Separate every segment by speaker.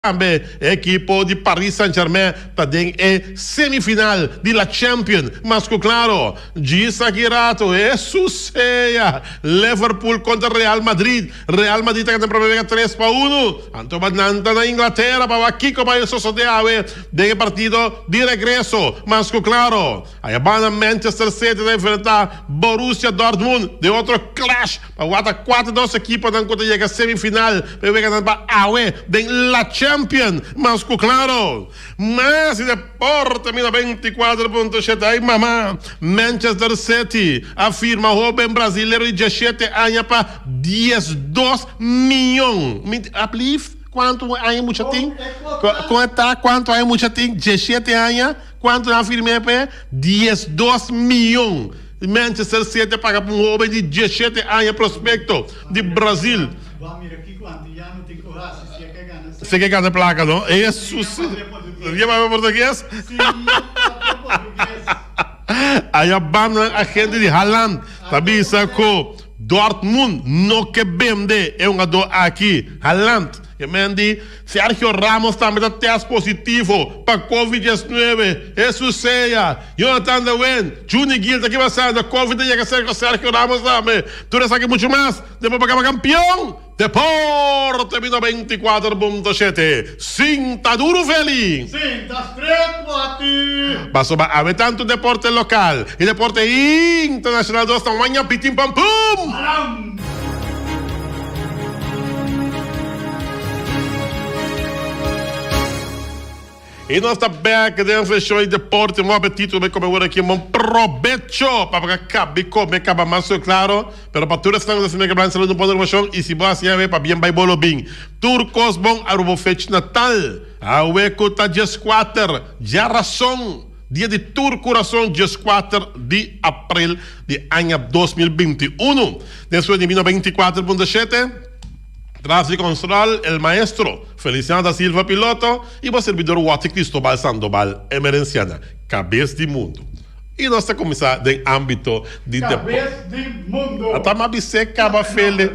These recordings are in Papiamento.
Speaker 1: Tambe e ekipo di Paris Saint-Germain ta den e semifinal di La Champion. Mas ku klaro, djis aki rato e susea Liverpool kontra Real Madrid. Real Madrid ta gana prome wega 3-1. Anto ba nan ta na Inglatera pa wak kiko bai sosode awe den e partido di regreso. Mas ku klaro, ayabanda Manchester City ta enfrenta Borussia Dortmund den otro clash. Pa wak ta kua ta dos ekiponan ku ta yega semifinal pa e weganan pa awe den La Champion. Mas ku klaro, mas di deporte mira 24.7 Ay mama! Manchester City a firma hoben brazilero di 17 aña pa 12 miyon. Mi ablief kuantu aña mucha tin? Kon e ta? Kuantu aña mucha tin? 17 aña? Kuantu nan a firm'é p'e? 12 miyon. Manchester City a paga pa un hoben di 17 aña prospecto di Brazil. Si ke gana placa no. Jesus. Ria papia portugues? Aya banda agente di Haaland ta bisa cu Dortmund no ke bende e hungador aki. Haaland. E men di Sergio Ramos tambe ta test positivo pa Covid 19. Jesus sea. Jonathan de Wen, Juni Gil ta kiba sa na Covid ta yega serka Sergio Ramos tambe. Tur esaki muchu mas den bo pa kaba kampion Deporte mi 94.7. Sinta duru Feli.
Speaker 2: Sinta stret Wati.
Speaker 1: Pasobra awe tantu deporte lokal i deporte internashonal dos ta waña pitin pam pum.
Speaker 2: Aram.
Speaker 1: I nos ta bek den seshon di deporte. Un apetito bai kome ora aki. Un bon probecho pa bo kabi kome kaba mas so klaro. Pero pa tur esnan ku ta sinti ke blanchi salud no pone informashon i si bo hasi awe pa bien bai bo lo bin. Tur kos bon aruba bo fech natal. Awe ku ta 14 djarason dia di tur kurason 14 di april di aña 2021. Despues di mi 94.7. Tras di control el maestro Feliciano da Silva piloto y bo servidor Watty Cristobal Sandoval Emerenciana cabes di mundo. Y nos ta cuminsa den ambito di deporte.
Speaker 2: Cabes di mundo.
Speaker 1: Ata m'a bis'é caba fele,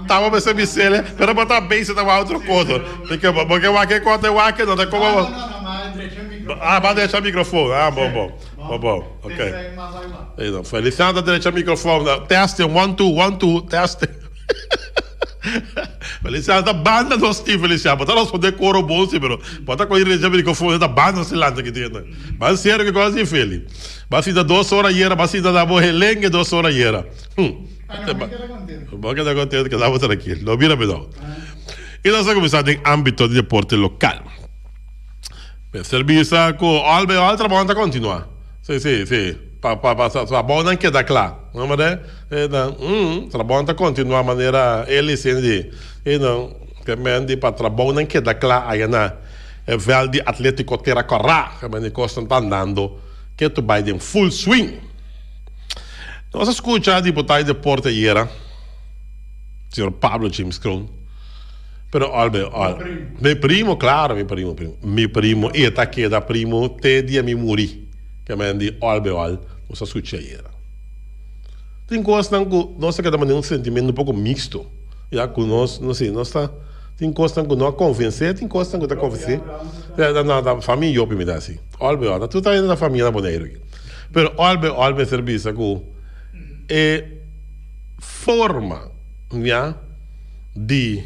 Speaker 1: taba mester bis'é, pero bo ta bezig ta wak otro cosa. Porque bo ke wak e cosa e wak no ta como.
Speaker 2: No, no, no, m'a drecha e microfoon.
Speaker 1: Ah, m'a drecha e microfoon. Ah, bon, bon. Bon, bon. Ok. Feliciano ta drecha e microfoon. Testing, one, two, one, two, testing. Feliciano ta banda nos tin Feliciano. Bo ta responde coro bon si pero bo ta coge recha microfoon ta banda nos lanta ki tin. Ba serio ki cosa si Feli. Ba sinta dos hora ayera ba sinta na bo helengue dos hora ayera. Hm. Bo keda contento keda bo trankil. No bira bidon. Y nos a cuminsa den ambito di deporte local. Mester bisa cu al bij al trabao ta continua. Si si si. Pa pa pa trabounan keda kla. No mare? E nan, mm, trabounan ta kontinuá manera e lisen di, e nan, ke men di pa trabounan keda kla aya na e vèlt di Atlétiko Tera Kòrá, ke men di kosnan ta andando ketu bai den full swing. Nos a skucha diputado di deporte ayera, señor Pablo James Kroon, pero al bij al, mi primo, klaro, mi primo, primo, mi primo, e ta keda primo te dia mi muri, ke men di al bij al, nos a skucha ayera. Tin kosnan ku nos ta keda manera un sentimentu un poko mixto, ya ku nos, no sé, nos ta, tin kosnan ku no a konvensé, tin kosnan ku ta konvensé. Na, na, na famia yopi mi ta hasi. Òl be òl, tur ta hende na famia na Boneiru aki. Pero òl be òl mester bisa ku e forma, ya, di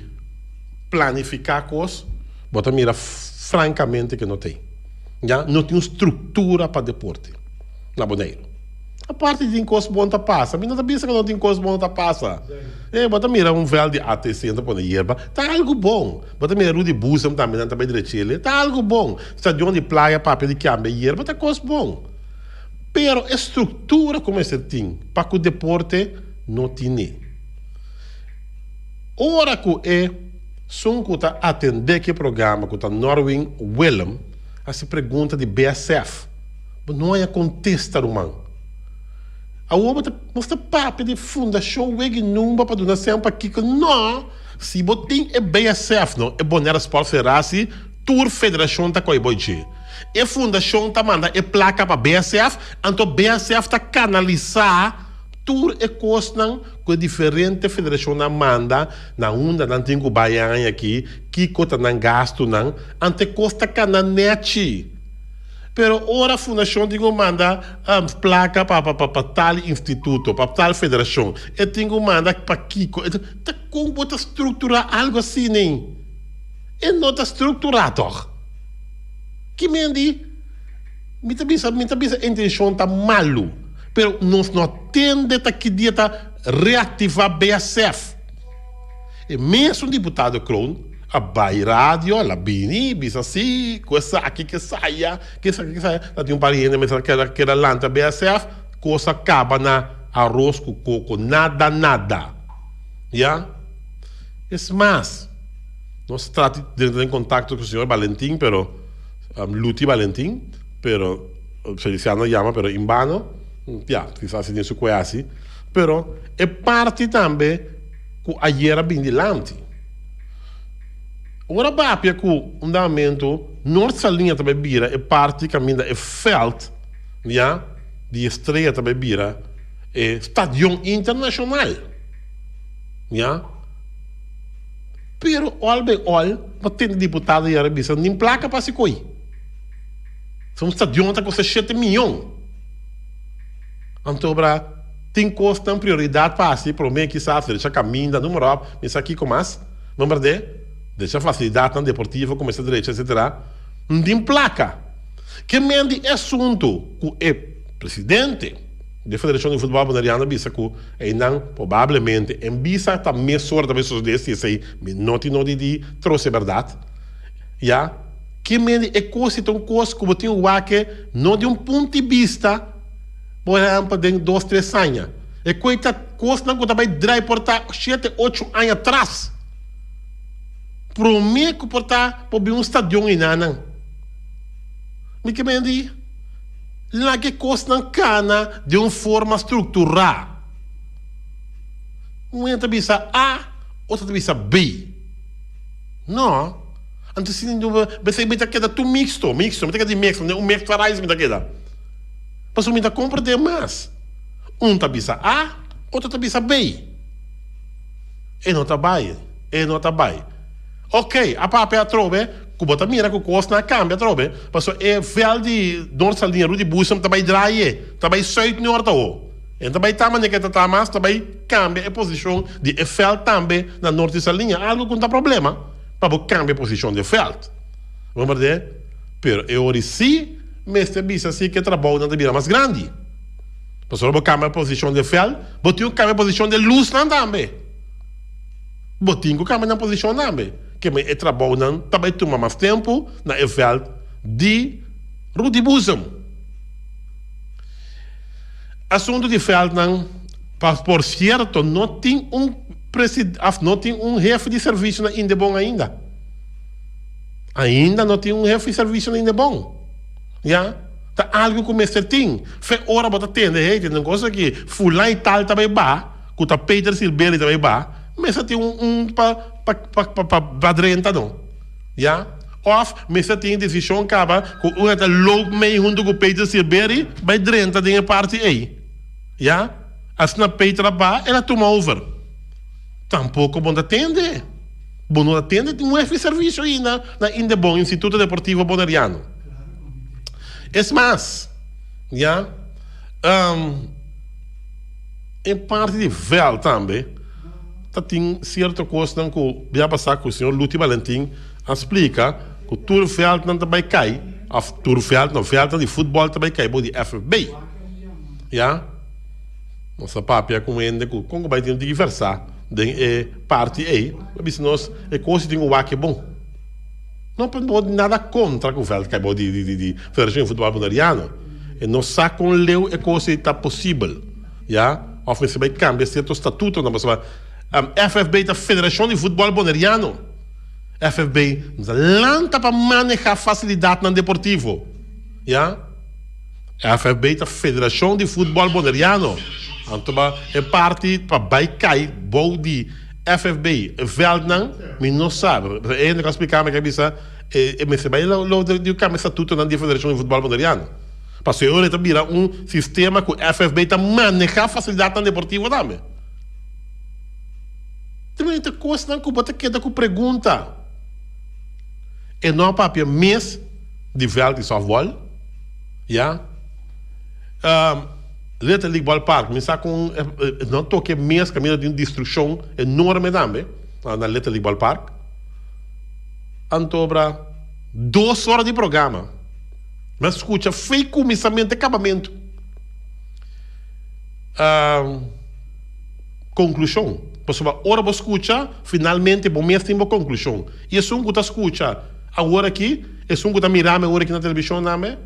Speaker 1: planifiká kos, bo ta mira frankamente ke no t'ei. Ya, no tin un struktura pa deporte na Boneiru. Aparte tin kos bon ta pasa. Mi no ta bisa ku no tin kos bon ta pasa. Eh, bo ta mira un vèlt di ATC nan ta pone yerba, ta algu bon. Bo ta mira Rudy Boezem tambe nan ta bai drech'el, ta algu bon. Stadion di Playa papia di kambia yerba, ta kos bon. Pero e struktura ku mester tin pa ku deporte no tine. Ora ku e sun ku ta atendé ki programa ku ta Norwin Willem hasi pregunta di BSF. Bo no haña kontesta, ruman. Awor bo ta nos ta papia di Fundashon Weggy Numba pa duna sèn pa kiko? No! Si bo tin e BSF, no, e Bonaire Sport Federatie, tur federashon ta kohe bo dje. E fundashon ta manda e plaka pa BSF, anto BSF ta kanalisá. Tur e kosnan ku e diferente federashonnan manda na unda nan tin ku bai aña aki, kiko ta nan gastunan, anto e kos ta kana nèchi. Pero ora fundashon tin ku manda plaka pa pa tal instituto, pa tal federashon, e tin ku manda pa kiko, ta kon bo ta strukturá algu asina ei? E no ta strukturá tòg. Ki men di? Mi ta bisa, mi ta bisa e intenshon ta malu, pero nos no a tende ta ki dia ta reaktivá BSF. E mesun diputado Kroon a bai radio, el a bini i bisa si, ku esaki ke saya, ke esaki ke saya. Ta tin un par di hende mester a keda keda lanta BSF, kos a kaba na aros ku koko, nada nada. Ya. Es mas, nos a trata di drenta den kontakto ku señor Balentin, pero. Luti Valentin, pero Feliciano yama pero in bano, ya, kisas si tin su kue hasi, pero e parti tambe ku ayer a bin dilanti. Ora papia ku un damentu Noord Saliña ta bai bira e parti kaminda e veld, ya, di Estrella ta bai bira e stadion internashonal, ya. Pero ol bay ol, bo tende diputado yara bisa nin placa pa haci coy. So un stadion ta costa shete miyon. Anto bra tin cosnan prioridad pa haci prome kisas drecha caminda numero op mi sa kico mas no berde drecha facilidadnan deportivo cuminsa drecha etcetera N'tin placa. Ke men di e asunto cu e presidente. De Federashon di Futbòl Boneriano a bisa ku einan probablemente en bisa ta mesora ta bai sosodé si esei mi no tin nodi di trose bèrdat. Ya ke mende e kos si ta un kos ku bo tin wak no di un punto di bista por ehèmpel den dos tres aña. E kos ta kosnan ku ta bai drai por ta shete ocho aña atras promé ku por ta por bin un stadion einanan. Mi ke mende. Laga e kosnan kana den un forma strukturá. Un hende ta bisa A, otro ta bisa B. No. Anto si besei mi ta keda tur mixto, mixto, mi ta keda di mixto, un mixto rice mi ta keda. Pasobra mi ta komprendé mas. Un ta bisa A, otro ta bisa B. E no ta bai, e no ta bai. Ok, a papia atrobe ku bo ta mira ku kosnan a kambia atrobe, pasobra e vèlt di Noord Saliña Rudy Boezem ta bai draai, ta bai sùit nort awo. E no ta bai ta manera ku e ta ta mas, ta bai kambia e posishon di e vèlt tambe na Noord Saliña, algu ku no ta problema pa bo kambia posishon di e vèlt. Bo komprendé? Pero e ora si mester bisa si ku e trabounan ta bira mas grandi. Pasobra bo kambia posishon di e vèlt, bo tin ku kambia posishon di e lusnan tambe. Bo tin ku kambia nan posishon tambe. Ke men e trabounan ta bai tuma mas tempu na e vèlt di Rudy Boezem. Asuntu di vèltnan, pa por sierto no tin un of no tin un hefe di servisio na Indebon ainda. Ainda no tin un hefe di servisio na Indebon. Ya, ta algu ku mester tin. Fe ora bo ta tende, hey, tende un kos aki, fulan i tal ta bai ba. Ku ta Peter Silberi ta bai ba, mester tin un un pa pa pa pa pa drenta no. Ya? Of mester tin desishon kaba ku un a ta loop mee huntu ku Peter Silberi bai drenta den e parti ei. Ya? Asina Peter a ba, el a tuma over. Tampoko bo no ta tende. Bo no ta tende tin un hefe di servisio ainda na Indebon, Instituto Deportivo Boneriano. Es mas, ya, E parti di vèlt tambe ta tin sierto kosnan ku ya pasá ku señor Luti Valentin a splika ku tur vèltnan ta bai kai òf tur vèlt no vèltnan di futbòl ta bai kai bou di FFB. Ya nos a papia ku hende ku kon ku bai tin tiki vèrsá den e parti ei a bisa nos e kos si tin ku wak e bon. No por nada kontra ku vèlt kai bou di di Federashon di Futbòl Boneriano. E no sa kon leu e kos ei ta posibel. Ya, of mester bai cambia cierto statutonan pasobra FFB ta Federacion di Futbol Boneriano. FFB no ta lanta pa maneha facilidadnan deportivo. Ya, FFB ta Federacion di Futbol Boneriano. Anto ba e parti pa bai cay bou di FFB e veldnan mi no sa. E hende cu a splica mi a bisa e mester bai lo di cambia statutonan di Federacion di Futbol Boneriano. Pasobra e ora e ta bira un sistema ku FFB ta maneha fasilidatnan deportivo tambe. Te manera ta kosnan ku bo ta keda ku pregunta. E no a papia mes di vèlt di sòftbòl, ya. Little League Ballpark, mi sa kon e no toke mes kaminda tin destrukshon enorme tambe na Little League Ballpark. Antobra dos ora di programa mi a skucha fei kuminsamentu te kabamentu. Konklushon, pasobra ora bo skucha finalmente bo mes tin bo konklushon. I esun ku ta skucha awor aki, esun ku ta mira mi awor aki na televishon name,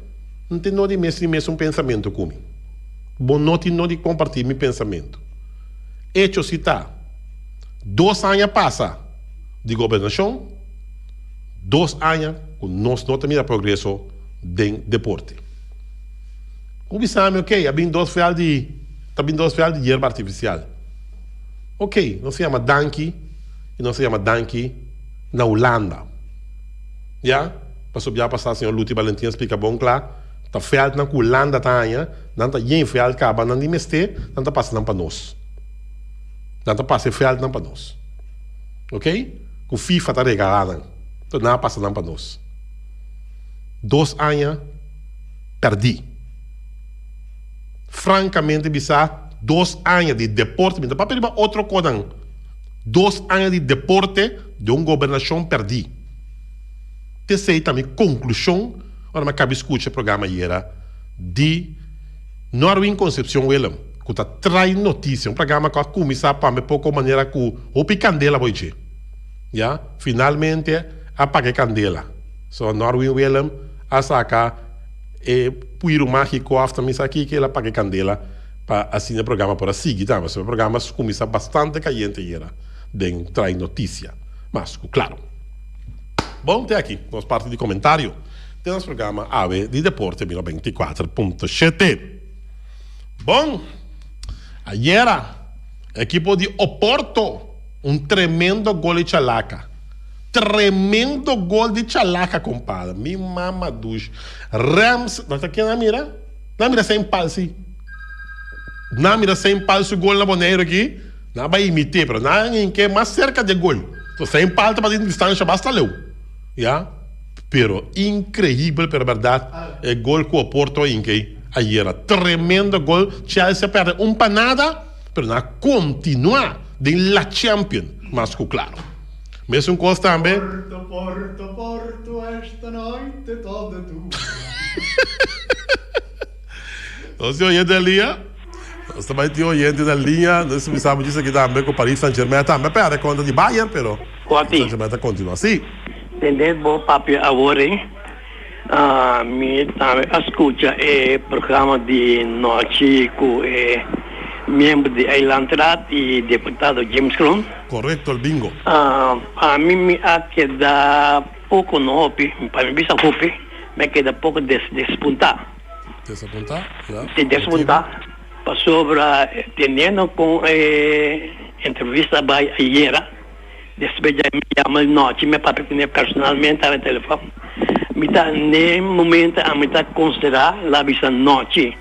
Speaker 1: N tin no di mes tin mesun pensamentu ku mi. Bo no tin no di kompartí mi pensamentu. Echo si ta, dos aña pasa di gobernashon, dos aña ku nos no ta mira progreso den deporte. Ku bisa mi, ok, a bin dos vèlt di, ta bin dos vèlt di yerba artifisial. Ok, nos a yama danki i nos a yama danki na Hulanda. Ya, pasobra ya pasá señor Luti Balentin a splika bon kla, ta vèltnan ku Hulanda ta haña, nan ta yen vèlt kaba, nan di mester, nan ta pasa nan pa nos. Nan ta pasa e vèltnan pa nos. Ok? Ku FIFA ta regalá nan. Enton nan a pasa nan pa nos. Dos aña pèrdí. Frankamente bisá, dos aña di deporte, mi ta papia riba otro konan, dos aña di deporte den un gobernashon pèrdí. T'esei ta mi konklushon ora mi a kabi skucha e programa ayera di Norwin Concepcion Willem ku ta trai notisia, un programa ku a kuminsá pambe poko manera ku hopi kandela bo dje. Ya, finalmente a paga e kandela. So Norwin Willem a saka e puiru mágiko òf ta misa kiko el a paga e kandela pa asina e programa por a sigui tambe. So e programa a kuminsá bastante kayente ayera den trai notisia. Mas ku klaro. Bon, te aki nos parti di komentario den nos programa awe di Deporte Mil 24 punto shete. Bon, ayera ekipo di Oporto un tremendo gol di Chalaka. Tremendo gol di Chalaka, kompadre. Mi mama dush. Rams, nan ta ken a mira? Nan a mira Saint Paul si. Nan a mira Saint Paul su gol na Boneiru aki. Nan a bai imit'é, pero nan a hink'é mas serka dje gol. So Saint Paul tabata tin distansha basta leu. Ya. Pero inkreibel pero bèrdat e gol ku Oporto a hink'é ayera. Tremendo gol. Chelsea a pèrdè un pa nada, pero nan a kontinuá den La Champion mas ku klaro. Mesun kos tambe.
Speaker 2: Porto, Porto, Porto, esta noite toda tua.
Speaker 1: Nos tin oyente na liña. Nos ta bai tin oyente na liña. Nos bisa bo djis aki tambe ku Paris Saint Germain tambe a pèrdè kontra di Bayern, pero
Speaker 3: Papi.
Speaker 1: Saint Germain ta kontinua. Sí.
Speaker 3: Tende bo papia awor ei. Mi tambe a skucha e programa di nochi ku e miembro di Eilandsraad i deputado James Kroon.
Speaker 1: Korekto, el bingo.
Speaker 3: Pa mi mi a keda poko no hopi, pa mi bisa hopi, mi a keda poko despuntá.
Speaker 1: Desapuntá, ya.
Speaker 3: Te desapuntá, pasobra teniendo kon e entrevista bai ayera, despues dja mi yama el nochi, mi a papia kuné personalmente a telefòn, mi ta n'e momento ami ta konsiderá la bisa nochi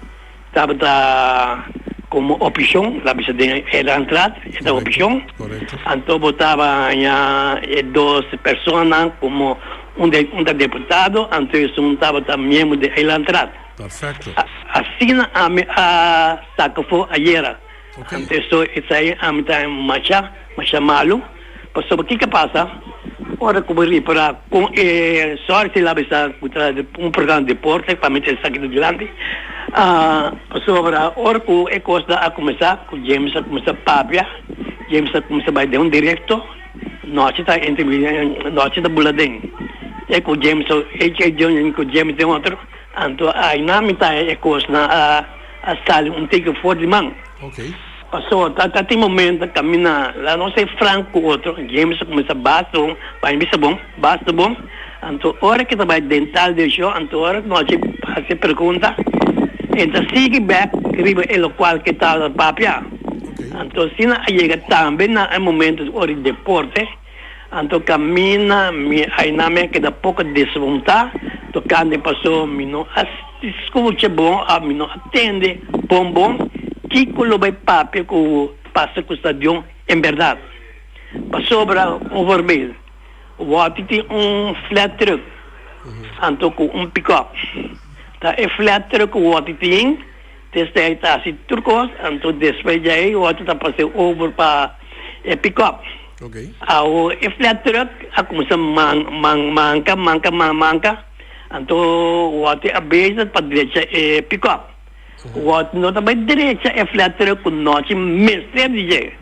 Speaker 3: tabata komo opshon, la bisa den e rantrat e ta opshon, anto bo taba haña e dos personanan komo. Un de un ta deputado, anto esun tabata miembro di Eilandsraad.
Speaker 1: Perfecto.
Speaker 3: Asina ami a saca for ayera.
Speaker 1: Ok.
Speaker 3: Anto eso esai ami ta masha, masha malo. Pasobra kiko a pasa? Ora ku bo ripara kon e sorry si la bisa ku ta un programa di deporte pa mi ta esaki ta dilanti. Pasobra ora ku e kos ta a kuminsá, ku James a kuminsá papia, James a kuminsá bai den un directo. Nochi ta entre nochi ta bula den e ku James e e ku James den otro anto aina mi ta e kosnan a a sali un tiki for di man.
Speaker 1: Okay.
Speaker 3: Paso ta ta tin momento kaminda la nos e frank ku otro James a kuminsá basta bon pa mi bisa bon basta bon anto ora ke ta bai den tal direccion anto ora nochi hasi e pregunta e ta sigui bek riba e lokual ke ta papia. Anto asina a yega tambe na e momento di ora di deporte, anto camina mi aina mi a keda poco desapuntá, Tocante paso mi no a scucha bon of mi no a tende bon bon kico lo bay papia cu pasa cu stadion en berdad. Pasobra un voorbeeld, Wòti tin un flat truck anto cu un pick-up. Ta e flat truck cu Wòti tin desde ta haci tur cos anto despues djai Wòti ta pasa over pa e pick-up. Awo e flat truck a cuminsa man man manca manca man manca anto Wòti a bezig pa drecha e pick-up. Wòti no ta bay drecha e flat truck cu nochi mester di dje.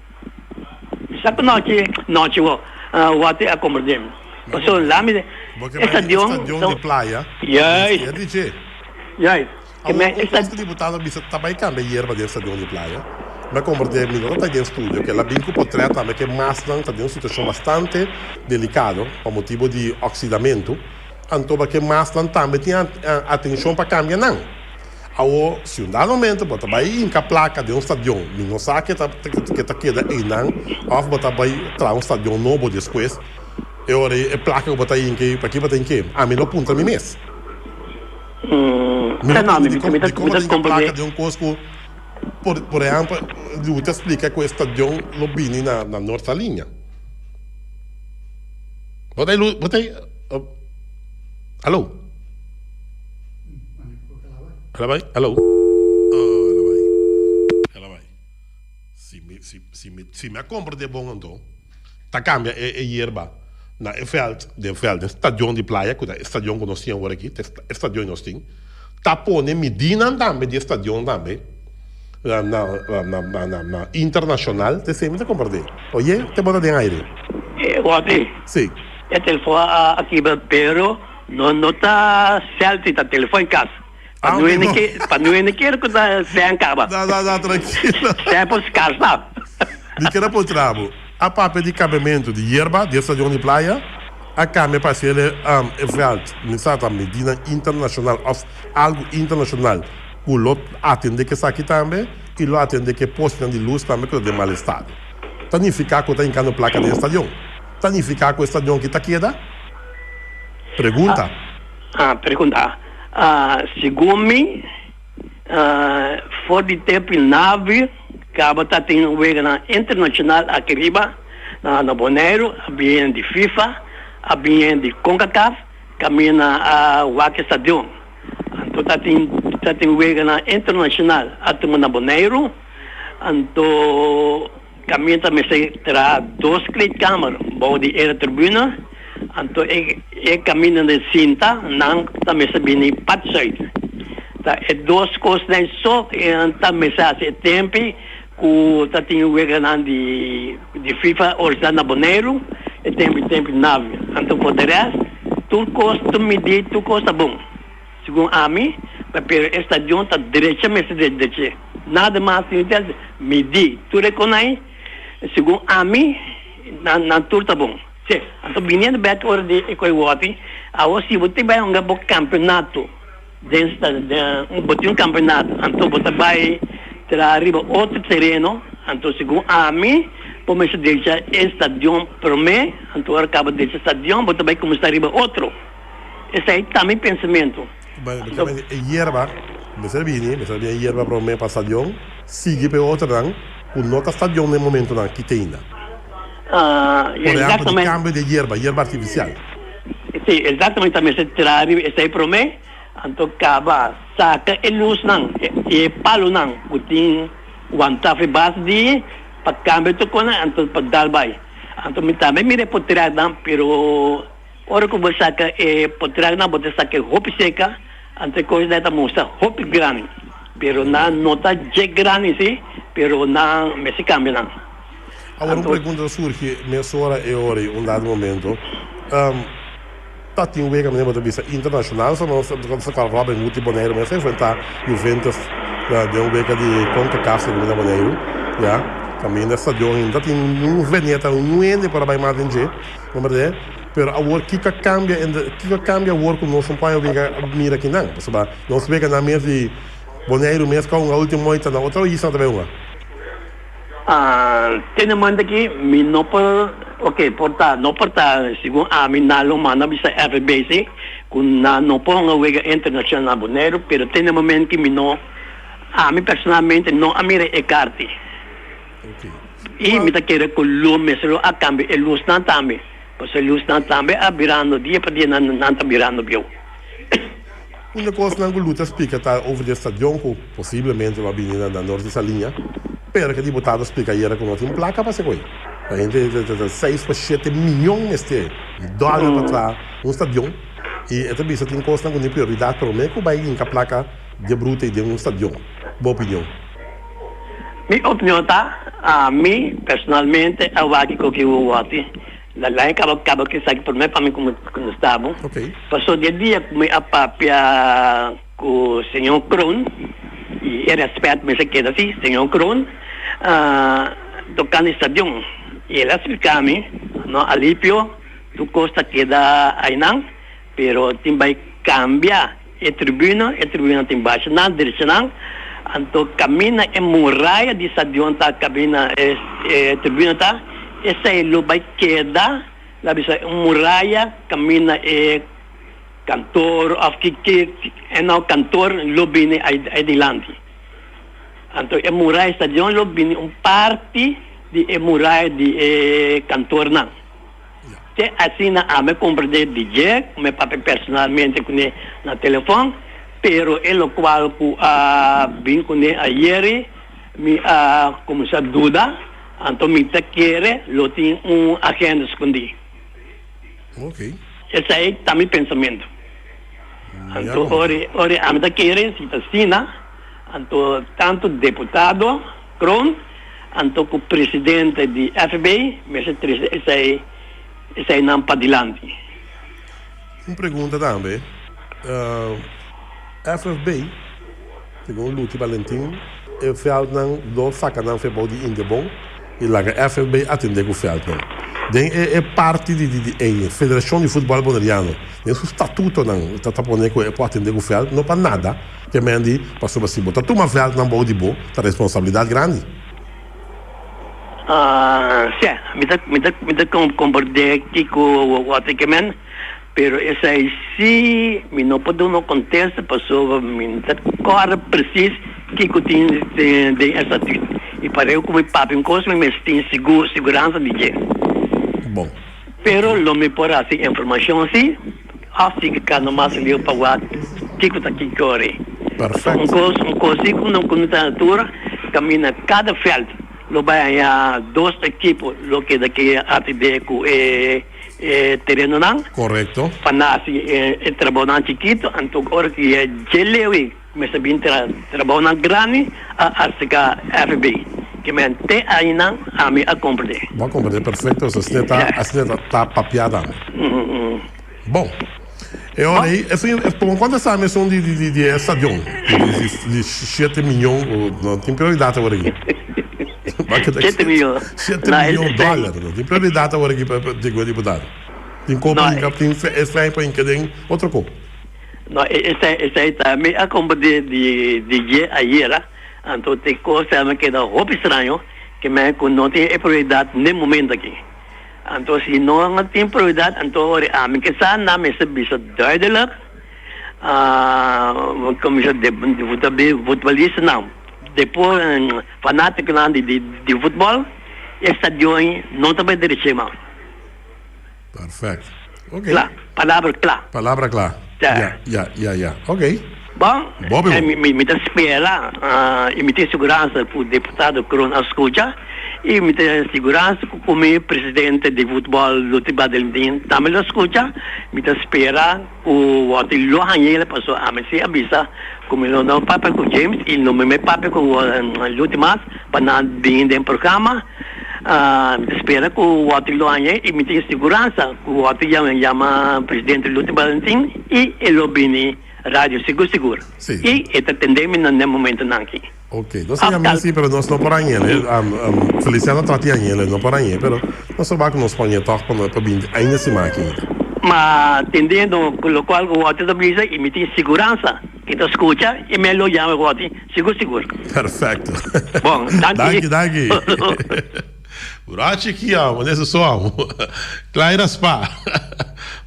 Speaker 3: Sa ku nochi nochi wo wòrdu a komprendé. Pasobra la mi
Speaker 1: Bo ke bai di stadion di playa
Speaker 3: Juist.
Speaker 1: Mester di dje.
Speaker 3: Juist.
Speaker 1: Awor un kos ku diputado a bisa ta bai kambia yerba den stadion di playa. Mi a komprendé mi no ta ta den studio ke el a bin ku potrèt tambe ke masnan ta den un situashon bastante delikado pa motibu di oksidamentu. Anto ba ke masnan tambe tin atenshon pa kambia nan. Awor, si un dado momento bo ta bai hinka plaka den un stadion, mi no sa ke ta ke ta keda einan òf bo ta bai traha un stadion nobo despues, e ora ei e plaka ku bo ta hinka ei, paki bo ta hink'é? Ami lo puntra mi mes. Mi lo puntra dikon dikon bo ta hinka plaka den un kos ku, por por ehèmpel, bo ta splika ku e stadion lo bini na na Noord Saliña. Bo ta bo ta alo? Ela bai? Hello? Oh, ela bai. Ela bai. Si mi, si, si mi, si mi a comprende bon anto, ta cambia e, e hierba na e veld, den veld, den stadion di playa, cu ta e stadion cu nos tin awor aki, ta e stadion nos tin, ta pone midinan tambe di e stadion tambe, na, na, na, na, na, na internacional, te esey mi ta comprende. Oye, te bota den aire.
Speaker 3: Eh, Wati.
Speaker 1: Si.
Speaker 3: E telefon a, a kibra, pero No no ta selfie ta telefon cas. Pa
Speaker 1: Ah,
Speaker 3: nu
Speaker 1: ok,
Speaker 3: ene
Speaker 1: no.
Speaker 3: ke pa nu ene kier ku ta sean kaba.
Speaker 1: No, no, no, trankilo.
Speaker 3: Sea por scarsa.
Speaker 1: Mi kier a puntra bo, a papia di kambiamentu di yerba di e stadion di playa a kambia pa hasiel e um, e veld, mi sa ta medinan internashonal òf algu internashonal ku lo atende ku esaki tambe i lo atende ku e postenan di lus tambe ku ta den mal estado. Ta nifiká ku ta hinkando plaka den e stadion? Ta nifiká ku e stadion ki ta keda? Pregunta.
Speaker 3: Ah, pregunta. Ah, segun mi, ah, for di tempu Navi kaba ta tin weganan internashonal aki riba na na Boneiru, a bien di FIFA, a bien di Concacaf, kaminda a wak e stadion. Anto ta tin ta tin weganan internashonal a tuma na Boneiru, anto Kaminda mester traha dos kleedkamer bou di e tribuna, anto e e kaminda di sinta nan ta mester bini pat zuid. Ta e dos kosnan so ta mester hasi e tempi ku ta tin weganan di di FIFA organisa na Boneiru, e tempi tempi Navi. Anto for de rest tur kos tur midi tur kos ta bon. Segun ami, pero e stadion ta drecha mester drecha. Nada mas tin ta midi tur e konai, segun ami nan nan tur ta bon. Si, anto biniendo bek ora di e koi wòti, awor si bo tin bai hunga bo kampeonato den sta den bo tin un kampeonato anto bo ta bai traha riba otro tereno, anto segun ami bo mester drecha e stadion prome, anto ora kaba drecha stadion bo ta bai kuminsá riba otro. Esei ta mi pensamentu.
Speaker 1: Anto e yerba mester bini, mester bini e yerba prome pa stadion, sigui pa e otronan ku no ta stadion na e momentunan aki te ainda. Por ehèmpel di kambio di yerba, yerba artifisial.
Speaker 3: Si, exactamente ta mester traha riba esei prome, anto kaba saka e lusnan i e palonan ku tin wantá for bas di pa kambia tur kosnan anto pa dal bai. Anto mi tambe mira e potretnan pero. Ora ku bo saka e potraknan bo ta saka e hopi seka, anto e kos ta mustra hopi grandi. Pero nan no ta dje grandi si, pero nan mester kambia nan.
Speaker 1: Awor un pregunta ta surgi mesora e ora ei un dado momento. Ta tin wega manera bo ta bisa internashonal so nos ta kòrda Robin Hood di Boneiru mester enfrentá Juventus den un wega di Concacaf segun mi na Boneiru ya kaminda stadion ainda tin un veneta un hende por a bai mas den dje. Comprende? Pero awor kiko a cambia en de, kiko a cambia awor cu nos un paña wega mira kinan? Pasobra nos wega nan mes di Boneiru mes ka hunga ultimo moita na otro isla ta bay hunga.
Speaker 3: Ah, tene manda aki mi no por, ok, por ta, no por ta, segun ami nan lo manda bisa FBC. ku nan no por hunga wega internashonal na Boneiru, pero te na e momento ki mi no, ami personalmente no a mira e karti. I mi ta kere ku lo mester lo a kambia e lusnan tambe, pasobra e lusnan tambe a birando dia pa dia nan nan ta birando bieu.
Speaker 1: Un di e kosnan ku Luther splika ta over di e stadion ku posiblemente lo a bini na Norte Saliña, pero ke diputado splika ayera ku no tin plaka pa hasi koe. Ta hende ta seis pa shete miyon mester dòler pa traha un stadion i e ta bisa tin kosnan ku tin prioridat promé ku bai hinka plaka di bruta i den un stadion. Bo opinion?
Speaker 3: Mi opinion ta, ami personalmente a wak ku ki wòrdi La laña kaba kaba ku esaki promé pa mi ku kontestá bo. Paso di e dia ku mi a papia ku señor Kroon, i e rèspèt mester keda si, señor Kroon, tokante stadion. I el a splika mi, no Alipio, tur kos ta keda ainan, pero tin bai kambia e tribuna, e tribuna tin basha nan, derecha nan, anto kaminda e muraya di stadion ta, kaminda e tribuna ta, esei lo bai keda, la bisa un muraya kaminda e kantor of ki ki e no kantor lo bini ai dilanti. Anto e muraya di stadion lo bini un parti di e muraya di e kantornan. Te asina ami a comprende di dje, cu mi a papia personalmente cune na telefon, pero e locual cu a bin cune ayeri mi a cuminsa duda, anto mi ta kere lo tin un agenda scondi. Esey ta mi pensamento. Anto ora ami ta kere si ta asina, anto tanto deputado Kroon, anto ku presidente di FB mester trese esei eseinan padilanti.
Speaker 1: Un pregunta tambe, FFB, segun Luti Balentin, e veldnan lo saka nan fe bou di Indebon i laga FFB atende ku veldnan. Den e e parti di di di e Federashon di Futbòl Boneriano, den su statutonan ta ta pone ku e por atende ku veld, no pa nada. Te men di, pasobra si bo ta tuma veldnan bou di bo, ta responsabilidat grandi.
Speaker 3: Sè, mi ta, mi ta, mi ta komprendé kiko bo ta ke men, pero esei sí mi no por duna un kontesta pasobra mi no ta kòrda presis kiko tin den e statut. I pareu ku mi papia un kos mi mester tin sigur, siguransa di dje.
Speaker 1: Bon.
Speaker 3: Pero lo mi por hasi informashon sí. Of si ka no mas liu pa wak kiko ta kiko ori.
Speaker 1: Perfect.
Speaker 3: Un kos un kos si ku no ku no ta altura kaminda kada veld lo bai haña dos ekipo lo keda ke atendé ku e e terenonan.
Speaker 1: Korekto.
Speaker 3: Pa nan hasi e e trabounan chikitu anto ora ku e dje leu ei mester bin tra trabounan grandi a aserka FB. Ke men te ainan ami a komprendé.
Speaker 1: Bo a komprendé perfekto asina ta asina ta ta papia tambe. Bon, e ora ei, esun e por cuanto sa mi esun di di di e stadion di di shete miyon o no tin prioridad awor aki.
Speaker 3: Shete miyon.
Speaker 1: Shete miyon dollar, no tin prioridad awor aki pa pa digo diputado. Tin ko pa hinka tin e fei pa hinka den otro ko.
Speaker 3: No, esei esei ta mi a compra di di di dje ayera, anto te cosa mi keda hopi straño ke mi ku no tin e prioridad n'e momento aki. Anto si no a tin prioridad anto ora ami ke sa nan mester bisa duidelijk como bisa de futbolistanan depo fanaticonan di di futbol e stadion no ta bay derecho mas.
Speaker 1: Perfect. Ok.
Speaker 3: Kla. Palabra kla.
Speaker 1: Palabra kla.
Speaker 3: Ja.
Speaker 1: Ja, ja, ja, ja. Ok.
Speaker 3: Bon,
Speaker 1: Bobi bo.
Speaker 3: mi, mi ta spera i mi tin siguransa ku deputado Kroon a skucha i mi tin siguransa ku komo presidente di futbòl Luther Badelmdien tambe lo skucha. Mi ta spera ku wòrdu lo hañ'el pasobra ami si a bisa ku mi lo no papia ku James i no mi papia ku Luther mas pa nan bini den programa. Mi ta spera ku wòrdu lo hañ'el i mi tin siguransa ku wòrdu yama presidente Luther Badelmdien i e lo bini. Radio sigur sigur.
Speaker 1: Sí.
Speaker 3: I e ta tende mi na ne momentonan aki.
Speaker 1: Ok, nos a yam'é sí, pero nos no por hañ'é. Feliciano a trata di hañ'é, no por hañ'é, pero nos a wak ku nos por hañ'é tòg pa pa binti ainda siman aki ainda.
Speaker 3: Ma tendiendo ku lokual ku Wòrti ta bisa i mi tin siguransa ku e ta skucha i mi lo yama Wòrti sigur sigur.
Speaker 1: Perfecto.
Speaker 3: Bon, danki.
Speaker 1: Danki, danki. Burachi ki amo, nesu so amo. Klai raspá.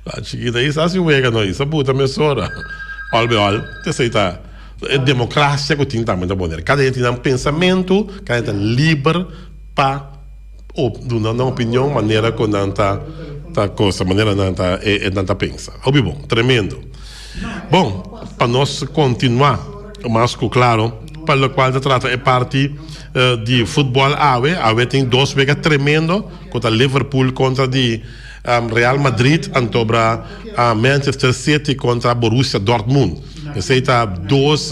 Speaker 1: La chikita isa hasi wega no isa buta mesora. Al be al esei ta e democracia cu tin tambe ta Bonaire. Cada hende tin nan pensamento, cada hende ta liber pa duna nan opinion manera cu nan ta ta cosa, manera nan ta e nan ta pensa. Hopi bon, tremendo. Bon, pa nos continua mas cu claro pa locual ta trata e parti di futbol awe, awe tin dos wega tremendo cu ta Liverpool contra di Real Madrid antobra Manchester City contra Borussia Dortmund. Esey ta dos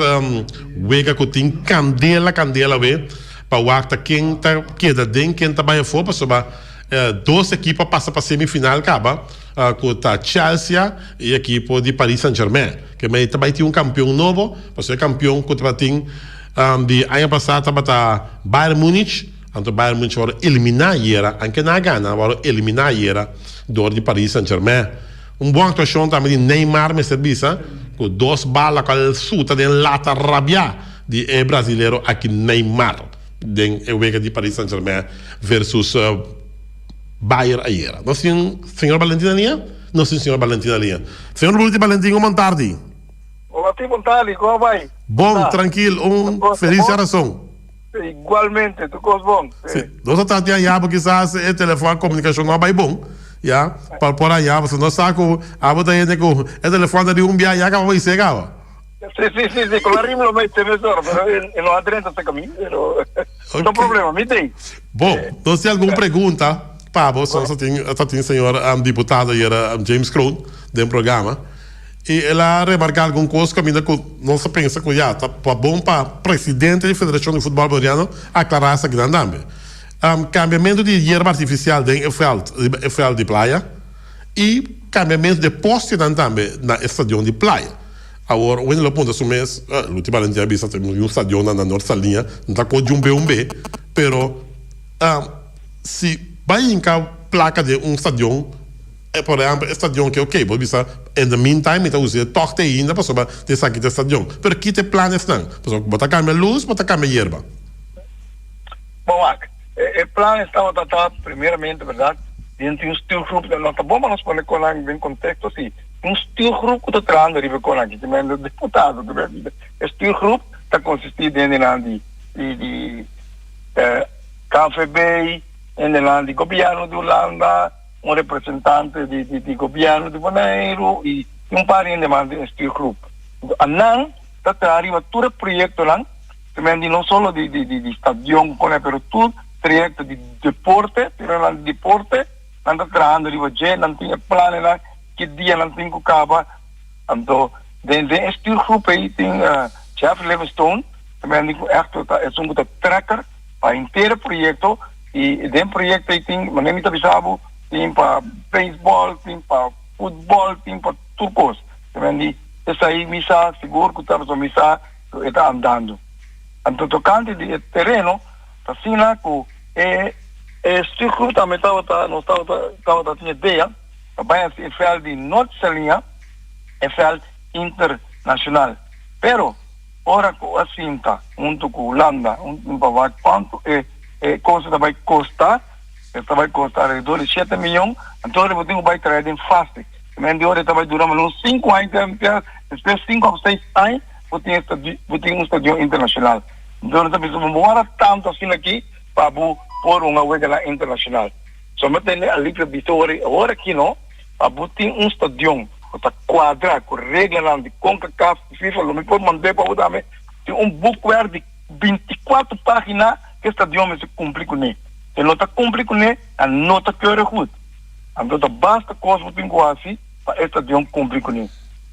Speaker 1: wega cu tin candela candela awe pa wak ta ken ta keda den ken ta bay afo pasobra dos ekipo a pasa pa semifinal caba cu ta Chelsea y ekipo di Paris Saint Germain. Ke mey ta bay tin un campeon nobo pasobra e campeon cu tabatin di aña pasa tabata Bayern Munich. Anto Bayern Munich wòrdu eliminá ayera, anke nan a gana, nan wòrdu eliminá ayera dor di Paris Saint-Germain. Un bon aktuashon tambe di Neymar mester bisa, ku dos bala ku a suta den lata rabiá di e brazilero aki Neymar den e wega di Paris Saint-Germain versus Bayern ayera. Nos tin señor Valentin na liña? Nos tin señor Valentin na liña. Señor Rudy Valentin, un bon tardi.
Speaker 4: Hola ti, bon tardi, kon a bai?
Speaker 1: Bon, trankil, un felis djarason.
Speaker 4: Igualmente, tur kos bon.
Speaker 1: Sí, nos a trata di haña bo kisas e telefòn a komunikashon no a bai bon, ya, pa por haña bo. Nos sa ku abo ta hende ku e telefòn ta di un bia ya kaba bo isé kaba.
Speaker 4: Sí, sí, sí, sí, ku la rim lo mester mesora, pero e no a drenta serka mi, pero no problema, mi t'ei.
Speaker 1: Bon, nos tin algun pregunta pa bo, nos a tin, ta tin señor diputado ayera James Kroon den programa. I el a remarká algun kos kaminda ku nos a pensa ku ya ta bon pa presidente di Federashon di Futbòl Boneriano aklará esakinan tambe. Kambiamentu di yerba artifisial den e vèlt riba e vèlt di playa i kambiamentu di e postenan tambe na e stadion di playa. Awor un hende lo puntra su mes, Luti Valentin a bisa tin un stadion na Nort Saliña, no ta ko djumbe un be, pero si bai hinka plaka den un stadion, Por ehempel, e stadion ke ok, bo bisa in the meantime mi ta usa e tòg te ainda pasobra ta esaki ta e stadion. Pero kita e plan esnan? Pasobra bo ta kambia lus, bo ta kambia yerba.
Speaker 4: Bon wak, e plan es tabata ta primeramente berdad den tin un stuurgroep, no ta bon pa nos pone konan den konteksto si, tin un stuurgroep ku ta trahando riba e konan aki, kimen diputado ku bia e stuurgroep ta konsisti den hendenan di di KVB, hendenan di gobièrnu di Hulanda, un representante di di di gobièrnu di Boneiru i un par hende mas den e stuurgroep. Anto anan ta traha riba tur e proyektonan, primer di no solo di di di di stadion ku pone pero tur trayekto di deporte, terenonan di deporte, nan ta trahando riba dje, nan tin e planennan ki dia nan tin ku kaba. Anto den den e stuurgroep ei tin Jeffrey Livingstone, primer di ku ègt ta esun ku ta trekker pa henter e proyekto. I den proyekto ei tin, manera mi ta bisa bo, tin pa beisbòl, tin pa futbòl, tin pa tur kos. Ta men di esei mi sa sigur ku ta pasobra mi sa ku e ta andando. Anto tokante di e tereno ta asina ku e e stuurgroep tambe tabata nos tabata tabata tin idea pa bai hasi e vèlt di Noord Saliña e vèlt internashonal. Pero ora ku a sinta huntu ku Hulanda huntu pa wak kuantu e E cosa ta bai costa, e ta bai costa alrededor di shete miyon, anto ora bo tin cu bai trae den fase. Men di ora e ta bai dura mano cinco aña te te despues cinco of seis aña bo tin e bo tin un stadion internacional. Anto ora ta bisa bo wara tanto asina aki pa bo por hunga weganan internacional. So mi tende Alipio bisa ora awor aki no pa bo tin un stadion cu ta cuadra cu reglanan di Concacaf, FIFA lo mi por mand'e pa bo tambe tin un boekwerk di 24 pagina ku e stadion mester kumpli kuné. Si e no ta kumpli kuné, nan no ta keurig goed. Anto ta basta kos bo tin ku hasi pa e stadion kumpli kuné.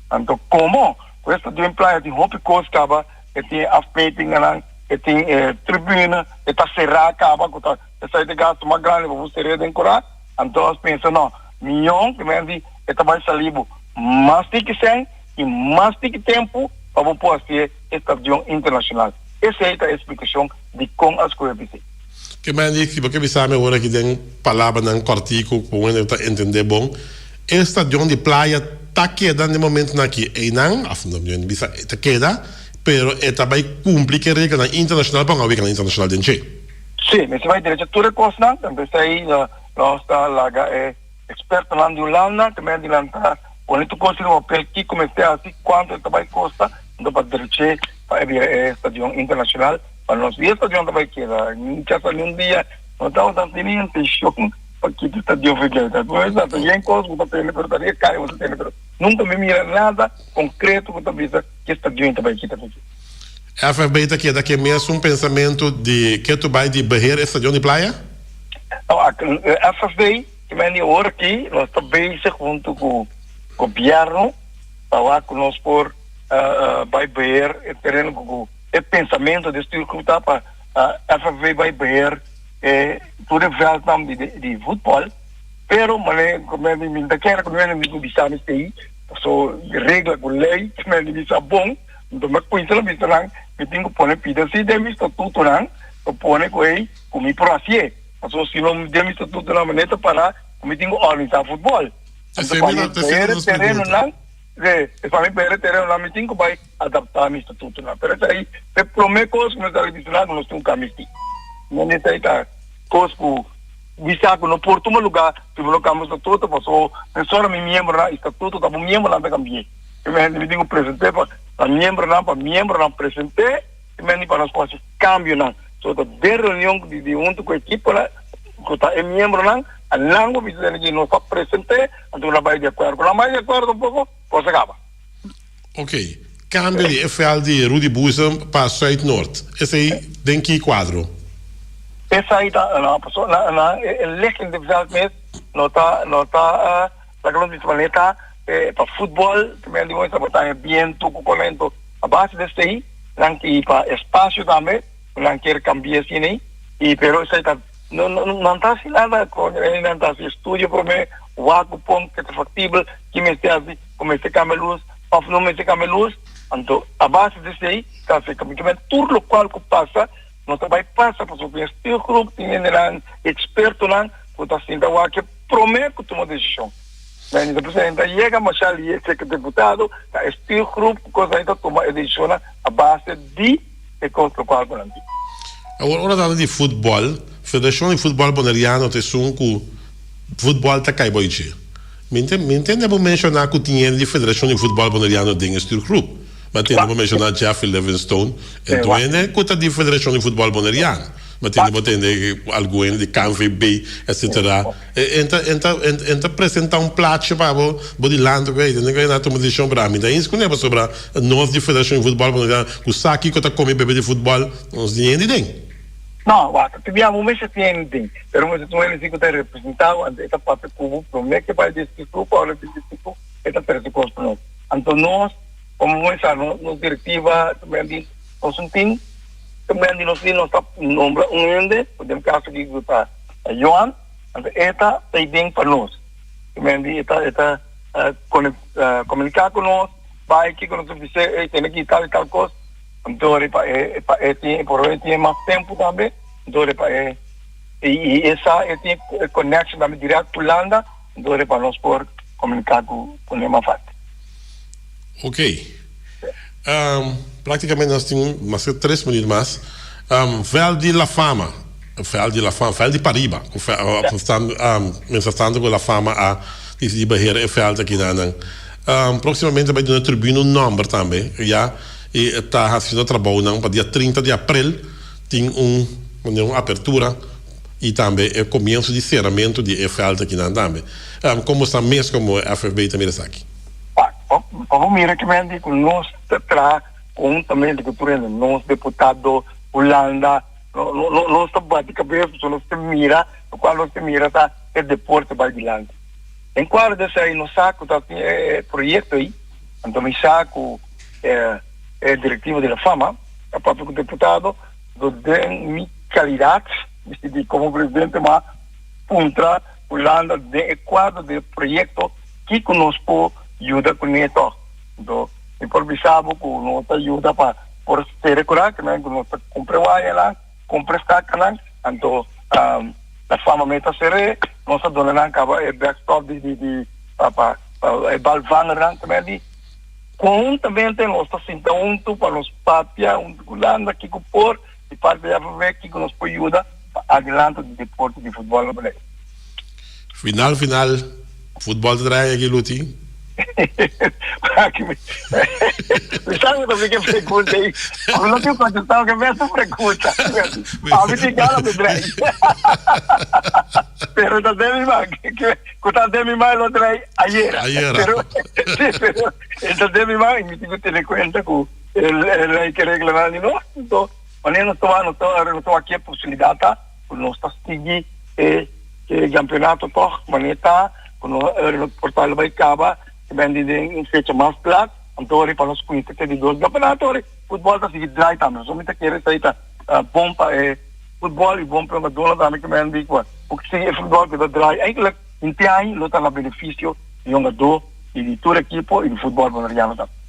Speaker 4: Anto komo ku e stadion Playa tin hopi kos kaba, e tin e afmetingennan, e tin e tribune, e ta será kaba ku ta esei ta e gastu mas grandi pa bo ser'é den kurá, anto nos pensa no, mion ku men di e ta bai sali bo mas tiki sèn i mas tiki tempu pa bo por hasié e stadion internashonal. Esei ta e splikashon dikon a skohe bisei.
Speaker 1: Ke men di, si bo ke bisa mi awor aki den palabranan kòrtiku ku un hende ta entendé bon, e stadion di Playa ta keda na e momentunan aki einan, òf no mi bisa e ta keda, pero e ta bai kumpli ku e reglanan internashonal pa un weganan internashonal den dje.
Speaker 4: Sí, mester bai drecha tur e kosnan, anto esei nos ta laga e. Ekspertonan di Hulanda ta mester dilantá pone tur kos riba papel kiko mester hasi, kuantu e ta bai kosta, anto pa dreché pa e bira e stadion internashonal pa nos. I e stadion ta bai keda, ni chasa ni un dia no tabata tene intenshon pa kita e stadion for dje. Ta ta yen kos ku ta tene pero ta riba kaya ku ta tene pero nunka mi mira nada konkreto ku ta bisa ke stadion ta bai kita for dje.
Speaker 1: FFB ta keda ke mesun pensamentu di ke tu bai di beheer e stadion di Playa?
Speaker 4: FFB Ki men di ora aki nos ta bezig huntu ku gobièrnu pa wak ku nos por bai beheer e tereno ku e pensamentu di stuurgroep ta pa FFB bai beheer e tur e veldnan di futbòl pero mane ku men di mi ta kere ku men di bisa mi stei paso regla ku lei ki men di bisa bon nto mi a kuinsa na bisa nan mi tin ku pone pida si den mi statutonan pa pone ku ei ku mi por hasié. Pasobra si no den mi statuto nan manera ta para ku mi tin ku organisá futbòl. Anto pa mi behere terenonan, si, pa mi behere terenonan mi tin ku bai adaptá mi statutonan. Pero esei ta e promé kos ku mi ta bisa nan ku nos tin ku kambia esei. No esei ta kos ku mi sa ku no por tuma lugá si bo no kambia statuto pasobra mesora mi miembronan i statuto ta bo miembronan ta kambi'é. Mi tin ku present'é pa miembronan pa miembronan present'é. E mende pa nos por hasi kambionan. So ta den reunion di di huntu ku ekiponan ku ta e miembronan a nan ku bisa di nos ta presente anto nan bai di akuerdo. Ku nan bai di akuerdo poko kos a kaba.
Speaker 1: Ok, kambio di e vèlt di Rudy Boezem pa Zuid Noord, esei den ki kuadro?
Speaker 4: Esei ta no pasobra na na e ligging di vèlt mes no ta no ta laga nos bisa manera ta pa futbòl te mende bo ta e bientu ku kolento a base di esei. Nan ki pa espacio tambe, nan kier cambia asina ei, y pero esei ta no no nan ta haci nada con e nan ta haci estudio prome, wak cu pon ke ta factibel, ki mester haci, cu mester cambia luz of no mester cambia luz, anto a base di esei ta haci cambio. Kimen tur locual cu pasa no ta bay pasa pasobra tin stuurgroep, tin hendenan expertonan cu ta sinta wak e prome cu tuma decision. Minister Presidente a yega masha lihe seka deputado ta e stuurgroep ku kos ahí ta tuma e desishonnan a base di e kos lokual ku nan tin.
Speaker 1: Awor ora trata di futbòl, Federashon di Futbòl Boneriano ta esun ku futbòl ta kai bou dje. Mi mi ntende bo menshoná ku tin hende di Federashon di Futbòl Boneriano den e stuurgroep. Mi a tende bo menshoná Jeffrey Livingstone en tur hende ku ta di Federashon di Futbòl Boneriano. Mi a tende bo tende algun hende di KNVB etcetera. E ta e ta e ta presentá un plachi pa bo bo dilanti ku ey tende ku ey na tuma desishon pero ami ta eens kuné pasobra nos di Federashon di Futbòl Boneriano ku sa kiko ta kome bebe di futbòl nos tin hende den.
Speaker 4: No, wak, te bia bo mester tin hende den, pero mester tin un hende si ku ta representá bo, anto e ta papia ku bo promé ke bai distrito ora di distrito e ta trese kos pa nos. Anto nos, komo bo sa, nos direktiva ta bia di nos un tin, ta bia di nos tin, nos ta nombra un hende, ku den kaso aki ku ta Johan, anto e ta ei den pa nos. Ta bia di e ta e ta komuniká ku nos, bai kiko nos ta bis'é, ey tene ki tal i tal kos. Anto riba e pa e tin por e tin mas tempu tambe anto riba e i e sa e tin e connection tambe direct ku Hulanda anto riba nos por komuniká ku kuné mas fásil.
Speaker 1: Ok. Praktikamente nos tin mas ke tres minuut mas. Veld di La Fama, veld di La Fama, veld di pariba ku mientras tanto ku La Fama a disidí beheer e veld aki nan. Próximamente bai duna tribuna un nòmber tambe ya. E ta haciendo trabounan pa dia 30 di april tin un manera un apertura y tambe e comienzo di ceramento di e veld akinan tambe. Como sta mes como FFB ta mira esaki?
Speaker 4: Pa bo mira ki mente cu nos ta traha conhuntamente cu tur hende, nos deputado, Hulanda, nos ta bati cabes pasobra nos ta mira, locual nos ta mira ta e deporte bay dilanti. Den cuadro di esey nos sa cu ta tin e proyecto ey, anto mi sa cu e directiva di la fama a papia cu deputado do den mi calidad di como presidente ma puntra Hulanda den e cuadro di e proyecto kico nos por yuda cune toch. Anto mi por bisa bo cu nos ta yuda pa por cere cura cu nos ta cumpra e wayanan, cumpra e stacanan anto la fama me ta cere nos ta duna nan caba e backstop di di pa pa e balvangernan tambe di Conhuntamente nos ta sinta hunto pa nos papia hunto cu Landa kico por di parti di FFB kico nos por yuda pa adelanto di deporte di futbol na Boneiru.
Speaker 1: Final final. Futbol ta draai aki Luti.
Speaker 4: Aki mi mi sa ku ta mi ke pregunta ei. Ami no tin kontestá ke mesun pregunta. Ami tin gana di drei. Pero ta den mi man ku ta den mi man lo drei ayera.
Speaker 1: Ayera.
Speaker 4: Pero si pero e ta den mi man i mi tin ku tene kuenta ku e lei ke reglanan di nos. Anto manera nos ta wak nos ta nos ta wak ke posibilidat ta ku nos ta sigui e e campeonato tog manera ta ku no por ta lo bai kaba e bende den un fecha mas plat anto ora pa nos kuinsa ke di dos campeonato ora futbol ta sigui draai tambe so mi ta kere esei ta bon pa e futbol i bon pa e hungadornan tambe ke men di ku sigui e futbol ku ta draai eigenlijk henter aña lo ta na benefisio di hungador i di tur ekipo i di futbol boneriano tambe.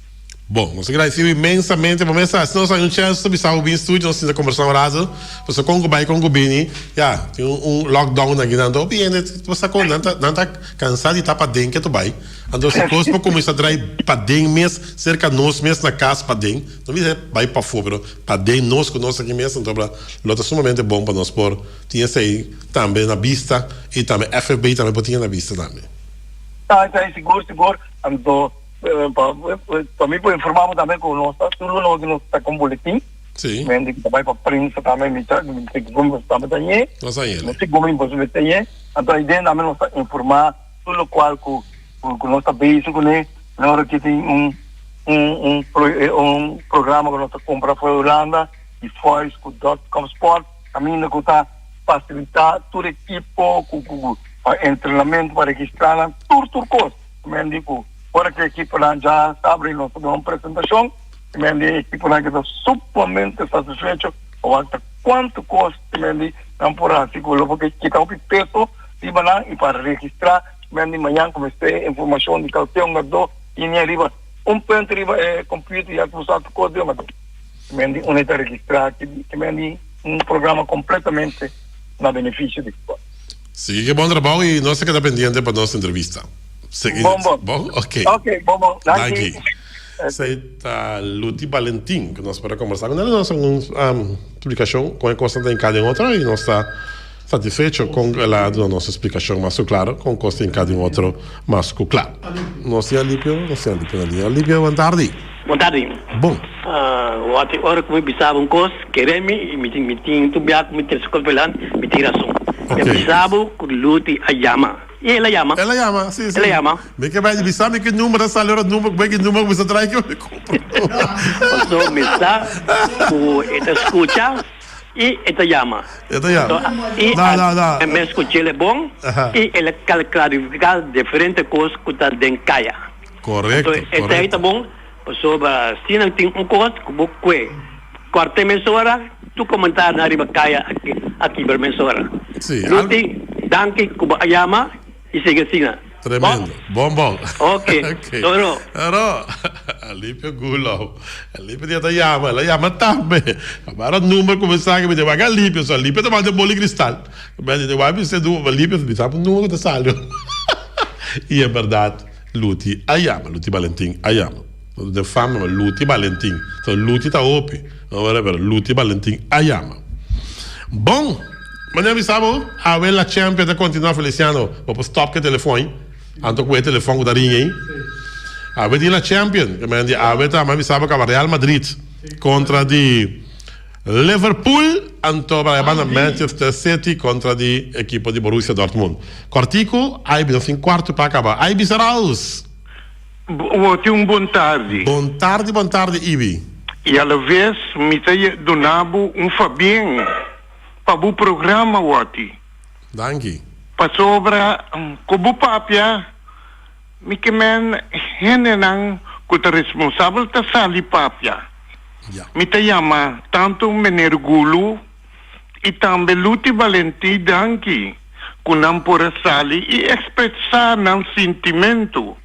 Speaker 1: Bon, nos ta gradisido inmensamente pa mesa. Si nos hay un chance ta bisa bo bin studio, nos sinta combersa un rato. Pasobra con cu bay con cu bini, ya, tin un lockdown aki nan. Hopi hende ta sa con nan ta nan ta cansa di ta paden ke ta bay. Anto si cos por cuminsa drai paden mes, cerca nos mes na cas paden, no bisa bay pafo, pero paden nos cu nos aki mes, anto lo ta sumamente bon pa nos por tin esey tambe na bista y tambe FFB tambe por tin na bista tambe.
Speaker 4: Ta, esey sigur, sigur. Anto. Pa mi por informa bo tambe ku nos ta tur luna nos ta ku un boletin.
Speaker 1: Sí.
Speaker 4: Mente ku ta bai pa prensa tambe mi ta mi ta segun bo tambe ta ñe.
Speaker 1: Nos a ñe.
Speaker 4: Mi segun mi boso ta ñe. Anto ahi den tambe nos ta informa tur lokual ku ku nos ta bezig kuné. Na ora ke tin un un un un programa ku nos ta kumpra for Hulanda di Voice ku dot com sport kaminda ku ta fasilitá tur ekipo ku ku pa entrenamentu pa registrá nan tur tur kos. Men di ku ora ku e ekiponan dja sabri nos ta duna un presentashon i men di e ekiponan keda sumamente satisfecho pa wak ta kuantu kos i men di nan por hasi ku lo por kita hopi peso riba nan i pa registrá men di mañan ku mester e informashon di kalke hungadó tini ariba un punt riba e computer ya ku sa tur kos di hungadó i men di unda ta registrá ki men di un programa kompletamente na benefisio di.
Speaker 1: Sigui ke bon trabou y nos ta keda pendiente pa nos entrevista. Sigui.
Speaker 4: Bon bon.
Speaker 1: Bon? Ok.
Speaker 4: Ok, bon bon.
Speaker 1: Danki.
Speaker 4: Danki.
Speaker 1: Esei ta Luti Balentin ku nos por a kombersá ku el. Nos a un splikashon kon e kosnan ta hinká den otro y nos ta satisfecho kon el a duna nos e splikashon mas ku klaro kon kos ta hinká den otro mas ku kla. Nos tin Alipio, nos tin Alipio na liña. Alipio, bon tardi.
Speaker 3: Bon tardi.
Speaker 1: Bon.
Speaker 3: Wak ora ku mi bisa bo un kos, kere mi i mi tin mi tin tur bia ku mi trese kos belant, mi tin rason.
Speaker 1: Ok.
Speaker 3: Mi a bisa bo ku Luti a yama. I el a yama.
Speaker 1: El a yama, si, si.
Speaker 3: El a yama.
Speaker 1: Mi ke bai di bisa mi ki number a sali ora number ku bai ki number ku mi sa trae ki mi kumpra.
Speaker 3: Paso mi sa ku e ta skucha i e ta yama.
Speaker 1: E ta yama.
Speaker 3: I
Speaker 1: No, no, no.
Speaker 3: a mi skuch'el e bon i el a klarifiká diferente kos ku ta den kaya.
Speaker 1: Korekto,
Speaker 3: Anto esei
Speaker 1: korekto.
Speaker 3: ta bon pasobra si nan tin un kos ku bo kue kòrt'e mesora, tur komentarionan riba kaya a kibra mesora.
Speaker 1: Sí, algo.
Speaker 3: Luti, danki ku bo a yama i sigui asina. Bon?
Speaker 1: Tremendo. Bon bon.
Speaker 3: Ok.
Speaker 1: Ok.
Speaker 3: Doro.
Speaker 1: Doro. Alipio Gulo. Alipio dia ta yama, el a yama tambe. Abara number kuminsá ke mi ta wak Alipio, so Alipio ta manda e boli kristal. Mi a wak mi se Alipio mi sa number ku ta sali. I en bèrdat. Luti a yama, Luti Balentin a yama. Den fama ma Luti Balentin. So Luti ta hopi. No whatever, Luti Balentin a yama. Bon, manera mi sa bo, awe la Champion ta continua Feliciano, bo por stop ke telefon ei. Anto ku e telefon ku ta ring ei. Awe tin la Champion, ke men di awe ta, mi sa bo kaba Real Madrid kontra di Liverpool anto para e banda Manchester City kontra di ekipo di Borussia Dortmund. Kòrtiku, Aibi nos tin kuartu pa kaba. Aibi Saraus!
Speaker 5: Bo tin un bon tardi.
Speaker 1: Bon tardi, bon tardi Ibi.
Speaker 5: I alaves mi ta duna bo un fabien pa bo programa wòti.
Speaker 1: Danki.
Speaker 5: Pasobra ku bo papia mi ke men hendenan ku ta responsabel ta sali papia. Mi ta yama tantu Meneer Gulu i tambe Luti Valentí danki ku nan por a sali i ekspresá nan sintimentu.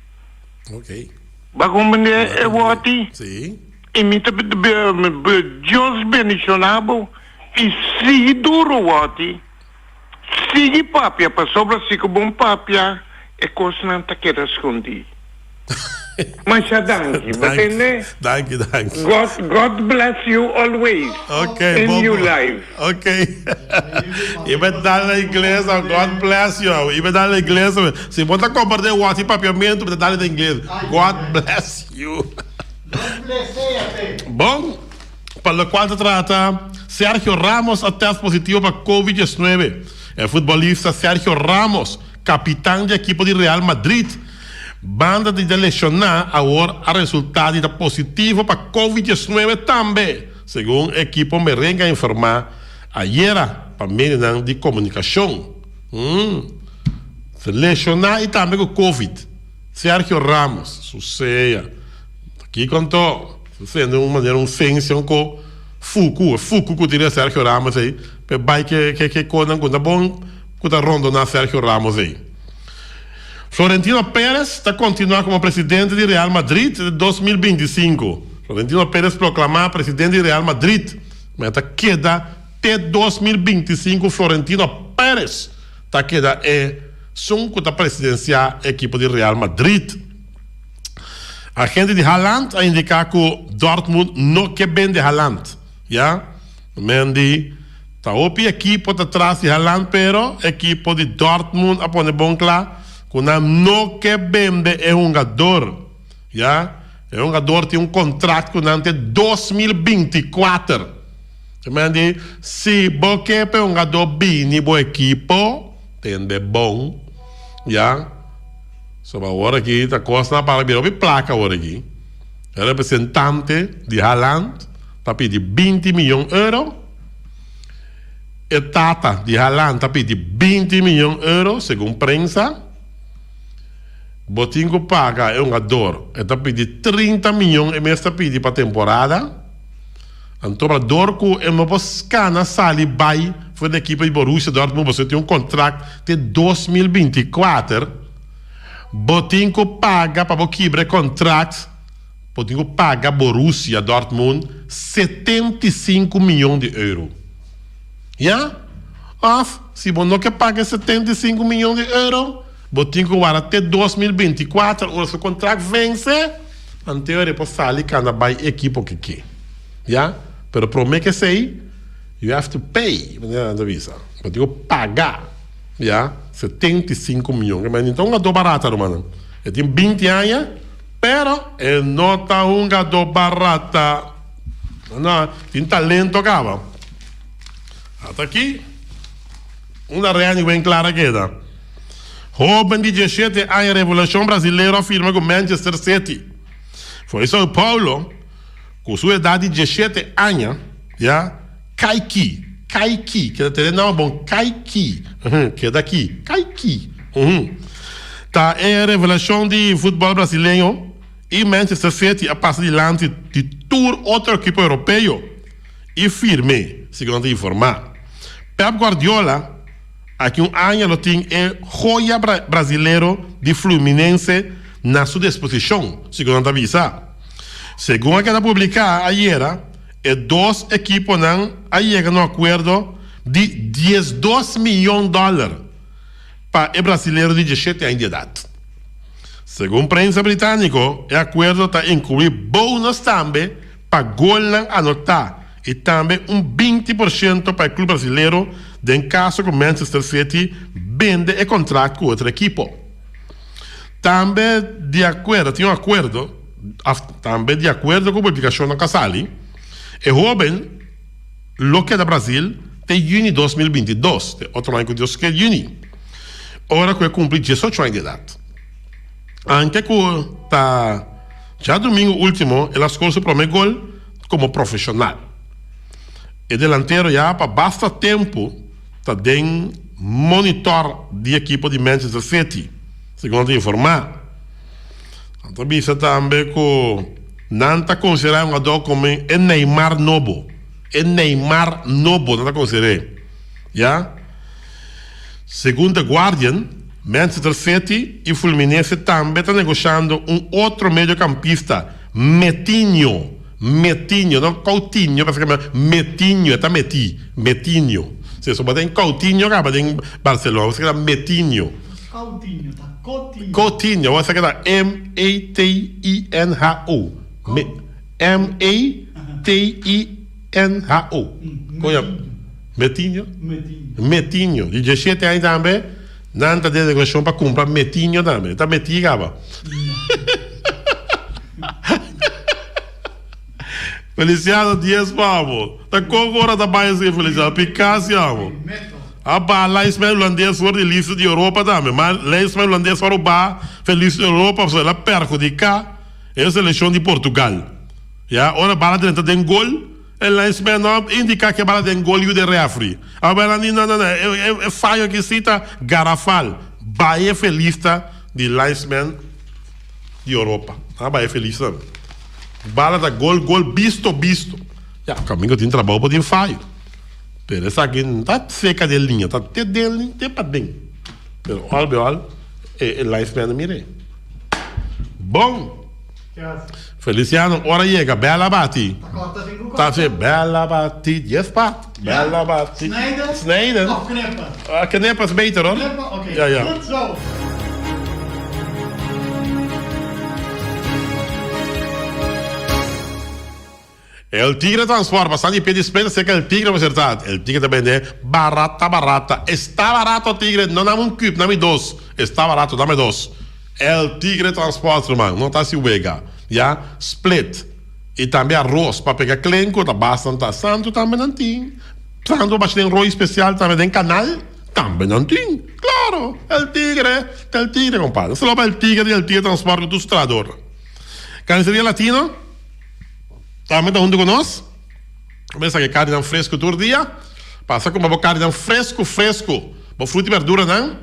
Speaker 5: Bo komprendé e wòrdi? I mi ta Dios bendishoná bo i sigui duru wòrdi. Sigui papia pasobra si ku bon papia e kosnan ta keda skondí. Masha danki. Bo tende?
Speaker 1: Danki, danki.
Speaker 5: God, God bless you always.
Speaker 1: Okay,
Speaker 5: in
Speaker 1: bon,
Speaker 5: your
Speaker 1: bon.
Speaker 5: life.
Speaker 1: Okay. I be dal na ingles, God bless you. I be dal na ingles. Si bo ta comprende wasi papiamento, be dal na ingles. God bless you.
Speaker 2: God bless you.
Speaker 1: Bon, pa locual ta trata, Sergio Ramos a test positivo pa COVID-19. E futbolista Sergio Ramos, capitan di ekipo di Real Madrid, Banda di ta lesioná awor a resultá di ta positivo pa Covid 19 tambe, segun ekipo merengue a informá ayera pa medionan di komunikashon. Lesioná i tambe ku Covid, Sergio Ramos, su sea. Ta kiko anto? Su sea den un manera un sensia un ko fuku, e fuku ku tin den Sergio Ramos ei, p'e bai ke ke konan ku ta bon ku ta rondoná Sergio Ramos ei. Florentino Perez ta kontinuá komo presidente di Real Madrid te 2025. Florentino Perez proklamá presidente di Real Madrid, ma e ta keda te 2025 Florentino Perez ta keda e sun ku ta presidensiá e ekipo di Real Madrid. Agente di Haaland a indiká ku Dortmund no ke bende Haaland, ya. Mendy Ta hopi ekipo ta tras di Haaland pero ekipo di Dortmund a pone bon kla ku nan no ke bende e hungador. Ya, e hungador tin un kontrakt ku nan te 2024. Te men di si bo ke pa e hungador bini bo ekipo, tende bon. Ya, soba awor aki ta kosnan a para bira hopi plaka awor aki. E representante di Haaland ta pidi 20 miyon euro. E tata di Haaland ta pidi 20 miyon euro, segun prensa. Bo tin ku paga e hungador, e ta pidi 30 miyon e mes ta pidi pa temporada. Anto pa dor ku e no por skana sali bai for di ekipo di Borussia Dortmund pasobra e tin un kontrakt te 2024, bo tin ku paga pa bo kibra e kontrakt. Bo tin ku paga Borussia Dortmund 75 miyon di euro. Ya? Òf, si bo no ke paga e 75 miyon di euro, bo tin ku warda te 2024 ora su kontrakt vense, anto e por sali kanda bai ekipo ke ke. Ya? Pero promé ke esei, you have to pay, manera nan ta bisa. Bo tin ku paga, ya, 75 miyon. Ke manera, no ta un gadó barata, rumannan. E tin 20 aña. Pero e no ta hungadó barata. No, no, tin talento caba. Ata aki, unda Reni wen clara keda. Hoben di 17 aña revelacion brasilero a firma cu Manchester City. For di Sao Paulo, cu su edad di 17 aña, ya, Kaiky, Kaiky, keda tene nama bon, Kaiky, keda aki, Kaiky, ta e revelashon di futbòl brasileño i Manchester City a pasa dilanti di tur otro ekipo europeo i firm'é, segun nan ta informá. Pep Guardiola aki un aña lo tin e joya brasilero di Fluminense na su disposishon, segun nan ta bisa. Segun a keda publiká ayera, E dos ekiponan a yega na un akuerdo di 12 miyon dòler pa e brasilero di 17 aña di edat. Segun prensa britániko, e akuerdo ta inkluí bonus tambe pa golnan anotá i tambe un 20 por shento pa e klub brasilero den kaso ku Manchester City bende e kontrakt ku otro ekipo. Tambe di akuerdo tin un akuerdo. Tambe di akuerdo ku publikashonnan ku a sali, e hóben lo keda Brazil te yüni 2022, te otro aña ku Dios ke yüni, ora ku e kumpli 18 aña di edat. Anke ku ta djadumingu último el a skor su promé gol komo profeshonal. E delantero ya pa basta tempu ta den monitòr di ekipo di Manchester City, segun nan ta informá. Nan ta bisa tambe ku nan ta konsiderá e hungadó komo e Neymar nobo. E Neymar nobo nan ta konsider'é. Ya. Segun The Guardian, Manchester City i Fluminense tambe ta negoshando un otro mediokampista, Metinho. Metinho, no Coutinho, pasobra ke Metinho, e ta metí, Metinho. Si, so bo ta den Coutinho kaba den Barcelona, bo ta keda Metinho.
Speaker 2: Coutinho ta.
Speaker 1: Coutinho. Awor esaki ta M-A-T-I-N-H-O. M-A-T-I-N-H-O. Kon ya? Metinho? Metinho. Di diesshete aña tambe nan ta den negosiashon pa kumpra Metinho tambe. E ta metí kaba. Feliciano dies pa amo. Ta kon ora ta bai así Feliciano? Piká si amo. A baha lijstman hulandes for di lista di Europa tambe. Ma lijstman hulandes for baha for lista di Europa pasobra el a perhudiká e selekshon di Portugal. Ya, ora bala drenta den gol, e linesman no a indiká ke bala den gol yu den refri. A bala ni no no no e fayo aki si ta garafal. Bai e lista di linesman di Europa. A bai e lista. Bala ta gol gol bisto bisto. Ya, kaminda tin trabou por tin fayo. Pero esaki no ta seka den liña, ta te den te paden. Pero al be al e linesman a mira. Bon! Feliciano ora yega bel a bati. Ta haci bel a bati dies pa bel a bati.
Speaker 2: Snijden?
Speaker 1: Snijden.
Speaker 2: Of knippen?
Speaker 1: Knippen is beter hoor.
Speaker 2: Knippen? Oké.
Speaker 1: Ja, ja.
Speaker 2: Goed zo.
Speaker 1: El Tigre Transport, pasando di pie di spera cerca El Tigre mester ta. El Tigre ta bende barata barata. Esta barato Tigre, no dame un cup, dame dos. Esta barato, dame dos. El Tigre Transport ruman, no ta haci wega. Ya, split. Y tambe arroz pa pega klenku ta basta ta. Santo tambe nan tin. Santo bashi den rooi special tambe den canal tambe nan tin. Claro, El Tigre, ta El Tigre compadre. Solo pa El Tigre di El Tigre Transport cu tur su trahadornan. Carniceria Latino. Tambe ta huntu ku nos. Mester saka e karninan fresku tur dia. Pasa kumpra bo karninan fresku fresku, bo fruta i berduranan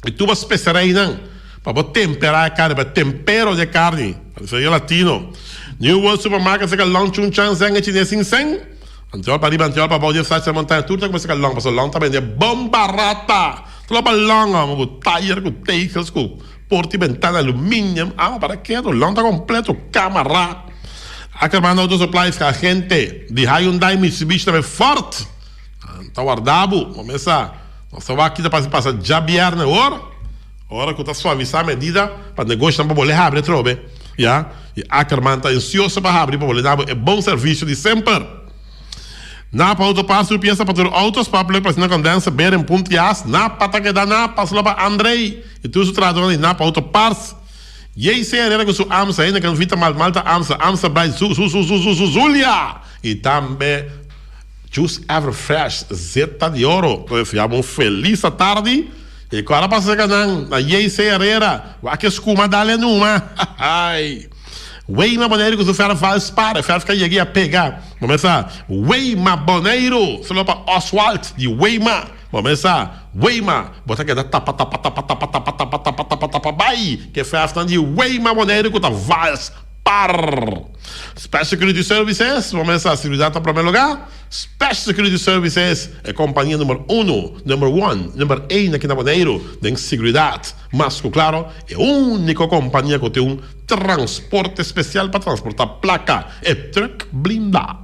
Speaker 1: i tur bo spesereinan pa bo temperá e karni, pa tempero di e karni. Carniceria Latino. New World Supermarket saka long chun chan zeng e chines sin seng. Antiol pa riba antiol pa abou di e sacha montaña tur ta kuminsá saka long pasobra long ta bende bon barata. Tur lo pa long amo ku tayer ku tegels ku. Porta y bentana aluminium, ama para kedo, lanta completo, camara. Ackerman Auto Supply ska agente di Hyundai, Mitsubishi tambe Ford. Nan ta warda bo. Bo mesa, nos ta wak kita pasa pasa djabierne awor, ora cu ta suavisa medida pa negoshonan pa bole habri atrobe. Ya, y Ackerman ta ansioso pa habri pa bole dabo e bon servicio di semper. Napa Auto Parts tur pieza pa tur auto, spark plug, plastina condenser, bearing, punt gas. Napa ta keda Napa, solo pa Andrey y tur su trahadornan di Napa Auto Parts. JC Herrera cu su Amsa, Heineken Vita Malt, Malta Amsa, Amsa Bright, Zu Zu Zu Zu Zu Zu Zulia y tambe Juice Ever Fresh, Zeta di Oro. Ta desea bo un feliz atardi y cu ora pasa cerca nan na JC Herrera, wak e scuma dale numa. Hay. Weima Boneiru ku su fèrf vals para, e fèrf ka yega i a pega. Bo mester sa, Weima Boneiru! Solo pa Oswald di Weima. Bo mester sa, Weima! Bo ta keda tapa tapa tapa tapa tapa tapa tapa tapa tapa bai ku e fèrfnan di Weima Boneiru ku ta vals par. Special Security Services, bo mester sa, seguridat na promé lugá. Special Security Services, e kompania number uno, number one, number ein aki na Boneiru den seguridat. Mas ku klaro, e úniko kompania ku tin un transporte spesial pa transportá plaka, e trùk blindá.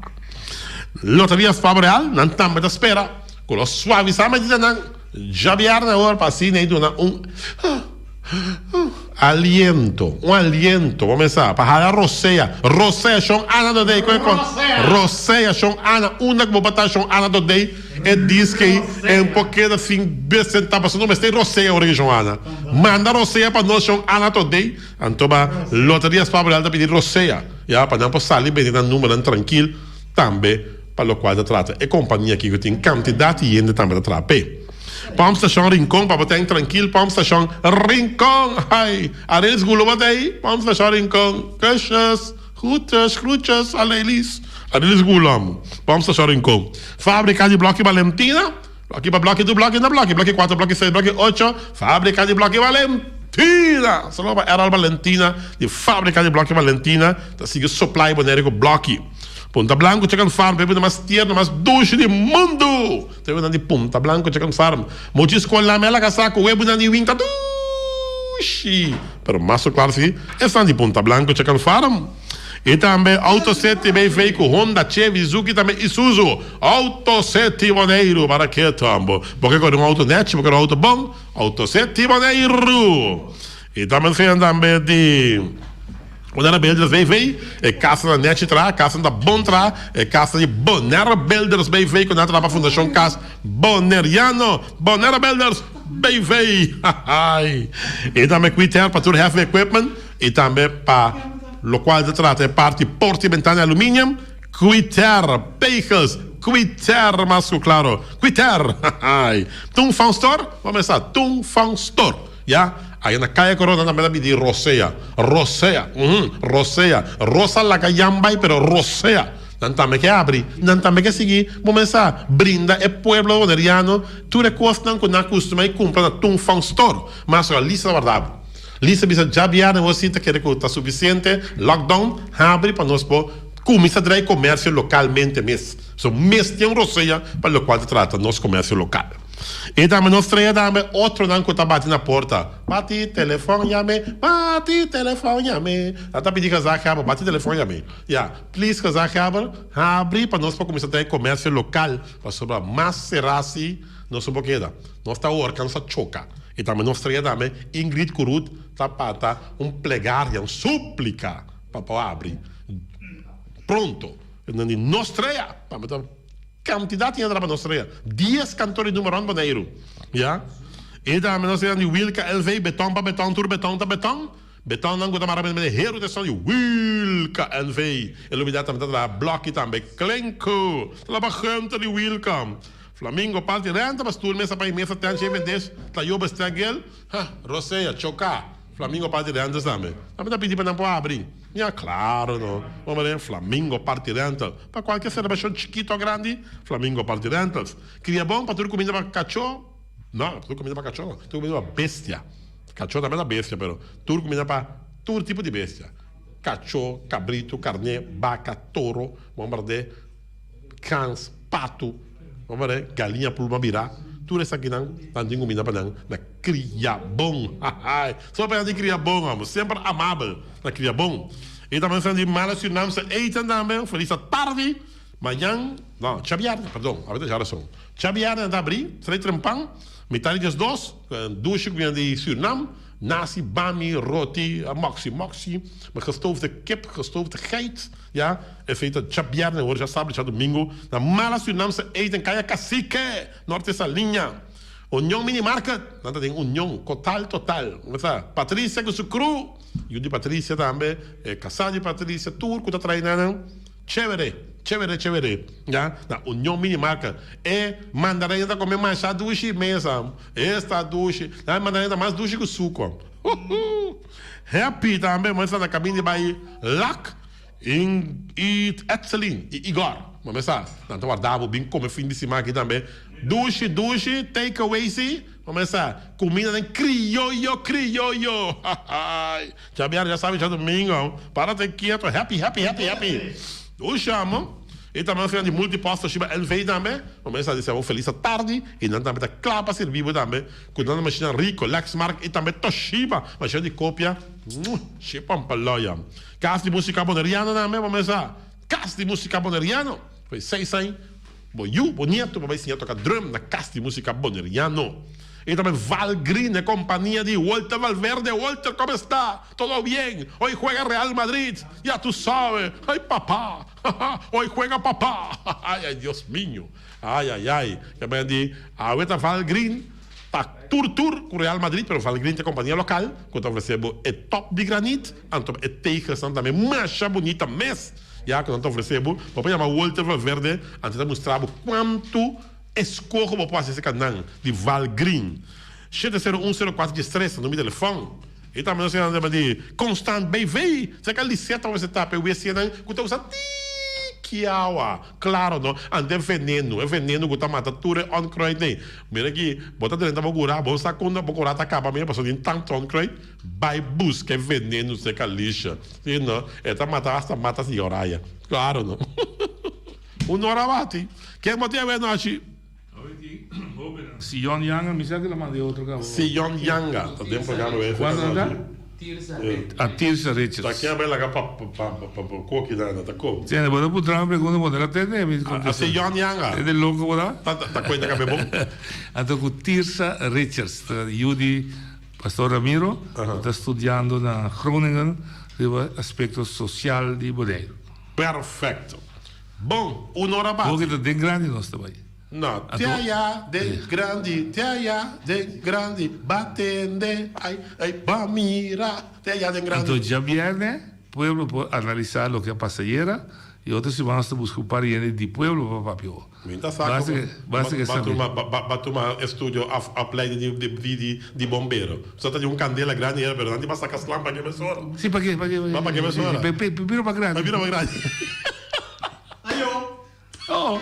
Speaker 1: Loteria Spavo Real, nan tambe ta spera ku lo suavisá medidanan djabièrnè awor pa asina e duna un aliento, un aliento, bo mester pa hala rosea, rosea shon Ana Dodey, koe kon? Rosea shon Ana, unda ku bo por ta shon Ana Dodey? E disk ei en por keda sin besentá pasobra no mester rosea ora ki shon Ana. Manda rosea pa nos shon Ana Todey. Anto ba Loteria Spa Real ta pidi rosea ya pa nan por sali bende nan numbernan trankil tambe pa lokual ta trata e kompania aki ku tin kantidat di hende tambe ta traha p'e. Pump Station Rincon pa bo ten trankil Pump Station Rincon hay Arelis gulo bo ta ei Pump Station Rincon kusjes groetjes groetjes Alelis Arelis gulo amo Pump Station Rincon Fabrika di bloki Valentina Bloki pa bloki tur bloki na bloki bloki kuater bloki seis bloki ocho Fabrika di bloki Valentina Solo pa Errol Valentina di Fabrika di bloki Valentina ta sigui supply Bonaire ku bloki Punta Blanco Chicken Farm bebida mas tierno mas dushi di mundu Ta webunan di Punta Blanco Chicken Farm Mucha skol nan mela kasa ku webunan di winta dushi pero mas ku klar si esnan di Punta Blanco Chicken Farm. I tambe Auto City BV ku Honda, Chevy, Suzuki tambe Isuzu. Auto City Boneiru para ketu ambo. Bo ke kore un auto nechi, bo kere un auto bon, Auto City Boneiru. I tambe señor tambe di Bonaire Builders BV, e kasanan nechi traha, kasanan ta bon traha, e kasa di Bonaire Builders BV ku nan a traha pa Fundashon Kas Boneriano, Bonaire Builders BV. Hahaai. I tambe Quitair pa tur heavy equipment i tambe pa lokual ta trata e parti porta i bentana di aluminium, Quitair, Pegels, Quitair mas ku klaro, Quitair. Hahaai. Tung Fang Store, bo mester sa Tung Fang Store. Ya, aya na Kaya Corona tambe ta bidi rosea, rosea, uhum, rosea, rosa laga yan bai pero rosea nan tambe ke abri, nan tambe ke sigui cuminsa brinda e pueblo Boneriano tur e cosnan cu nan a custuma y cumpra na Tung Fong Store. Mas ora lista ta warda bo. Lista bisa djabièrnè bo si ta kere cu ta suficiente lockdown habri pa nos por cuminsa drai comercio localmente mes. So mester un rosea pa locual ta trata nos comercio local. I tambe nos trae tambe otronan ku ta bati na porta. Bati telefòn yam'é, bati telefòn yam'é. Nan ta pidi gezaghebber, bati telefòn yam'é. Ya, please gezaghebber, habri pa nos por kuminsá trae komersio lokal, pasobra mas será si nos no por keda. Nos ta horka, nos ta choka. I tambe nos trae tambe Ingrid ku Ruth ta pata un plegaria, un súplika pa por habri pronto. Nan di nos trae, tambe ta. Kantidat tin a traba nos trea. Dies kantor di numa rònt Boneiru. Ya. E tambe nos trea di Wilka NV. Beton pa beton, tur beton ta beton. Betonnan ku ta mara mene heru ta son di Wilka NV. E lubidá tambe ta traha blòki tambe. Klenku. Ta laba gènte di Wilka. Flamingo parti renta pa stul mesa pa e mesa tèn sheve des ta yobe strègel. Ha, rosea, choká. Flamingo Party Rentals tambe. Tambe ta pidi pa nan por habri. Ya, claro no. Bo mira Flamingo Party Rental. Pa cualkier celebracion chikito o grandi, Flamingo Party Rentals. Cria bon pa tur cuminda pa cacho. No, tur cuminda pa cacho no. Tur cuminda pa bestia. Cacho tambe ta bestia, pero tur cuminda pa tur tipo di bestia. Cacho, cabrito, carne, baca, toro, bo mira Kans, patu, bo mira galiña pluma bira, tur esakinan nan tin kuminda pa nan na kria bon. Hahaai! So pa nan di kria bon amo, semper amabel na kria bon. I tambe esnan di Mala Surinaamse Eten tambe, un felis atardi. Mañan, no, djabièrnè, perdon, awe ta djarason. Djabièrnè nan ta abri, trei trempan, mitar di diesdos, dushi kuminda di Surinam. Nasi, bami, roti, moksi, moksi, met gestoofde kip, gestoofde geit, ja, esei ta djabièrnè, ora djasabra, djadumingu, na Mala Surinaamse Eten, Kaya Cacique, Norte Saliña. Union Mini Market, nan ta den Union, Kotal Total, bo sa, Patricia ku su crew, yu di Patricia tambe, e kasá di Patricia, tur ku ta trae nan. Chévere, chévere, chévere, ya, na Union Mini Market. E mandareña ta come masha dushi mesa. Esta dushi. Na e mandareña ta mas dushi cu suco. Huhu. Happy tambe, mester na caminda di bay Lak in y Etselin y Igor. Bo mester sa, nan ta warda bo bin come fin di siman aki tambe. Dushi, dushi, take away si. Bo mester sa, cuminda den crioyo, crioyo. Hahaai. Djabièrnè, djasabi, djadumingo, para te kieto, happy, happy, happy, happy. Dushi amo. I tambe nos di Multipost Toshiba NV tambe. Bo mester sa desea bo felis atardi i nan tambe ta kla pa sirbi bo tambe ku nan mashina Ricoh, Lexmark i tambe Toshiba, mashina di kopia. Shipampaloya. Kas di Musika Boneriano tambe, bo mester sa. Kas di Musika Boneriano. Foi seis aña. Bo yu, bo nieto bo bai siña toka drum na Kas di Musika Boneriano. I tambe Valgreen, e kompania di Walter Valverde. Walter, como esta? Todo bien? Hoy juega Real Madrid, ya tu sabe. Ay papá, hoy juega papá. Ay, ay, Dios miño. Ay, ay, ay. Ke men di, awe ta Valgreen ta tur tur ku Real Madrid, pero Valgreen ta e kompania lokal ku ta ofresé bo e top di granit, anto e tegelsnan tambe masha bunita mes. Ya ku nan ta ofresé bo, bo por yama Walter Valverde, anto e ta mustra bo kuantu eskoho bo por hasi aserka nan di Valgreen. 701 04 13 ta number di telefòn. I tambe nos yama di Constant BV. Serka Lisette ta mester tapa e wc-nan ku ta usa tiki awa. Klaro no, ante e veneno, e veneno ku ta mata tur e onkruid ei. Mira aki, bo ta drenta bo kura, bo sa kon bo kura ta kaba mira pasobra tin tantu onkruid. Bai buska e veneno serka Lisha. Si no, e ta mata hasta mata si oraya. Klaro no. Un ora bati. Ken bo tin awe anochi?
Speaker 6: Sion Yanga, mi sa ke lo manda e otro kaba.
Speaker 1: Sion Yanga ta den programa awe
Speaker 6: Kuantu nan ta? A Tirsa Richards.
Speaker 1: Ta ken a bai laga pa pa pa pa koki nan na ta ko.
Speaker 6: Tende bo ta puntra mi pregunta bo no ta tende mi
Speaker 1: A
Speaker 6: kontesta.
Speaker 1: si Yon Yanga.
Speaker 6: Tende loko bo ta.
Speaker 1: Ta ta kuenta kabe bon.
Speaker 6: Anto ku Tirsa Richards ta yu di Pastor Ramiro ku ta studiando na Groningen riba aspekto sosial di Boneiru.
Speaker 1: Perfecto. Bon, un ora bati.
Speaker 6: Bo ke ta den grandi nos ta bai.
Speaker 1: No, te aya den grandi, te aya den grandi, batende, ai, ai, ba mira, te aya den grandi.
Speaker 6: Anto djabierne pueblo por analisa loke a pasa ayera y otro siman nos ta busca un par di hende di pueblo pa papia bo.
Speaker 1: Mi ta sa
Speaker 6: Basta
Speaker 1: como
Speaker 6: ke, basta ke
Speaker 1: ba
Speaker 6: sabi.
Speaker 1: tuma, ba, ba tuma estudio of opleiding di, di, di, di, di bombero. So ta di un candela grandi ayera pero nan di ba saca slang pa ke mesora.
Speaker 6: Si, pa ke, pa ke,
Speaker 1: Ba pa ke mesora.
Speaker 6: Pa, pa, pa bira pa grandi.
Speaker 1: Pa bira pa grandi.
Speaker 2: Ayo!
Speaker 6: Oh.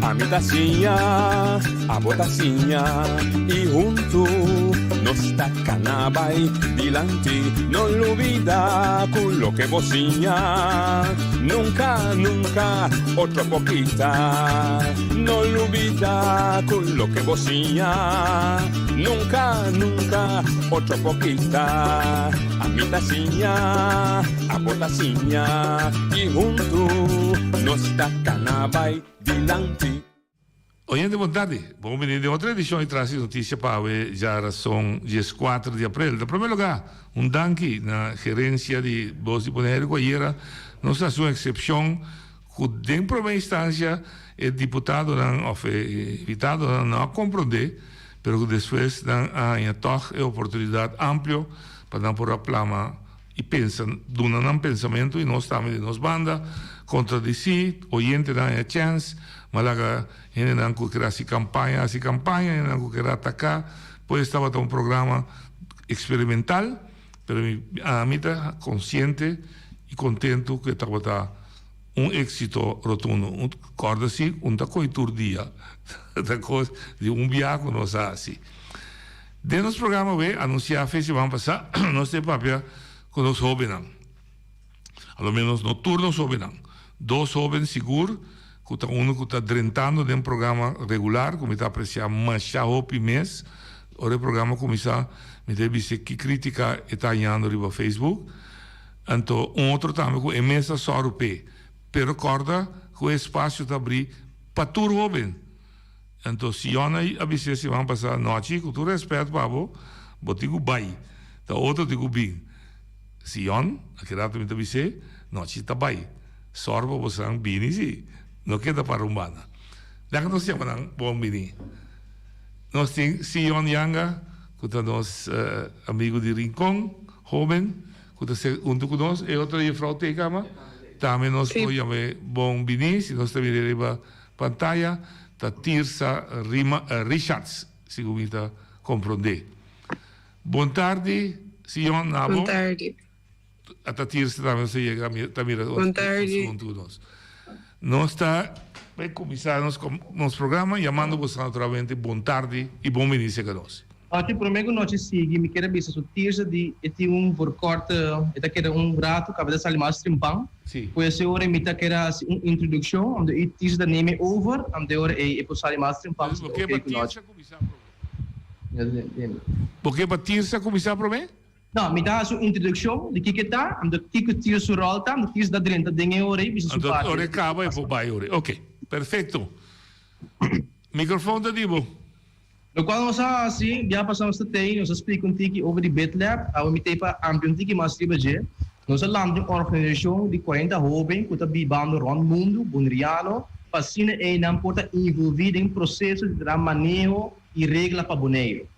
Speaker 7: Ami ta siña, abo ta siña y huntu nos ta cana bay dilanti. No lubida cu loke bo siña nunca, nunca otro por kita. No lubida cu loke bo siña nunca, nunca otro por kita. Ami ta siña, abo ta siña y huntu nos ta cana bay dilanti.
Speaker 6: Oyente bon tardi, bon bini den otro edicion di Tras di Noticia pa awe djarason dieskuater di aprel. Na prome lugar un danki na gerencia di Bos di Bonaire cu ayera nos a haci un excepcion cu den prome instancia e diputadonan of e invitadonan no a comprende pero cu despues nan a haña tog e oportunidad amplio pa nan por a plama y pensa, duna nan pensamento y nos tambe di nos banda contradeci, oyentenan haña chens, ma laga hendenan cu kier haci campaña haci campaña, hendenan cu kier ataca, pues tabata un programa experimental, pero mi ami ta consciente y contento cu e tabata. Un éxito rotundo. Un kòrda si un ta kohe tur dia. Ta kos di un biaha ku nos a hasi. Den nos programa awe anunsiá fe siman pasá nos ta e papia ku nos hóbennan. A lo ménos no tur nos hóbennan. Dos hóben sigur ku ta unu ku ta drentando den programa regular ku mi ta apresiá mashá hopi mes. Ora e programa kuminsá mi ta e bis'é ki krítika e ta hañando riba Facebook. Anto un otro tambe ku e mes a sòru p'e. Pero kòrda ku e espasio ta abrí pa tur hóben. Anto Sion a bis'é siman pasá, Nochi, ku tur rèspèt pa bo, bo tin ku bai. Ta otro tin ku bin. Sion, aki rato mi ta bis'é, Nochi ta bai. Sòru pa bosan bini sí, no keda para un banda. Laga nos yama nan bon bini. Nos tin Sion Yanga, ku ta nos amigu di Rincon, hóben. Ku ta ser huntu ku nos. E otro jefrou te kama. Tambe nos por yam'é bon biní. Si nos ta mira riba pantaya, ta Tirsa Rima Richards, segun mi ta komprondé. Bon tardi, Sion, na bo.
Speaker 8: Bon tardi.
Speaker 6: Ata Tirsa tambe nos ta yega ta mira
Speaker 8: Bon tardi.
Speaker 6: huntu ku nos. Nos ta bai kuminsá nos nos programa yamando boso naturalmente bon tardi i bon biní serka nos.
Speaker 9: Ochi prome ku nochi sigui mi kier a bisa su Tirsa di e tin un verkorte e ta keda un ratu kaba ta sali mas trimpan
Speaker 6: Sí.
Speaker 9: pues e ora mi ta keda hasi un introdukshon ando e Tirsa ta neme over ando e ora ei e por sali mas trimpan
Speaker 6: Bo
Speaker 9: si ta
Speaker 6: ke
Speaker 9: ok
Speaker 6: pa
Speaker 9: ku nochi.
Speaker 6: Tirsa kuminsá prome? Bo ke pa Tirsa kuminsá prome?
Speaker 9: No, mi ta hasi un introdukshon di kiko e ta, anto kiko Tirsa su ròl ta, anto Tirsa ta drenta den e ora ei bisa su
Speaker 6: Anto
Speaker 9: parti.
Speaker 6: ora e kaba e por bai ora. Ok, perfekto. Mikrofon ta di bo.
Speaker 9: Lokual nos a hasi, bia pasá nos ta tei, nos a splika un tiki over di BitLab, awe mi tei pa amplia un tiki mas riba dje. Nos a lanta un organisashon di kuarenta hóben ku ta bibando rònt mundu, boneriano, pa asina ei nan por ta involví den proseso di traha maneho i regla pa Boneiru.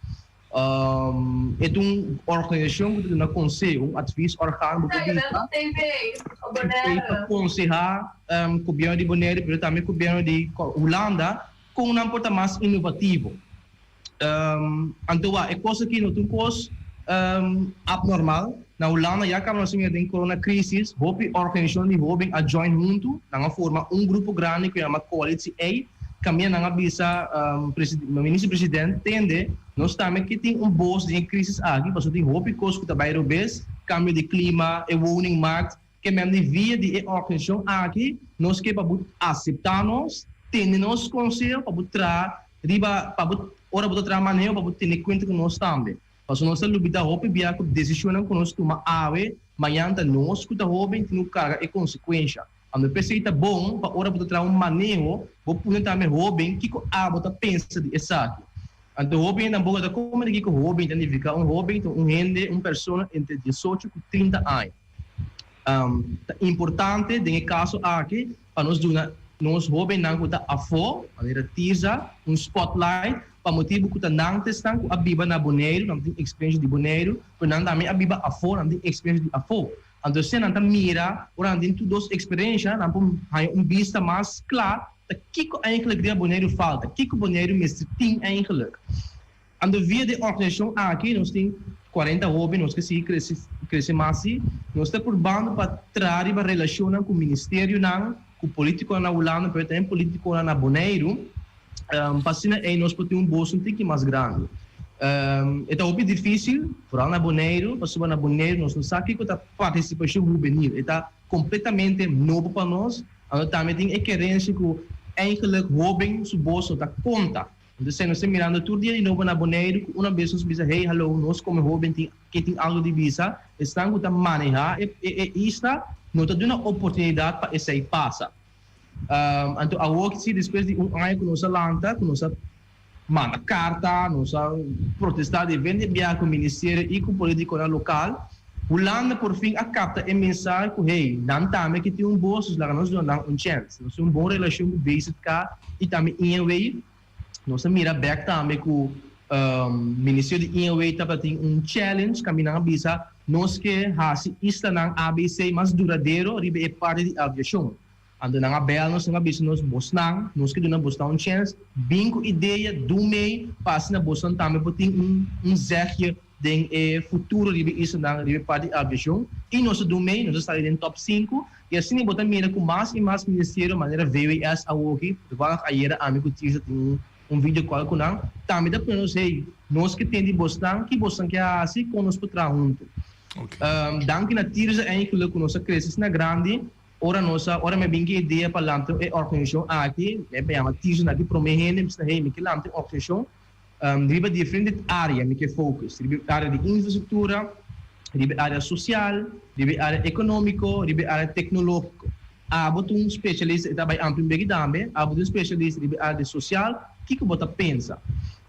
Speaker 9: E ta un organisashon ku ta duna konseho, un advisorgaan bo por bisa, ku ta pa konsehá gobièrnu di Boneiru pero tambe gobièrnu di Hulanda Kon nan por ta mas inovativo? Anto wak, e kos aki no ta un kos abnormal. Na Hulanda ya kaba nos a mira den corona crisis, hopi organisashon di hoben a join huntu, nan a forma un grupo grandi ku yama Coalitie A. Kaminda nan a bisa Minister President, tende, nos tambe ke tin un bos den e crisis aki, pasobra tin hopi kos ku ta bai robes, kambio di klima, e woningmarkt, Ke men di via di e organisashon aki nos ke pa bo aseptá nos, tende nos konseho pa bo traha riba pa bo ora bo ta traha maneho pa bo tene kuenta ku nos tambe. Pasobra nos ta lubidá hopi bia ku desishonnan ku nos tuma awe, mañan ta nos ku ta hóben tin ku karga e konsekuensha. Anto p'esei ta bon pa ora bo ta traha un maneho bo pone tambe hóben kiko abo ta pensa di esaki. Anto hóben tampoco ta kome di kiko hóben ta nifiká. Un hóben ta un hende, un persona entre diesocho ku trinta aña. Ta importante den e kaso aki pa nos duna nos hóbennan ku ta afó, manera Tirza, un spotlight pa motibu ku ta nan ta esnan ku a biba na Boneiru, nan tin eksperensha di Boneiru, pero nan tambe a biba afó, nan tin eksperensha di afó. Anto esei nan ta mira ora nan tin tur dos eksperensha, nan por haña un bista mas kla ta kiko eigentlik den Boneiru falta, kiko Boneiru mester tin eigentlik. Anto via di e organisashon aki nos tin kuarenta hoben, nos ke sigui krese krese mas si. Nos ta purbando pa traha riba relashonnan ku ministerionan, ku politikonan na Hulanda pero tambe politikonan na Boneiru pa asina ei nos por tin un bos un tiki mas grandi. E ta hopi difisil, foral na Boneiru, pasobra na Boneiru nos no sa kiko ta partisipashon hubenil. E ta kompletamente nobo pa nos. Anto tambe tin e kerensia ku eigenlik hoben su bos no ta konta. Entonces nos ta mirando tur dia di nobo na Boneiru ku una bes nos bisa hey hallo nos komo hoben tin ke tin algo di bisa esnan ku ta maneha e e isla no ta duna oportunidat pa esei pasa. Anto awor si despues di un aña ku nos a lanta ku nos a manda karta nos a protesta diferente biaha ku ministerio i ku politikonan lokal Hulanda por fin a kapta e mensahe ku hey nan tambe ke tin un bos dus laga nos duna nan un chèns. Nos tin un bon relashon ku BZK i tambe INW. Nos a mira bèk tambe ku Ministerio di INW tabatin un challenge kaminda nan a bisa nos ke hasi islanan ABC mas duradero riba e parti di aviashon. Anto nan a bèl nos, nan a bisa nos, Bosnan, nos ke duna bosnan un chèns, bin ku idea, dun mei, pa asina bosnan tambe por tin un un zegje. den e futuro riba e islanan riba e parti di aviashon i nos a dun mei, nos a sali den top sinku i asina bo ta mira ku mas i mas ministerio manera VWS awoki, toevallig ayera ami ku Tirza tin un video call ku nan, tambe ta pone nos hey, nos ke tende bosnan, ki bosnan ke hasi, kon nos por traha huntu. Danki na Tirza eigenlijk ku nos a krese asina grandi. Ora nos a, ora mi a bin ku e idea pa lanta e organisashon aki, mi a yama Tirza na ki promé hende, mi bisa hey, mi ke lanta e organisashon riba diferente área mi ke focus, riba e área di infrastruktura, riba e área sosial, riba e área ekonómiko, riba e área teknológiko. Abo ta un spesialista, e ta bai amplia un beki tambe, abo ta un spesialista riba e área di sosial, kiko bo ta pensa?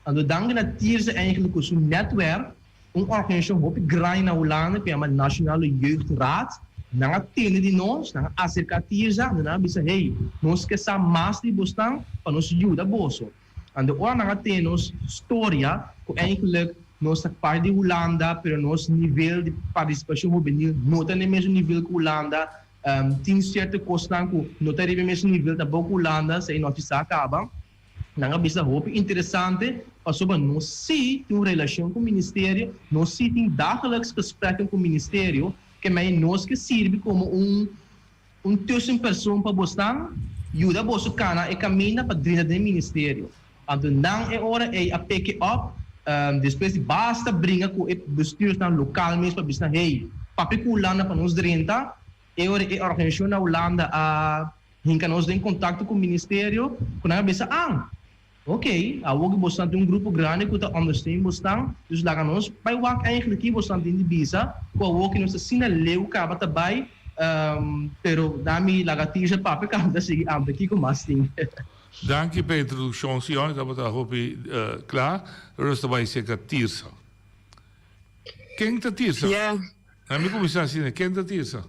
Speaker 9: Anto danki na Tirza eigenlijk ku su nètwèrk, Un organisashon hopi grandi na Hulanda ku yama Nationale Jeugdraad, nan a tende di nos, nan a aserká Tirza, anto nan a bisa, Hey, nos ke sa mas di bosnan pa nos yuda boso. Anto ora nan a tende nos storia, ku eigenlijk nos ta parti di Hulanda, pero nos nivel di partisipashon hubenil no ta na e mesun nivel ku Hulanda, tin sierto kosnan ku no ta riba e mesun nivel tampoko ku Hulanda, esei nos a bisa kaba. Nan a bisa hopi interesante pasobra nos sí tin un relashon ku ministerio, nos sí tin dagelijks gesprekken ku ministerio, ke mei nos ke sirbi komo un un tussenpersoon pa bosnan, yuda boso kana e kaminda pa drenta den ministerio. Anto nan e ora ei a pick e up, despues di basta bringa ku e bestuursnan lokal mes pa bisa nan, hey, papia ku Hulanda pa nos drenta, e ora e organisashon na Hulanda a Hinka nos den kontakto ku ministerio ku nan a bisa, Ah, ok, awor ku bosnan tin un grupo grandi ku ta ondersteun bosnan, dus laga nos bai wak eigenlijk ki bosnan tin di bisa ku awor ku nos ta asina leu kaba ta bai, pero dami laga Tirza papia kaba ta sigui amplia kiko mas tin.
Speaker 6: Danki pa e introdukshon Sion, e tabata hopi kla. Ahora nos ta bai serka Tirza. Ken ta Tirza?
Speaker 8: Yeah.
Speaker 6: Ami kuminsá asina, ken ta Tirza?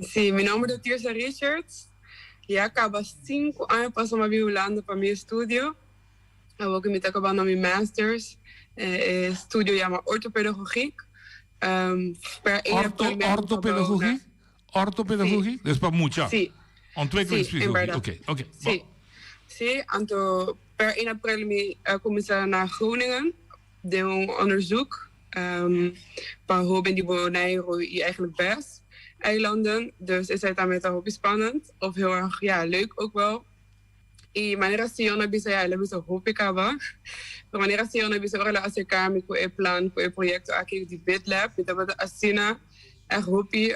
Speaker 8: Sí, mi nomber ta Tirza Richards. Ya caba cinco aña pasa mi a bin Hulanda pa mi estudio. Awor cu mi ta cabando mi masters. E estudio yama orthopedagogiek. Per één
Speaker 6: Orto,
Speaker 8: april mi a
Speaker 6: orthopedagogiek? Orthopedagogiek?
Speaker 8: Sí.
Speaker 6: Dus pa mucha?
Speaker 8: Sí.
Speaker 6: Ontwikkelingsfysiologie?
Speaker 8: Sí, en berdad.
Speaker 6: Oké, oké.
Speaker 8: Sí. Sí, anto per 1 april mi a cuminsa na Groningen. Den un onderzoek pa hoben di Boneiru y eigenlijk bes eilanden. Dus esei tambe ta hopi spannend of heel erg ja leuk ook wel. Y manera Sion a bisa ja el a bisa hopi caba. Pero manera Sion a bisa ora el a acerca mi cu e plan cu e proyecto aki di BitLab mi tabata asina echt hopi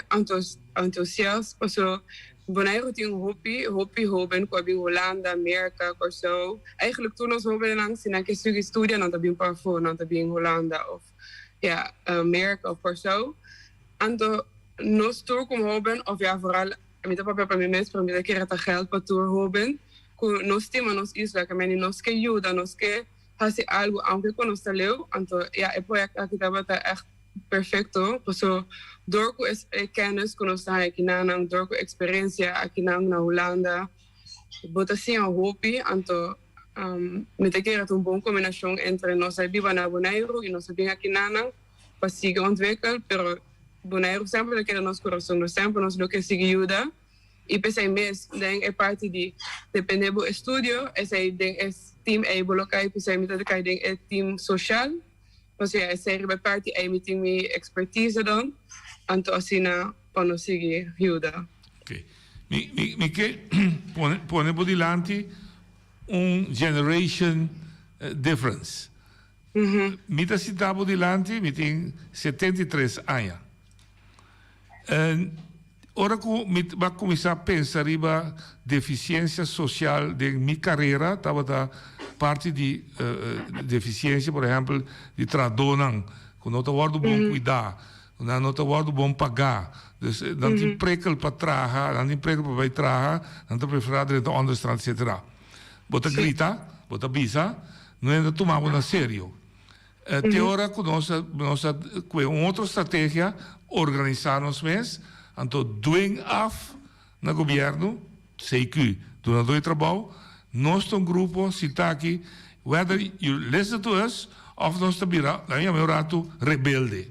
Speaker 8: enthousiast paso Boneiru tin hopi hopi hoben ku a bin Hulanda, Merka, Kòrsou. Eigenlijk tur nos hobennan si nan ke sigui studia nan ta bin pafó, nan ta bin Hulanda of ya Merka of Kòrsou. Anto nos tur komo hoben of ya vooral mi ta papia pa mi mes pero mi ta kere ta geld pa tur hoben ku nos stima nos isla ke meni nos ke yuda nos ke hasi algu aunke ku nos ta leu. Anto ya e proyekto aki tabata echt Perfecto, paso door cu e kennis cu nos ta haña akinanan, door cu experiencia akinan na Hulanda, bo ta siña hopi, anto mi ta kere ta un bon combinacion entre nos a biba na Boneiru y nos a bin akinanan pa sigui ontwikkel, pero Boneiru semper ta keda nos corazon, nos semper nos lo ke sigui yuda y p'esey mes den e parti di depende bo estudio, esey den e team ey bo lo cay, p'esey mi ta cay den e team social. Pasobra esei riba e parti ei mi tin mi expertise don, anto asina pa nos sigui yuda.
Speaker 6: Ok. Mi, mi, mi ke pone, pone bo dilanti un generation difference. Mi ta sinta bo dilanti, mi tin 73 aña. En ora ku mi a kuminsá pensa riba defisiensia sosial den mi karera tabata parti di defisiensia por ehèmpel di trahadónan ku no ta wòrdu bon kuidá, ku nan no ta wòrdu bon pagá. Dus nan tin prekel pa traha, nan tin prekel pa bai traha, nan ta preferá drenta ònderstand etsetera. Bo ta grita, bo ta bisa, no hende ta tuma bo na serio. Te ora ku nos a nos a kue un otro strategia, organisá nos mes, anto dwing af na gobièrnu, CQ, dunadó di trabou, nos ta un grupo sintá aki, whether you listen to us òf nos ta bira, nan yama e un ratu, rebelde.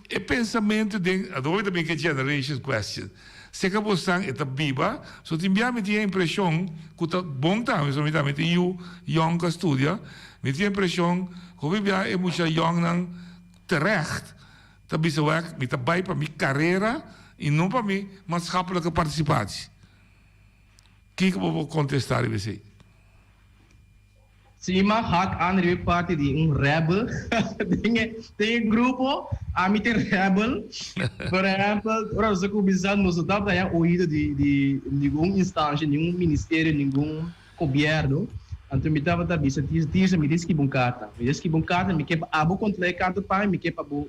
Speaker 6: E pensamentu den, adobe ta bin ku e generation question, seka bosan e ta biba, so tin bia mi tin e impreshon ku ta bon tambe, so mi tambe tin yu yòn ku a studia, mi tin e impreshon ku hopi bia e mucha yònnan. terecht ta bisa wak mi ta bai pa mi karera i no pa mi maatschappelijke participatie. Kiko bo por kontestá riba esei?
Speaker 9: Si mi mag hak aan riba e parti di un rebel den e den e grupo, ami ta e rebel. Por ehempel, ora nos a kuminsá nos no tabata haña oido di di ningun instansha, ningun ministerio, ningun gobièrnu. Anto mi tabata bisa Tirsa, Tirsa mi ta skibi un karta, mi ta skibi un karta, mi ke pa abo kontrolá e karta pa mi, mi ke pa bo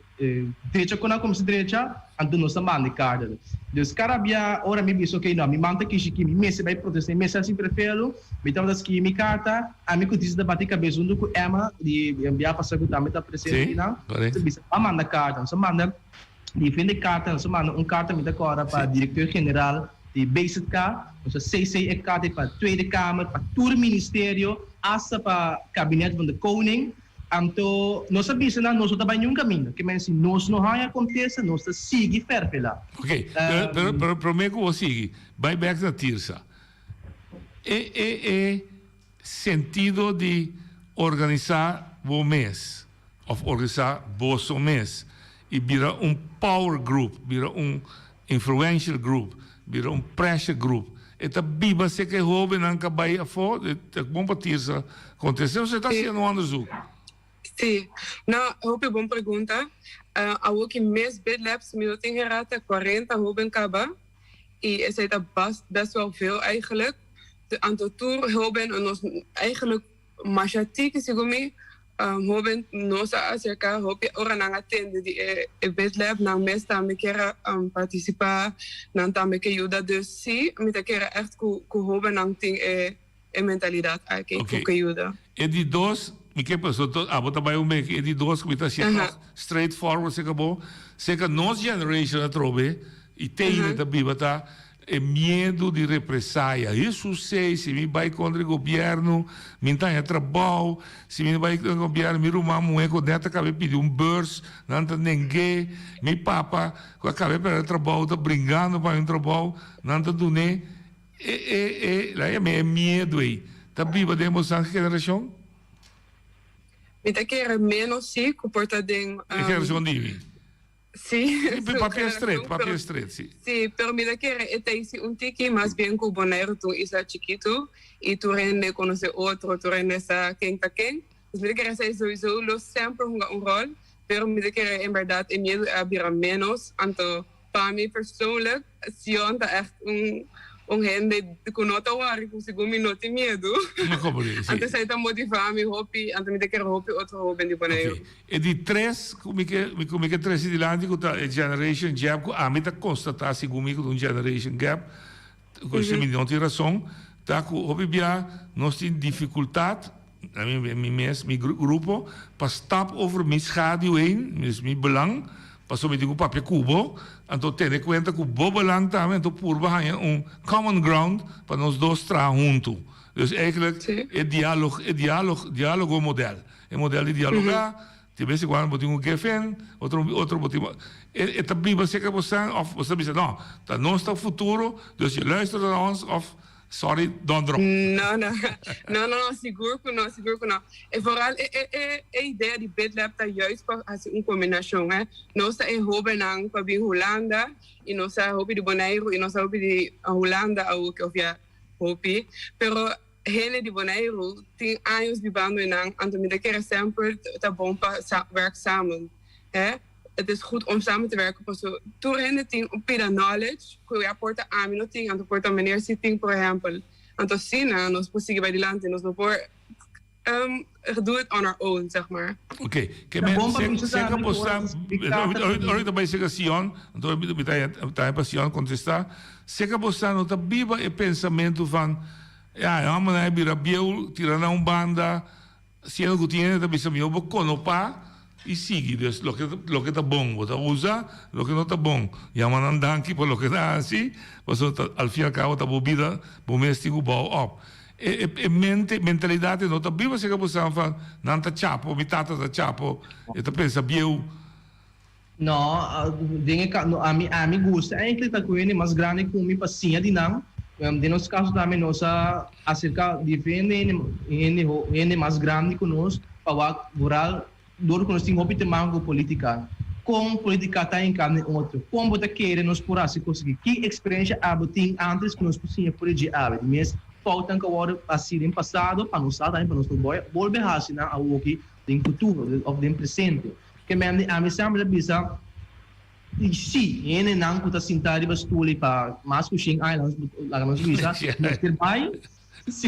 Speaker 9: Drecha ku nan kuminsá drecha, anto nos ta manda e karta. Dus kada bia ora mi bisa oke no, mi manta kishi ki, mi mester bai protesta, mi mester hasi prefelu, mi tabata skibi mi karta, ami ku Tisa ta bati kabes huntu ku Emma di bia pasa ku tambe ta presente akinan, nos a bisa ban manda karta, nos a manda diferente karta, nos a manda un karta mi ta kòrda pa direkteur general di BZK, nos a cc e karta pa Tweede Kamer, pa tur ministerio, asta pa kabinet van de Koning. Anto nos a bisa nan, nos no ta bai niun kaminda. Ke men si nos no haña kontesta, nos ta sigui fèrfelá.
Speaker 6: Ok, pero, pero, pero promé ku bo sigui, bai bèk na Tirsa. E, e, e sentido di organisá bo mes, òf organisá boso mes, i bira un power group, bira un influential group, bira un pressure group. E ta biba seka e hobennan ka bai afó, ta bon pa Tirsa kontest'é o se ta hasiendo un onderzoek?
Speaker 8: Sí, no, hopi bon pregunta. Awor ki mes BidLab, si mi no tin hera, ta cuarenta hoben kaba i esei ta best wel veel eigenlijk. Anto tur hoben nos eigenlijk Masha tiki segun mi, hoben nos a acerca hopi ora nan a tende di e BidLab, nan mes tambe kier a participa, nan tambe ke yuda, dus si mi ta kere echt ku ku hobennan tin e e mentalidad aki ku ke yuda.
Speaker 6: E di dos, mi ke paso abo ta bai un beki, e di dos ku mi ta hacié toch straight forward cerca bo, cerca nos generation atrobe i teine ta biba ta E miedu di represaya. Hesus sei, si mi bai kontra e gobièrnu, mi no ta haña trabou. Si mi bai kontra e gobièrnu, mi ruman muhé ku nèt a kaba e pidi un beurs, nan ta neng'é. Mi papa ku a kaba e pèrdè trabou ta bringando pa haña un trabou, nan ta dun'é. E, e, e, laga yam'é e miedu ei ta biba den bosan generashon?
Speaker 8: Mi ta kere ménos sí ku por ta den.
Speaker 6: E generashon di mi.
Speaker 8: Sí,
Speaker 6: su Papia stret, papia stret, sí.
Speaker 8: Sí, pero mi ta kere e ta hisi un tiki mas bien ku Boneiru ta un isla chikitu i tur hende konosé otro, tur hende sa ken ta ken. Dus mi ta kere esei souiso lo semper hunga un ròl, pero mi ta kere en bèrdat e miedu a bira ménos. Anto pa mi persoonlijk Sion ta ègt un un hende ku no ta wòri ku segun mi no tin miedu.
Speaker 6: No komo di, si.
Speaker 8: Anto esei ta motivá mi hopi, anto mi ta kere hopi otro hóben di Boneiru.
Speaker 6: Oké. E di tres ku mi ke ku mi ke trese dilanti ku ta e generation gap ku ami ta konstatá segun mi ku ta un generation gap, ku si mi no tin rason, ta ku hopi bia nos tin difikultat, Ami mi mes, mi grupo, pa stap over mi schaduw heen, dus mi belang, pasobra mi tin ku papia ku bo, anto tene kuenta ku bo belang tambe, anto purba haña un common ground pa nos dos traha huntu. Dus eigenlijk e dialog, e dialog, dialogo model, e model di dialogá, tin bes igual bo tin ku give in, otro otro bo tin, e ta biba serka bo san òf bo ta bisa no, ta nos ta futuro, dus je luistert naar ons òf Sorry, dondro.
Speaker 8: No, no. No, no, no, sigur ku no, sigur ku no. E vooral e, e, e, e idea di BitLab ta juist pa hasi un kombinashon, hè. Nos ta e hóbennan ku a bin Hulanda i nos ta hopi di Boneiru i nos ta hopi di Hulanda awo ke of ya hopi. Pero hende di Boneiru tin años bibando einan, anto mi ta kere semper ta bon pa sa werk samen, hè. Het is goed om samen te werken paso tur hende tin un pida knowledge ku ya por ta ami no tin anto por ta meneer si tin por ehempel. Anto asina nos por sigui bai dilanti nos no por do it on our own zeg maar.
Speaker 6: Ok, ke men seka bo sa ora ta bai seka Sion anto mi ta haña pa Sion kontesta seka bo sa no ta biba e pensamentu van ya e hòmbernan a bira bieu tira nan un banda. Siendo cu tin hende ta bisa miho bo conopa y sigui dus loke loke ta bon bo ta usa loke no ta bon yama nan danki pa loke nan haci pasobra ta al fin y al cabo ta bo bida bo mes tin cu bou op e e mente mentalidad no ta biba cerca bo san van nan ta chapo mi tata ta chapo e ta pensa bieu.
Speaker 9: No, den e no, ami ami gusta eigenlijk ta cu hende mas grandi cu mi pa siña di nan. Den nos caso tambe nos a acerca diferente hende, hende, hende mas grandi cu nos pa wak vooral. Dor ku nos tin hopi tema ku politika, kon politika ta hinká den otro? Kon bo ta kere nos por hasi kos aki? Ki eksperensha abo tin antes ku nos por siña for di dje awe? Di mes foutnan ku a wòrdu hasí den pasado pa nos sa tambe pa nos no bolbe hasi nan awoki den futuro òf den presente. Ke men di ami semper ta bisa si hendenan ku ta sintá riba stul ei pa mas ku shen aña laga nos bisa mester bai, si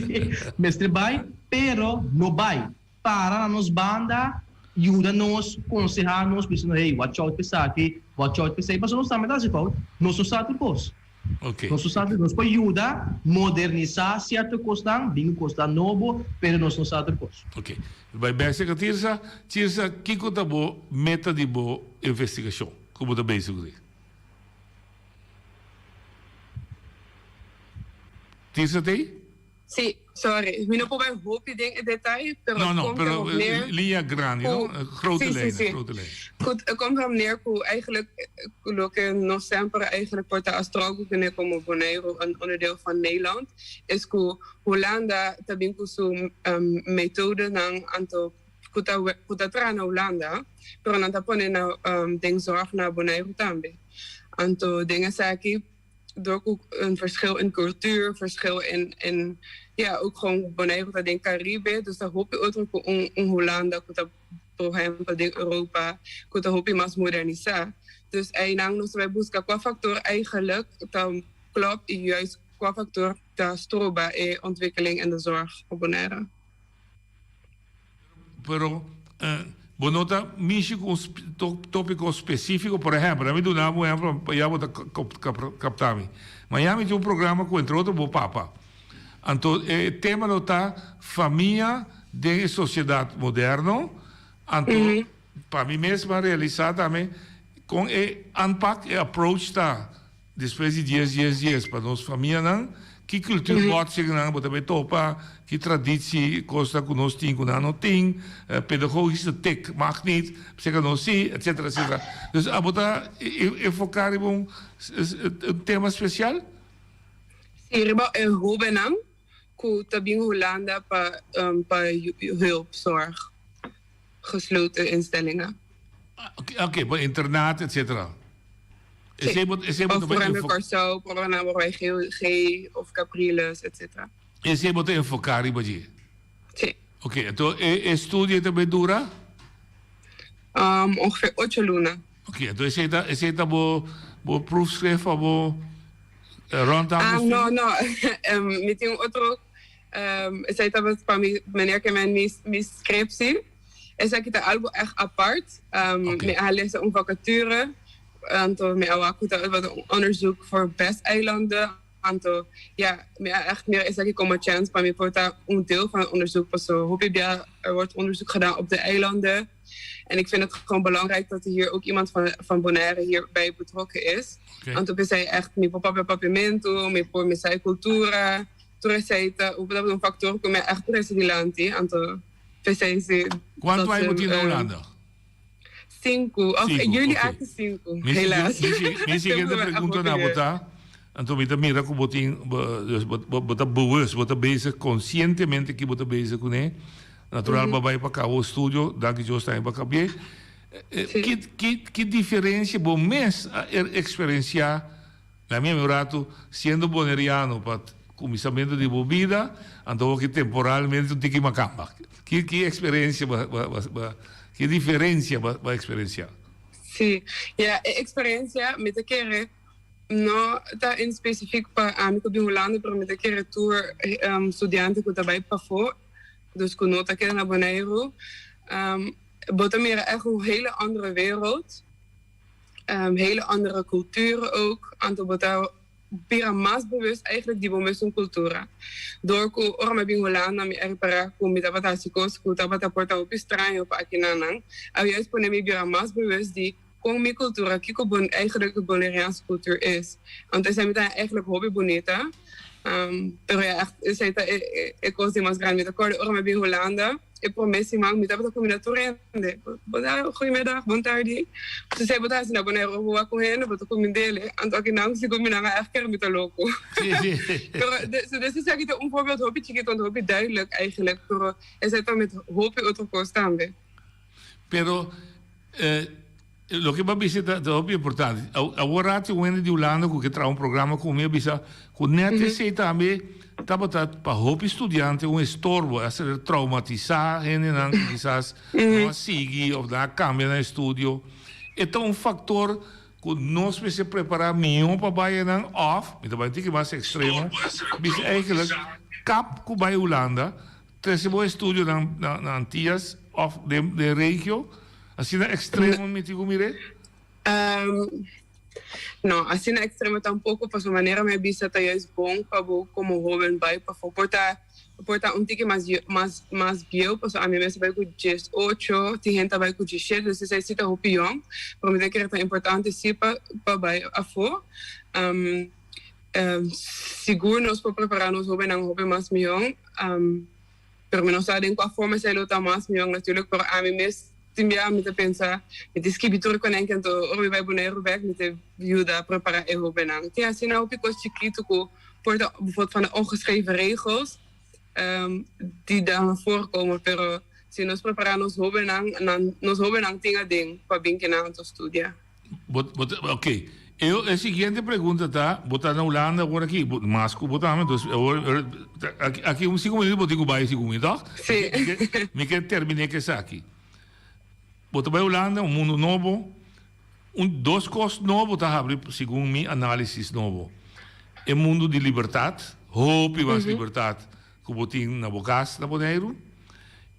Speaker 9: mester bai pero no bai. Para na nos banda, yuda nos, konsehá nos, bisa nos, hey, watch out pa esaki, watch out pa esei, pasobra nos tambe ta hasi fout, nos no sa tur kos. Nos no sa tur, nos por yuda modernisá sierto kosnan, bin ku kosnan nobo, pero nos no sa tur kos.
Speaker 6: Ok. Bai bek serka Tirsa. Tirsa, kiko ta bo meta di bo investigashon ku bo ta bezig ku di? Tirsa ta ei?
Speaker 8: Sí, sorry. Mi no por bai hopi den e detaye, pero
Speaker 6: No,
Speaker 8: het
Speaker 6: no,
Speaker 8: komt
Speaker 6: pero
Speaker 8: erop neer
Speaker 6: liña grandi, no?
Speaker 8: ku
Speaker 6: Grote
Speaker 8: Sí, sí,
Speaker 6: lijnen,
Speaker 8: sí.
Speaker 6: grote lijnen.
Speaker 8: Goed, het komt erop neer ku eigenlijk loke nos semper eigenlijk por ta a struggle kuné komo Boneiru een onderdeel van Nederland, is ku Hulanda ta bin ku su metodenan anto ku ta ku ta traha na Hulanda, pero nan ta pone na den zorg na Boneiru tambe. Anto den esaki door ku een verschil in cultuur, verschil in, in ja, ook gewoon Boneiru ta den Caribe, dus ta hopi otro ku un, un Hulanda ku ta por ehempel den Europa ku ta hopi mas modernisá. Dus einan nos ta bai buska kua factor eigenlijk ta klòp i juist kua factor ta stroba e ontwikkeling en de zorg op Bonaire.
Speaker 6: Pero bo no ta mishi ku un tópiko spesífiko. Por ehèmpel, mi duna bo un ehèmpel pa ya bo ta kapta mi. Mañana mi tin un programa ku entre otro bo papa. Anto e tema lo ta famia den e sosiedat moderno. Anto pa mi mes mi a realisá tambe kon e aanpak, e approach ta. Despues di dies dies dies pa nos famianan, ki cultuurbotsingnan bo ta bay topa, ki traditie, cosnan cu nos tin cu nan no tin, pedagogische tik mag niet, pasobra nos si, etcetera, etcetera. Dus abo ta enfoca riba un tema special?
Speaker 8: Si, riba e hobennan cu ta bin Hulanda pa pa hulp, zorg, gesloten instellingen.
Speaker 6: Oké, pa internaat, etcetera.
Speaker 8: Sí.
Speaker 6: Esei bo, esei bo
Speaker 8: Of
Speaker 6: ta bai
Speaker 8: por
Speaker 6: enfo-
Speaker 8: Kòrsou, programa por G, G of Capriles, etcetera.
Speaker 6: Esei bo ta enfoká riba dje?
Speaker 8: Sí.
Speaker 6: Oké, anto e estudio ta bai dura?
Speaker 8: Um, ongeveer ocho luna.
Speaker 6: Oké, anto esei ta, esei ta bo, bo proefschrift of bo eh, rondtafel
Speaker 8: Ah,
Speaker 6: studie?
Speaker 8: no, no. um, mi tin un otro, um, esei tabata pa mi, meneer ke men mi, mi scriptie. Esaki ta algo echt apart. Um,
Speaker 6: Oké.
Speaker 8: Mi a lesa un vacature, anto mi a wak ku tabata un onderzoek voor BES-eilanden. Anto, ja, mi a echt mira esaki como chance pa mi por ta un deel van het onderzoek. Paso hopi bia er wordt onderzoek gedaan op de eilanden. En ik vind het gewoon belangrijk dat er hier ook iemand van, van Bonaire hierbij betrokken is.
Speaker 6: Oké.
Speaker 8: Anto p'esei echt mi por papia papiamentu, mi por mi sa e cultura. Tur esei ta un factor ku mi a echt trese dilanti. Anto P'esei si.
Speaker 6: Cuanto aña bo tin na Hulanda?
Speaker 8: Sinku. Of
Speaker 6: Sinku,
Speaker 8: juli
Speaker 6: oké.
Speaker 8: aki sinku,
Speaker 6: Mi
Speaker 8: helaas.
Speaker 6: Mi siguiente pregunta na bo ta, anto mi ta mira ku bo tin, dus bo bo ta bewust, bo ta bezig konsientemente ki bo ta bezig kuné. Natural bo a bai pa kaba bo studio, danki Dios tambe bo a kabié. Ki ki ki diferensia bo mes a eksperensiá Na mi un ratu, siendo boneriano pa kuminsamentu di bo bida, anto bo ki temporalmente un tiki makamba. Ki ki eksperensia bo bo bo ki diferensia bo bo a eksperensiá?
Speaker 8: Sí, ya e eksperensia mi ta kere no ta en spesifik pa ami ku bin Hulanda, pero mi ta kere tur studiante ku ta bai pafó, dus ku no ta keda na Boneiru, bo ta mira ègt un hele andere wereld. Hele andere culturen ook. Anto bo ta bira mas bewust eigenlijk di bo mesun cultura. Door cu ora mi a bin Hulanda mi a ripara cu mi tabata haci cos cu tabata por ta hopi straño pa akinanan. A juist pone mi bira mas bewust di con mi cultura, kico bon eigenlijk Bonaireaanse cultuur is. Anto esei mi ta haña eigenlijk hopi bunita. Pero ja echt esei ta e cos di mas grandi. Mi ta acorda ora mi a bin Hulanda. E promé siman mi tabata kuminda tur hende. Bo ta goeiemiddag, bon tardi. Su sei bo ta hasi na Boneiru bo wak un hende, bo ta kumind'é. Anto akinan si kuminda mi ègt kere mi ta loko. Pero so des esaki ta un voorbeeld hopi chikito anto hopi duidelijk eigenlijk, pero esei ta met hopi otro kos tambe.
Speaker 6: Pero loke bo a bisa ta hopi importante. Awor rati un hende di Hulanda ku ke traha un programa ku mi a bisa ku nèt esei tambe tabata pa hopi studiante un estorbo, a ser traumatisá hendenan ku kisas no a sigui òf nan a kambia nan estudio. E ta un faktor ku nos mester prepará mihó pa bai einan òf, mi ta bai un tiki mas ekstremo, bisa eigentlik kap ku bai Hulanda, trese bo estudionan na Antias òf den regio, asina ekstremo mi tin ku mir'é?
Speaker 8: No, asina ekstremo tampoko, pasobra manera mi a bisa ta juist bon pa bo komo hóben bai pafó. Por ta por ta un tiki mas mas mas bieu, pasobra ami mes a bai ku diesocho, tin hende ta bai ku diesshete, dus esei si ta hopi yòn, pero mi ta kere ta importante si pa pa bai afó. Sigur nos por prepará nos hóbennan hopi mas mihó, pero mi no sa den kua forma esei lo ta mas mihó natuurlijk, pero ami mes tin bia mi ta pensa mi ta skibi tur konenke anto ora mi bai Boneiru bek mi ta yuda prepará e hóbennan. Tin asina hopi kos chikitu ku por ta bijvoorbeeld van de ongeschreven regels di dan na voorkomen, pero si nos prepará nos hóbennan, nan nos hóbennan tin aden pa bin kinan anto studia.
Speaker 6: Bo, bo ta, ok. E, e siguiente pregunta ta, bo ta na Hulanda awor aki, bo, mas ku bo tambe, dus awor, aki, aki un sinku minuut bo tin ku bai sinku minuut, toch?
Speaker 8: Sí.
Speaker 6: Mi ke, mi ke terminé ku esaki. Bo ta bai Hulanda, un mundu nobo, un, dos kos nobo ta habri segun mi análisis nobo. E mundu di libertat, hopi mas libertat ku bo tin na bo kas na Boneiru.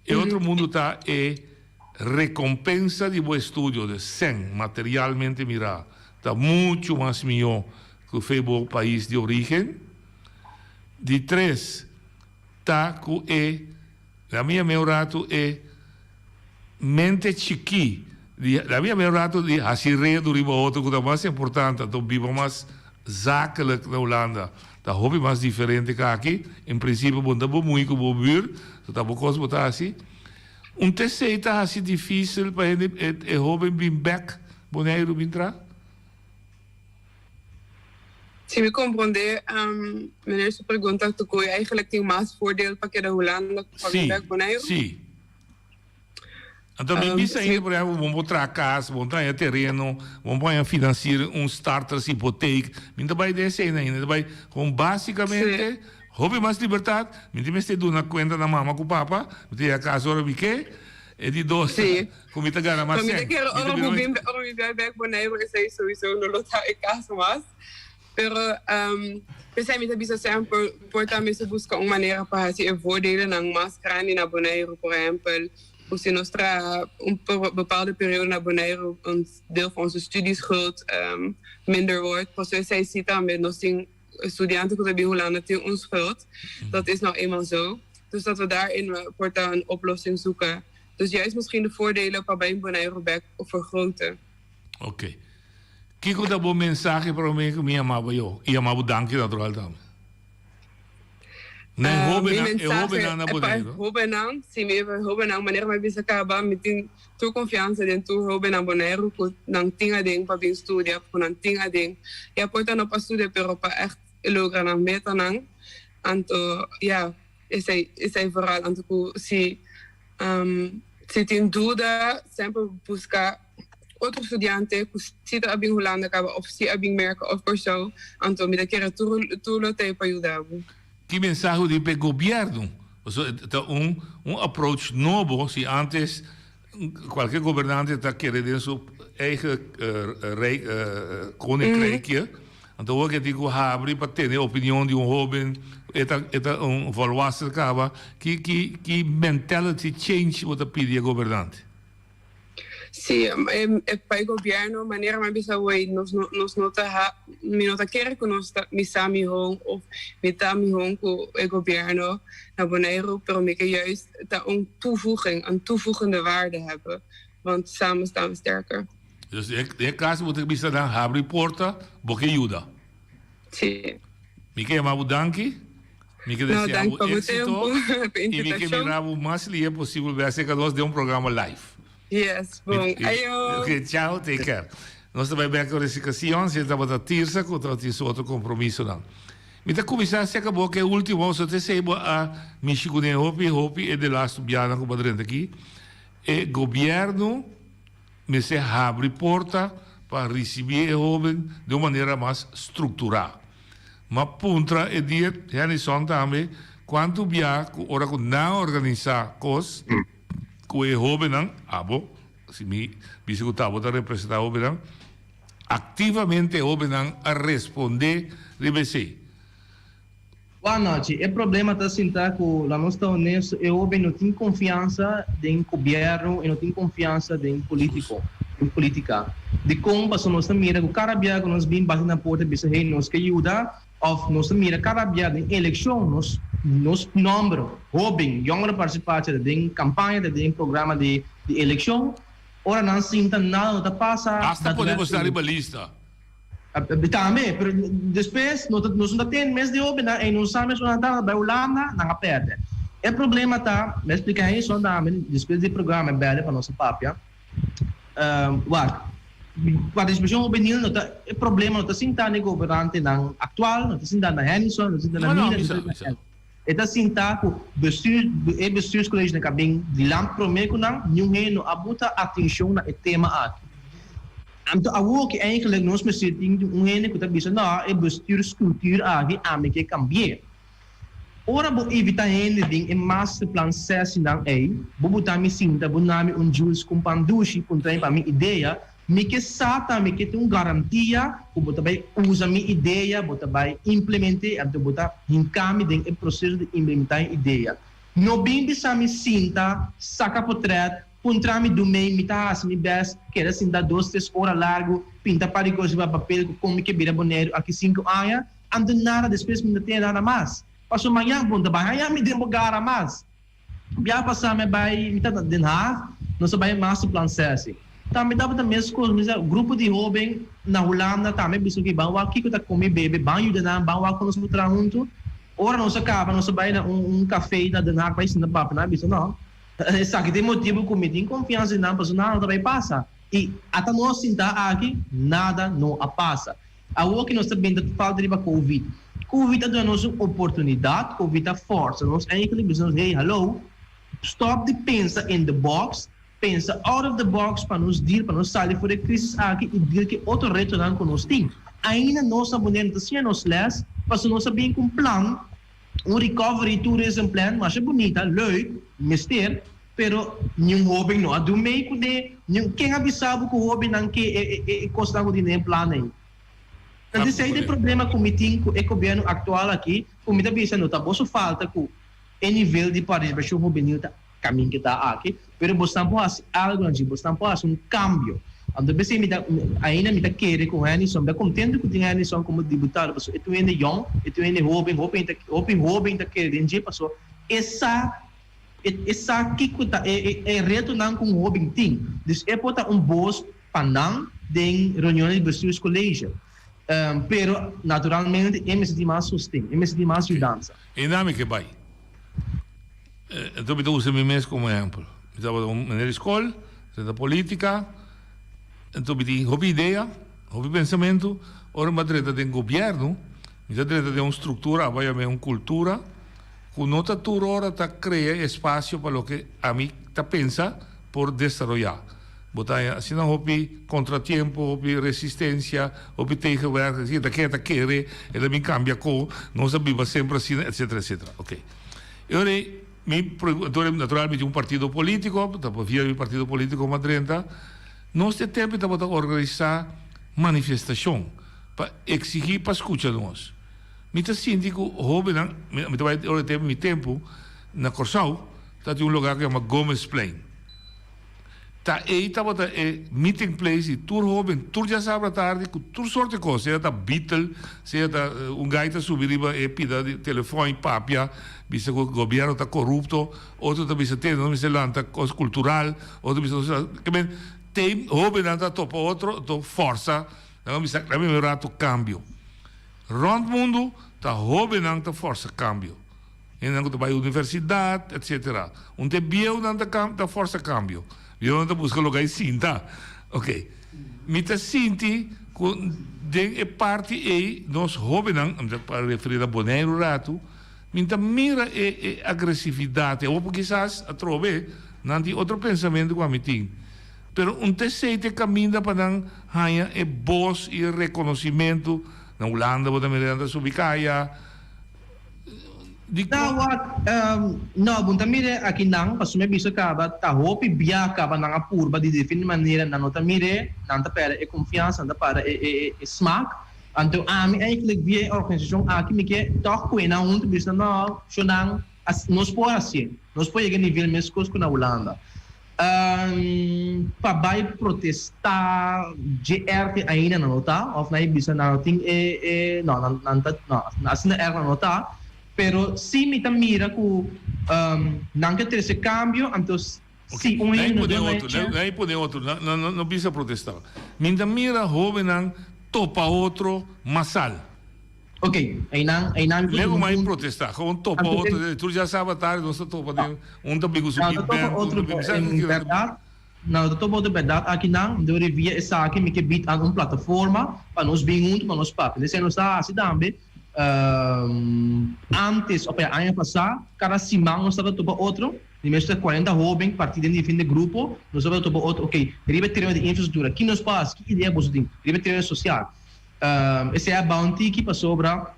Speaker 6: E otro mundu ta e Rekompensa di bo estudio de sèn materialmente mirá ta muchu mas mihó ku fe bo pais di orígen. Di tres, ta ku e La mi yam'é un ratu e mente chikí di La mi yam'é un ratu di hasi redu riba otro ku ta mas importante anto biba mas zakelijk na Hulanda ta hopi mas diferente ku aki. En prinsipio bo no ta bumui ku bo bùr, so ta bo kos bo ta hasi. Un tesei ta hasi difísil pa hende e hóben bin bèk Boneiru bin tra?
Speaker 8: Si mi komprondé meneer su pregunta ta ku eigenlijk tin mas voordeel pa keda Hulanda ku pa bin bèk Boneiru?
Speaker 6: Sí. Anto mi bisa ainda por ehempel bo por traha kas, bo ta haña tereno, bo por haña finansier un starters hypotheek. Mi ta bai den esei ainda, mi ta bai kon básikamente. Hopi mas libertad, mi tin mester duna cuenta na mama cu papa, mi ta yega cas ora mi ke, e di dos
Speaker 8: Sí.
Speaker 6: cu mi ta gana mas
Speaker 8: Pero mi ta
Speaker 6: cen.
Speaker 8: kere
Speaker 6: Mi ta
Speaker 8: ora
Speaker 6: bira
Speaker 8: bo
Speaker 6: mas.
Speaker 8: bin ora mi bai bek Boneiru esei souiso no lo ta e caso mas. Pero p'esei mi ta bisa semper por ta mester busca un manera pa haci e voordelennan mas grandi na Boneiru. Por ehempel, cu si nos traha un bepaalde periodo na Boneiru ons deel van onze studieschuld minder wordt. Pasobra esei si tambe nos tin Studiante ku ta bin Hulanda tin un schuld. Dat is nou eenmaal zo. Dus dat we daarin por ta een oplossing zoeken. Dus juist misschien de voordelen pa bai Boneiru bek vergroten.
Speaker 6: Oké. Kiko ta bo mensahe prome ku mi yama bo yo? I yama bo danki natural tambe. Na e hobennan, e hobennan na Boneiru.
Speaker 8: Pa e hobennan, si mi e hobennan manera mi a bisa kaba mi tin Tur konfiansa den tur hoben na Boneiru ku nan tin aden pa bin studia, ku nan tin aden. Ya por ta no pa studia pero pa ègt logra nan metanan. Anto ya, esei esei vooral. Anto ku si si tin duda semper buska otro studiante ku si ta a bin Hulanda kaba òf si a bin Merka òf Kòrsou. Anto mi ta kere tur tur lo t'ei pa yuda bo.
Speaker 6: Ki mensahe di p'e gobièrnu? Pasobra e ta un un approach nobo, si antes cualkier gobernante ta kere den su eigen rijk koninkrijkje, anto awor ke tin ku habri pa tene opinion di un hoben, e ta e ta un volwassen kaba, ki ki ki mentality change bo ta pidi e gobernante?
Speaker 8: Sí, e pa e gobierno manera mi a bisa awey nos no nos no ta ha mi no ta kere ku nos ta mi sa mihon of mi ta mihon ku e gobierno na Boneiru pero mi ke juist ta un toevoeging een toevoegende waarde hebben want samen staan we sterker.
Speaker 6: Dus den e caso bo ta bisa nan habri porta bo ke yuda.
Speaker 8: Sí.
Speaker 6: Mi ke yama bo danki. Mi ke
Speaker 8: No,
Speaker 6: desea
Speaker 8: dank
Speaker 6: bo
Speaker 8: pa bo
Speaker 6: éxito
Speaker 8: tempo, pa
Speaker 6: y mi ke
Speaker 8: invitacion.
Speaker 6: mira bo mas lihe posibel bia cerca nos den un programa live.
Speaker 8: Yes,
Speaker 6: Mi,
Speaker 8: bon.
Speaker 6: mi,
Speaker 8: Ayo.
Speaker 6: ok, ciao, take care. Nos ta bai bek cu resicacion, si e tabata Tirsa cu tabatin su otro compromisonan. Mi ta cuminsa cerca bo cu e ultimo, so te esey bo a mishi cune hopi, hopi e de lastu bianan cu bo a drenta aki. E gobièrnu mester habri porta pa risibí e hóben di un manera mas strukturá. M'a puntra e dia Hennyson tambe kuantu bia ku ora ku nan organisá kos ku e hóbennan, abo, si mi bisa ku ta abo ta representá hóbennan, aktivamente e hóbennan a respondé riba esei.
Speaker 9: Boa nochi. E problema ta sinta ku la nos ta honesto e hoben no tin konfiansa den gobièrnu e no tin konfiansa den politiko den politika. Dikon? Pasobra nos ta mira ku kada bia ku nos bin bati na porta bisa hey nos ke yuda òf nos ta mira kada bia den elekshon nos nos nòmber hoben yòngere partisipatie ta den kampaña ta den programa di di elekshon ora nan sinta nada no ta pasa
Speaker 6: Asta pone bo sta riba lista.
Speaker 9: Tambe, pero despues no ta, nos no ta tende mes di hobennan ey nos sa mes ora nan ta bai Hulanda, nan a perde. E problema ta, mi a splica eso tambe despues di e programa e berde pa nos a papia, wak, participacion hubenil no ta, e problema no ta sinta na e gobernantenan actual, no ta sinta na Hennyson, no ta sinta na
Speaker 6: No, no,
Speaker 9: Mira,
Speaker 6: mi
Speaker 9: no ta
Speaker 6: sa,
Speaker 9: sinta
Speaker 6: mi
Speaker 9: na
Speaker 6: sa.
Speaker 9: Elvis. E ta sinta ku bestuur, e bestuurscollege nan ka bin dilanti prome ku nan, niun hende no a buta atencion na e tema aki. Anto awor ki eigenlijk nos mester tin di un hende ku ta bisa no, e bestuurscultuur aki ami ke kambi'é. Ora bo invita hende den e masterplan sessienan ei, bo buta mi sinta, bo na mi un juice ku un pan dushi, puntra mi pa mi idea, mi ke sa tambe ke tin un garantia ku bo ta bai usa mi idea, bo ta bai implement'é, anto bo ta hinka mi den e proseso di implementá e idea. No bin bisa mi sinta, saka potret, Puntra mi dumei, mi ta hasi mi best, keda sinta dos tres ora largu, pinta par di kos riba papel ku kon mi ke bira Boneiru aki sinku aña, anto nada despues mi no tene nada mas. Paso mañan bon ta bai haña mi den bo gara mas. Bia pasá mi a bai, mi ta na Den Haag, nos a bai masterplan sessie. Tambe tabata meskos, mi sa grupo di hoben na Hulanda tambe a bisa oke ban wak kiko ta komi bebe, ban yuda nan, ban wak kon nos por traha huntu. Ora nos a kaba nos a bai na un un kafé na Den Haag bai sinta papia, nan a bisa no. Esaki ta e motibu ku mi tin konfiansa den nan, pasobra nada no ta bai pasa. I ata nos sintá aki, nada no a pasa. Awor ki nos ta benta falta riba Covid. Covid a duna nos un oportunidat, Covid a forsa nos eigenlijk bisa nos, hey, hallo, stòp di pensa in the box, pensa out of the box pa nos deal, pa nos sali for di e krisis aki i deal ku e otro retonan ku nos tin. Ainda nos na Boneiru no ta siña nos lès, pasobra nos a bin ku un plan. Un recovery tourism plan masha bunita, leuk, mester, pero niun hoben no a dun mei kuné, niun, ken a bisa bo ku hobennan ke e e e kosnan ku tin den e plan ei? Entonces esei ta e problema ku mi tin ku e gobièrnu aktual aki, ku mi ta bisa no ta boso falta ku e nivel di partisipashon hubenil ta Camin ke ta aki, pero bosnan por haci algo na dje, bosnan por haci un cambio. Anto p'esei mi ta, ainda mi ta kere cu Hennyson, mi ta contento cu tin Hennyson como diputado, pasobra e ta un hende yong, e ta un hende hoben, hopi hende ta, hopi hoben ta kere den dje, pasobra e sa, e sa kico ta e, e retonan cu un hoben tin. Dus e por ta un bos pa nan den reunionnan di bestuurscollege. Pero naturalmente e mester tin mas sosten, e mester tin mas yudansa.
Speaker 6: E nan mi ke bai. Enton mi ta usa mi mes komo ehèmpel. Mi tabata un meneer di skol, mi ta politika, enton mi tin hopi idea, hopi pensamentu. Ora mi a drenta den gobièrnu, mi ta drenta den un struktura, abo a yam'é un kultura, ku no ta tur ora ta krea espasio pa loke ami ta pensa por desaroyá. Bo ta haña asina hopi kontratiempo, hopi resistensia, hopi tegenwerking, si e ta kere ta kere, e ta bin kambia ko, nos a biba semper asina, etcetera, etcetera. Oké. E ora ei mi anto natural mi tin un partido polítiko, ta via mi partido polítiko mi a drenta. Nos e tempu tabata organisá manifestashon pa eksigí pa skucha nos. Mi ta sinti ku hóbennan, mi ta bai ora e tempu mi tempu na Kòrsou tabatin un lugá ku yama Gomezplein. Ta ei tabata e meeting place di tur hoben tur djasabra tardi ku tur sorti kos, sea ta Beatle, sea ta un gai ta subi riba e pida di telefòn i papia bisa ku gobièrnu ta korupto, otro ta bisa te nos mester lanta kos kultural, otro bisa nos mester ke men te hobennan ta topa otro to fòrsa nan a bisa nan a rato kambio. Rònt mundu ta hobennan ta fòrsa kambio. Hendenan ku ta bai universidat, etsetera. Un te bieunan ta ta forsa kambio. Bieunan ta buska loke ai sinta. Oke. Mi ta sinti ku den e parti ei nos hobennan, mi ta referí na Boneiru ratu, mi ta mira e e agresividat ei. Awor por kisas atrobe. Nan tin otro pensamentu ku ami tin. Pero un ta esei ta e kaminda pa nan haña e bos i e rekonosimentu. Na Hulanda bo ta mira nan ta subi kaya. Dikon?
Speaker 9: Ta wak, no, bo no ta mira aki nan, pasobra mi a bisa kaba ta hopi bia kaba nan a purba di diferente manera, nan no ta mir'é, nan ta pèrdè e konfiansa, nan ta pèrdè e smak. Anto ami eigenlijk via e organisashon aki mi ke tòg ku e nan huntu bisa no, shonnan, Nos por hacié. Nos por yega nivel mescos cu na Hulanda. Pa bay protesta dje erte ainda nan no ta, of nan e bisa nan no tin e, e, no, nan, nan ta, no, asina erg nan no ta. Pero si mi ta mira cu nan ke trece cambio, anto si un hende no duna e chens.
Speaker 6: Nan e pone otro, nan no bisa protesta. Mi ta mira hobennan topa otro masal.
Speaker 9: Ok, einan, einan mi
Speaker 6: Lego mai protesta, gewoon topa otro, tur dja saba tardi nos ta topa den, un ta bin ku su big band, un ta bin, sa
Speaker 9: En berdad, nan ta topa otro berdad akinan, dor di via esaki mi ke bid aan un plataforma pa nos bin hunto pa nos papia. Esei nos ta hasi tambe, antes of e aña pasá, kada siman nos tabata topa otro, di mester cuarenta hoben partí den diferente grupo, nos tabata topa otro, ok, riba e tereno di infrastruktura, ki nos por hasi, ki idea boso tin, riba e tereno sosial. Esei a bou un tiki pasobra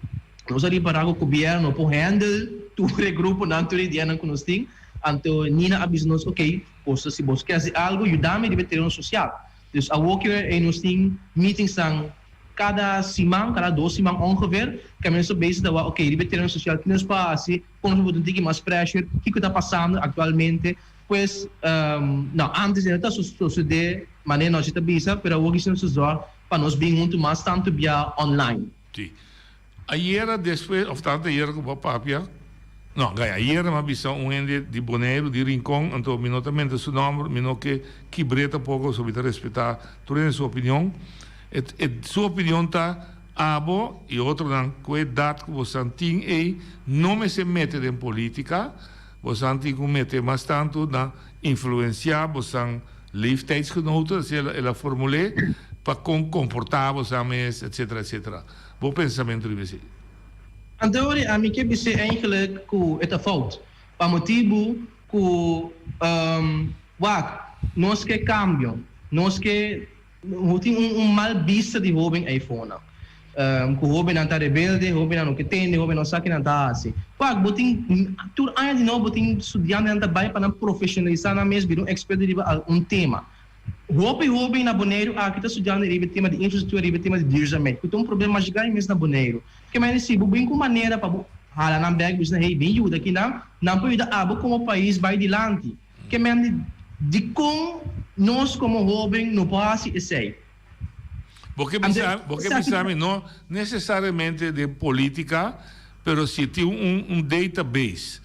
Speaker 9: nos a ripará ku gobièrnu no por handle tur e gruponan, tur e ideanan ku nos tin. Anto Nina a bisa nos, ok, boso si boso ke hasi algu, yuda mi riba e tereno sosial. Dus awor ku ei nos tin meetingsnan kada siman, kada dos siman ongeveer, kaminda nos ta bezig ta wak, ok, riba e tereno sosial ki nos por hasi, kon nos por put un tiki mas pressure, kiko ta pasando aktualmente. Pues, no, antes e no ta sosodé manera nos ta bisa, pero awor ki nos ta zòrg pa nos bin huntu mas tantu bia online.
Speaker 6: Sí. Ayera despues, of tantu ayera ku bo a papia, no, gaya, ayera mi a bisa un hende di Boneiru, di Rincon, anto mi no ta menta su nòmber, mi no ke kibr'é tampoko, pasobra mi ta respetá tur hende su opinion. E, e, su opinion ta, abo i otronan ku e edat ku bosan tin ei no mester mete den polítika, Bosan tin ku mete mas tantu na influensiá bosan leeftijdsgenoten, asina el a formul'é, pa kon komportá bosan mes, etsetera, etsetera. Bo pensamentu riba esei?
Speaker 9: Anto ori ami ke bis'é eigenlijk ku e ta fout, pa motibu ku wak, nos ke kambio, nos ke Bo tin un mal bista di hoben eifonan. Ku hobennan ta rebelde, hobennan no ke tende, hobennan no sa ke nan ta hasi. Wak, bo tin tur aña di nobo bo tin studiantenan ta bai pa nan profeshonalisá nan mes bira un eksperto riba algun tema. Hopi hoben na Boneiru aki ta studiando riba e tema di infrastruktura, riba e tema di duurzaamheid, ku ta un problema masha grandi mes na Boneiru. Ke manera si bo bin ku manera pa bo hala nan bèk, bisa nan, hey, bin yuda kinan, nan por yuda abo komo pais bai dilanti. Ke men di, Dikon nos komo hóben no por hasi esei?
Speaker 6: Bo ke bisa, bo ke bisa mi no nesesariamente den polítika, pero si tin un un database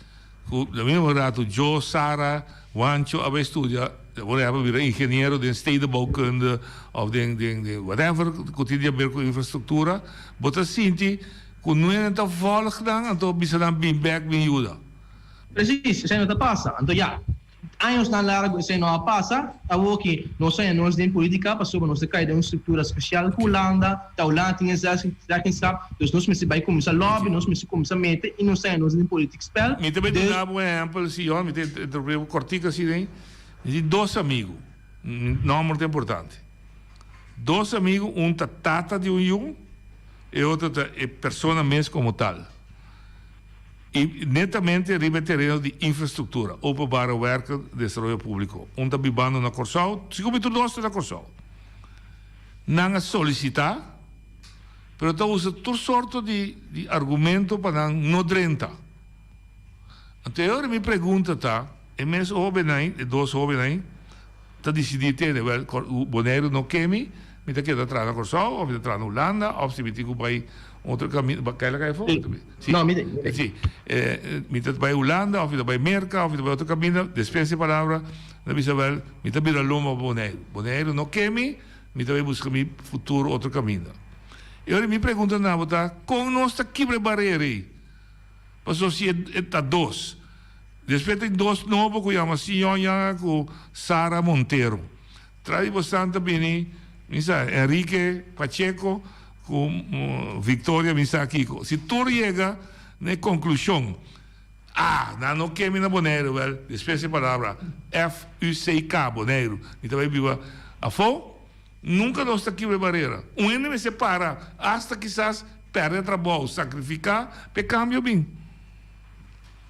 Speaker 6: ku na mismo rato Joe, Sara, Juancho a bai studia, por ehempel bira ingeniero den stedenbouwkunde of den den den whatever ku tin di haber ku infrastruktura, bo ta sinti ku nuenen ta vòlg nan anto bisa nan bin bèk bin yuda.
Speaker 9: Precies, esei no ta pasa. Anto ya, añosnan largu esei no a pasa, awoki nos haña nos den politica pasobra nos ta kai den un structura special ku Hulanda, ta Hulanda tin e zeggenschap, dus nos mester bai kuminsá lobby, nos mester kuminsá mete i nos haña nos den politiek spel.
Speaker 6: Mi ta bai duna bo un ehempel, si yo, mi ta interrumpí bo kòrtiku asina ei. Mi tin dos amigu, nòmber ta importante. Dos amigu, un ta tata di un yu, e otro ta e persona mes komo tal. I netamente riba e tereno di infrastruktura, openbare werken, desaroyo públiko. Un ta bibando na Kòrsou, sigur mi tur dos ta na Kòrsou. Nan a solisitá, pero ta usa tur sorto di di argumento pa nan no drenta. Anto e ora mi pregunta ta, e mes hóbennan ei, e dos hóbennan ei, ta disidí tene, wèl, Boneiru no ke mi, mi ta keda traha na Kòrsou òf mi ta traha na Hulanda òf si mi tin ku bai otro kaminda, ba kai la kai afó?
Speaker 9: Sí. No, mi
Speaker 6: mi Sí, mi ta bai Hulanda òf mi ta bai Merka òf mi ta bai otro kaminda, despensa e palabra, mi ta bisa wèl, mi ta bira lomba pa Boneiru. Boneiru no ke mi, mi ta bai buska mi futuro otro kaminda. E ora mi pregunta na bo ta, kon nos ta kibra e barera ei? Pasobra si e ta dos. Despues tin dos nobo ku yama Sion Yanga ku Sara Montero. Tras di bosnan ta bini mi sa Enrique Pacheco ku Victoria mi sa kiko. Si tur yega na e konklushon. Ah, nan no ke mi na Boneiru, wèl, despues e palabra FUCK, Boneiru, mi ta bai biba afó. Nunka nos ta kibra e barera. Un hende mester para, asta kisas pèrdè trabou, sakrifiká pa e kambio bin.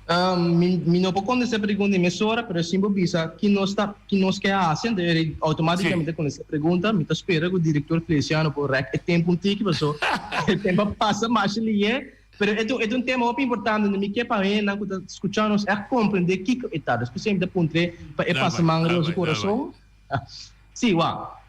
Speaker 9: Mi mi no por kontestá e pregunta mesora, pero si bo bisa ki nos ta ki nos ke hasi, anto e outomátikamente ta kontestá e pregunta. Mi ta spera ku direktor Feliciano por rèk e tempu un tiki, paso e tempu a pasa masha lihé. Pero e ta e ta un tema hopi importante, mi ke pa hendenan ku ta skucha nos ègt komprendé kiko e ta. Despues mi ta puntr'é pa e pasa man riba su kurason. Sí, wak.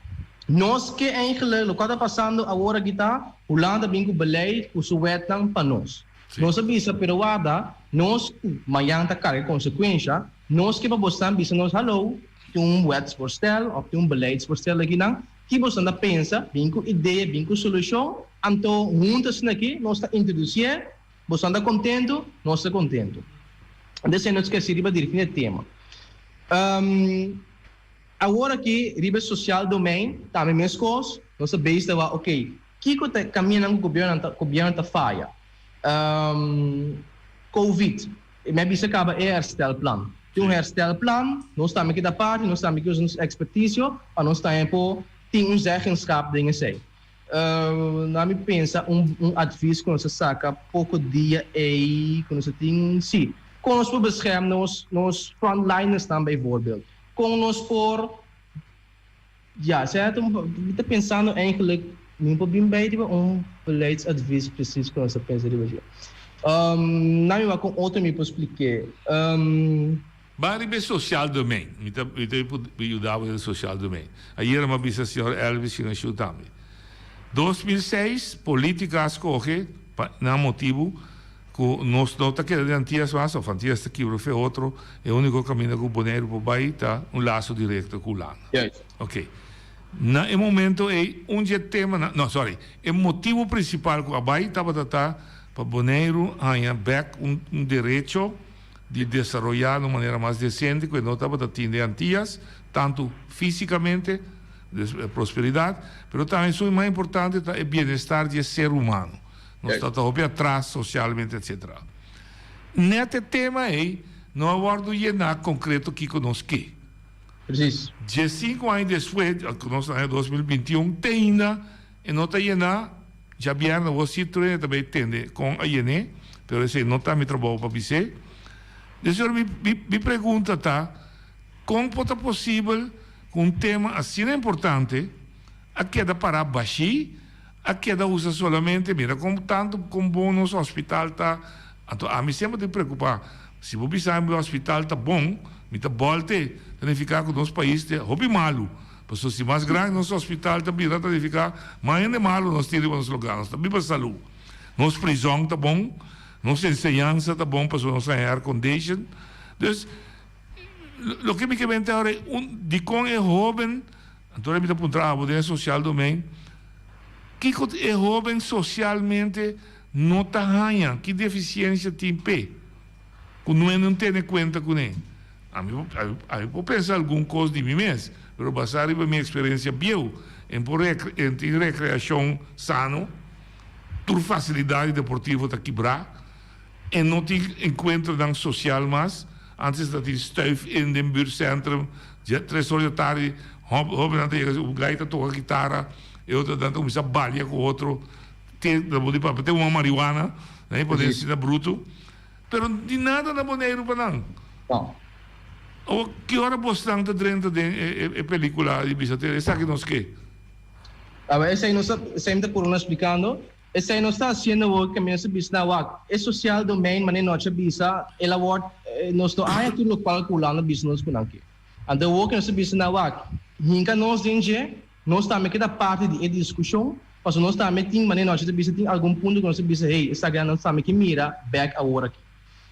Speaker 9: Nos ke eigenlijk, lokual ta pasando awor aki ta, Hulanda bin ku beleid, ku su wetnan pa nos. Nos a bisa, pero warda, nos ku mañan ta karga e konsekuensha, nos ke pa bosnan bisa nos hallo, tin un wetsvoorstel òf tin un beleidsvoorstel akinan, ki bosnan ta pensa, bin ku idea, bin ku solushon, anto huntu asina aki nos ta introdusié, bosnan ta kontentu, nos ta kontentu. Desei nos ke hasi riba dirigí e tema. Awor aki riba e social domein tambe meskos, nos ta bezig ta wak ok, kiko ta e kamindanan ku gobiernonan ta gobierno ta faya? Covid, mi a bisa kaba e herstelplan. Tin un herstelplan, nos tambe kita parti, nos tambe ke usa nos ekspertisio pa nos tambe por tin un zeggenschap den esei. Na mi pensa un un advies ku nos a saka poko dia ei ku nos a tin, si, kon nos por bescherm nos nos frontlinersnan bijvoorbeeld? Kon nos por, ya, sea ta un, mi ta pensando eigenlijk, mi por bin bij riba un beleidsadvies precies ku nos ta pensa riba dje. Na mi wak kon otro mi por splik'é.
Speaker 6: Ban riba e social domein. Mi ta mi ta por yuda bo den social domein. Ayera mi a bisa señor Elvis Shinashu tambe. 2006 politica a scoge pa nan motibu cu nos no ta keda den Antillas mas of Antillas ta kibra fe otro, e unico caminda cu Boneiru por bay ta un lazo directo cu Hulanda. Ok. Na e momento ey un dje temanan, no sorry, e motibu principal cu a bay tabata ta pa Boneiru haña bek un derecho di desaroyá na un manera mas desente ku e no tabata tin den Antias, tantu físikamente, des prosperidat, pero tambe esun mas importante ta e bienestar di e ser humano. Nos ta ta hopi atras sosialmente etcetera. Nèt e tema ei no a wòrdu yená konkreto kiko nos ke.
Speaker 9: Precies.
Speaker 6: Diesinku aña despues, ku nos ta aña 2021, te ainda e no ta yená. Djabièrnè awor si Truene ta bay tende kon a yen'é, pero esei no ta mi trabou pa bis'é. Des ora mi mi pregunta ta, kon por ta posibel ku un tema asina importante a keda pará bashí, a keda usa solamente, mira kon tantu kon bon nos hospital ta, anto ami semper tin preokupá, si bo bisa mi hospital ta bon, mi ta bòlt'e, ta nifiká ku nos pais ta hopi malu. Pasobra si mas grandi nos hospital ta bira ta nifiká mas hende malu nos tin riba nos lugá. Nos ta biba salú. Nos prizòn ta bon, nos enseñansa ta bon pasobra nos haña aircondition. Dus, loke mi ke benta ahora e un dikon e hóben, anto mi ta puntra abo den e social domein, kiko e hóben sosialmente no ta haña, ki defisiensia tin p'e ku no e no tene kuenta kuné? Ami ami por pensa algun kos di mi mes, pero basá riba mi eksperensia bieu, en por en tin rekreashon sano, tur fasilidat deportivo ta kibrá, en no tin enkuentronan sosial mas, antes ta tin stuif in den buurtcentrum, dje tres or di atardi hóbennan ta yega un gai ta toka kitara, e otronan ta kuminsá balia ku otro, te nan por di papia te huma marihuana, nan e pone asina brutu. Pero di nada na Boneiru pa nan.
Speaker 9: No.
Speaker 6: Awor, ki ora bosnan ta drenta den e pelicula di bisa te esaki nos ke?
Speaker 9: Awor, esei nos ta, esei mi ta puru nos splikando. Esei nos ta hasiendo awor ke mi nos ta bisa na wak e social domein manera nochi a bisa el a wòrd nos no haña tur lokual ku Hulanda bisa nos ku nan ke. Anto awor ke nos ta bisa na wak hinka nos den dje. Nos tambe keda parti di e diskushon, pasobra nos tambe tin, manera nochi ta bisa, tin algun punto ku nos ta bisa, hey, esaki nan nos tambe ke mira bèk awor aki.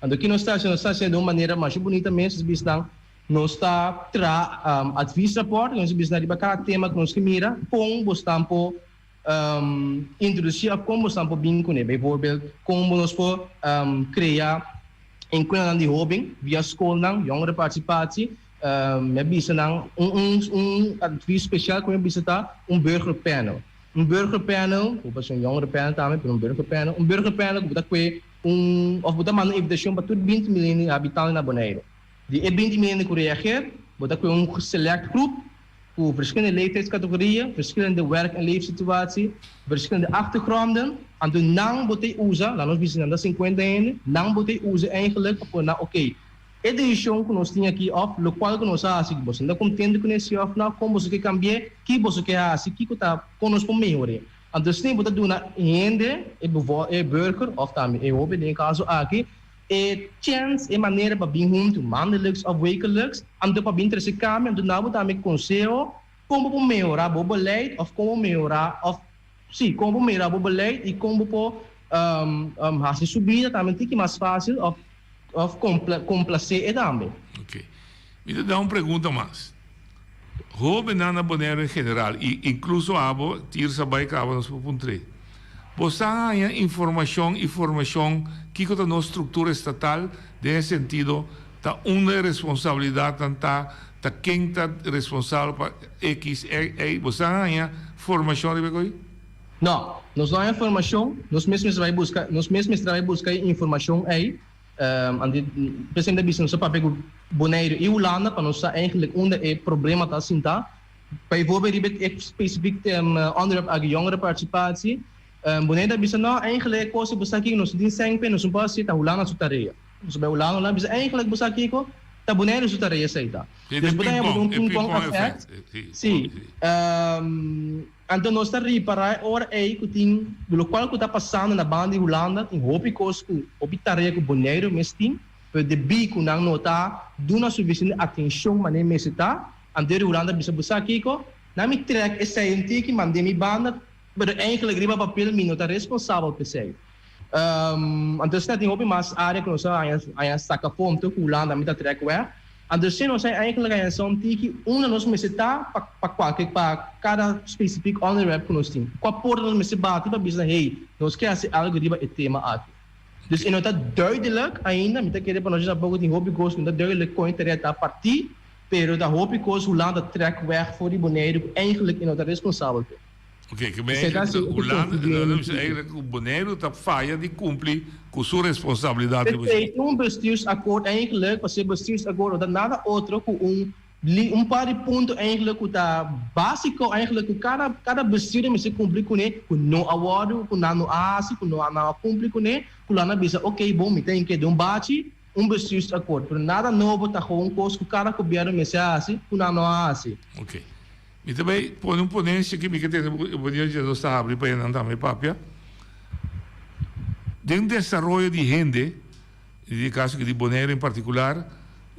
Speaker 9: Anto ki nos ta hasi? Nos ta hasi di un manera masha bunita mes, nos ta bisa nan, nos ta traha adviesrapport, nos ta bisa nan riba kada tema ku nos ke mira, kon bosnan por introdusí òf kon bosnan por bin kuné. Bijvoorbeeld, kon nos por krea enkuentronan di hóben via skolnan, jongerenparticipatie, Mi a bisa nan un un un advies special cu mi a bisa ta un burgerpanel. Un burgerpanel, cu por ser un jongerenpanel tambe, pero un burgerpanel, un burgerpanel cu bo ta cue. un òf bo ta manda un invitashon pa tur 20 mil hende habitante na Boneiru. Di e 20 mil hende ku reageer, bo ta kue un select groep ku verschillende leeftijdscategorieën, verschillende werk en leefsituatie, verschillende achtergronden, anto nan bo ta usa, laat nos bisa nan ta 50 hende, nan bo ta usa eigenlijk pa pone nan oké, e desishon ku nos tin aki òf lokual ku nos a hasi, boso no ta kontento kuné si òf no, kon boso ke kambi'é, ki boso ke hasi, kiko ta, kon nos por mehor'é. Anto esei bo ta duna hende, e e burger òf tambe e hoben den e kaso aki, e chèns, e manera pa bin huntu, maandelijks òf wekelijks, anto pa bin trese kambio, anto duna bo tambe konseho kon bo por mehorá bo beleid òf kon bo mehorá òf sí, kon bo por mehorá bo beleid i kon bo por hasi su bida tambe un tiki mas fásil òf òf komplasé e tambe.
Speaker 6: Oké. Mi ta da un pregunta mas. Hóbennan na Boneiru en general i inkluso abo, Tirsa bai kaba nos por puntr'é. Bo sa haña informashon i formashon kiko ta nos struktura estatal den e sentido ta unda e responsabilidatnan ta, ta ken ta responsabel pa ekis, e, ei, bo sa haña formashon riba e koi?
Speaker 9: No, nos no haña formashon, nos mes mester bai buska, nos mes mester bai buska e informashon ei. Anto presidente a bisa nos a papia ku Boneiru i Hulanda pa nos sa eigenlijk unda e problema ta sinta. Bijvoorbeeld riba e specifiek onderwerp aki jongerenparticipatie. Boneiru a bisa no eigenlijk e kos ku bo sa kiko nos no tin sèn p'e nos no por hasi ta Hulanda su tarea. Nos a bai Hulanda Hulanda a bisa eigenlijk bo sa kiko ta Boneiru su tarea esei ta. Dus bo ta haña bo tin un ping-pong effect. Si. Anto nos ta ripará e ora ei ku tin lokual ku ta pasando na banda di Hulanda, tin hopi kos ku hopi tarea ku Boneiru mes tin, pero debí ku nan no ta duna sufisiente atenshon manera mester ta, anto di Hulanda a bisa bo sa kiko? Nan mi trèk esei un tiki mand'é mi banda, pero eigentlik riba papel mi no ta responsabel p'esei. Anto esei tin hopi mas área ku nos a haña saka fonto ku Hulanda mi ta trèk wèg. Anto esei nos a eigentlik haña sa un tiki unda nos mester ta pa pa kualke pa kada spesifik ònderwerp ku nos tin. Kua porta nos mester bati pa bisa hey nos ke hasi algu riba e tema aki. Dus e no ta duidelijk ainda, mi ta kere pa nos tampoco tin hopi kos ku no ta duidelijk kon e tarea ta partí, pero ta hopi kos Hulanda trèk wèg for di Boneiru ku eigentlik e no ta responsabel p'e.
Speaker 6: Oké, ke men eigenlijk ta Hulanda, nan bisa eigenlijk ku Boneiru ta faya di kumpli ku su responsabilidat riba
Speaker 9: P'esei un bestuursakkoord eigenlijk, pasobra bestuursakkoord no ta nada otro ku un un par di punto eigenlijk ku ta básiko eigenlijk ku kada kada bestuurder mester kumpli kuné, ku no a wòrdu, ku nan no a hasi, ku no nan a kumpli kuné, ku nan a bisa oké bon mi ta hinke den un bachi, un bestuursakkoord. Pero nada nobo ta gewoon kos ku kada gobièrnu mester hasi ku nan no a hasi.
Speaker 6: Oké. Mi ta bay pone un ponencia aki, mi ke tende bo opinion dje nos ta habri pa enan tambe papia. Den desaroyo di hende, i den e caso aki di Bonaire en particular,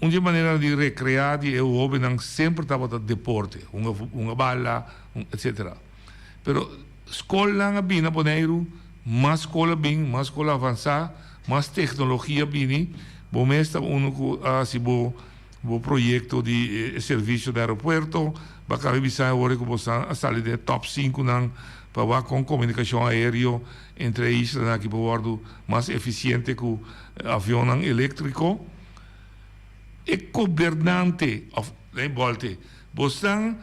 Speaker 6: un di e maneranan di recrea di e hobennan semper tabata deporte, hunga hunga bala, etcetera. Pero scolnan a bini na Boneiru, mas scol a bin, mas scol a avansa, mas tecnologia a bini, bo mes ta uno cu a haci bo. Bo proyekto di e servisio di aeropuerto ba kabe bisa e ora ku bo a sali den e top sinkunan pa wak kon komunikashon aereo entre e islanan aki por wòrdu mas efisiente ku avionnan eléktriko. E gobernante òf den bòlte bosnan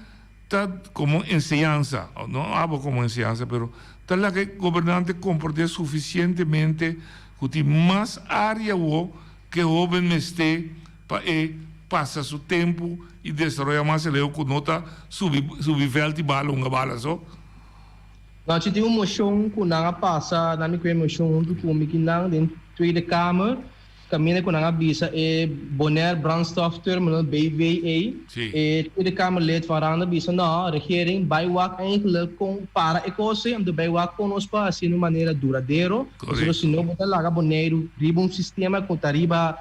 Speaker 6: ta komo enseñansa, no abo komo enseñansa pero ta laga e gobernante komprondé sufisientemente ku tin mas área awo Ke hoben mester pa e pasa su tempu i desaroyá mas eleu ku no ta subi subi vèlt i bala hunga bala so?
Speaker 9: Nochi tin un moshon ku nan a pasa, nan mi ku e moshon huntu ku mi ki nan den Tweede Kamer, kaminda ku nan a bisa e Bonaire Brandstof Terminal, BVA, e Tweede Kamerlid Van Raan a bisa no, regering bai wak eigenlijk kon para e kos ei, anto bai wak kon nos por hasi na un manera duradero. Pasobra si no bo ta laga Boneiru riba un sistema ku ta riba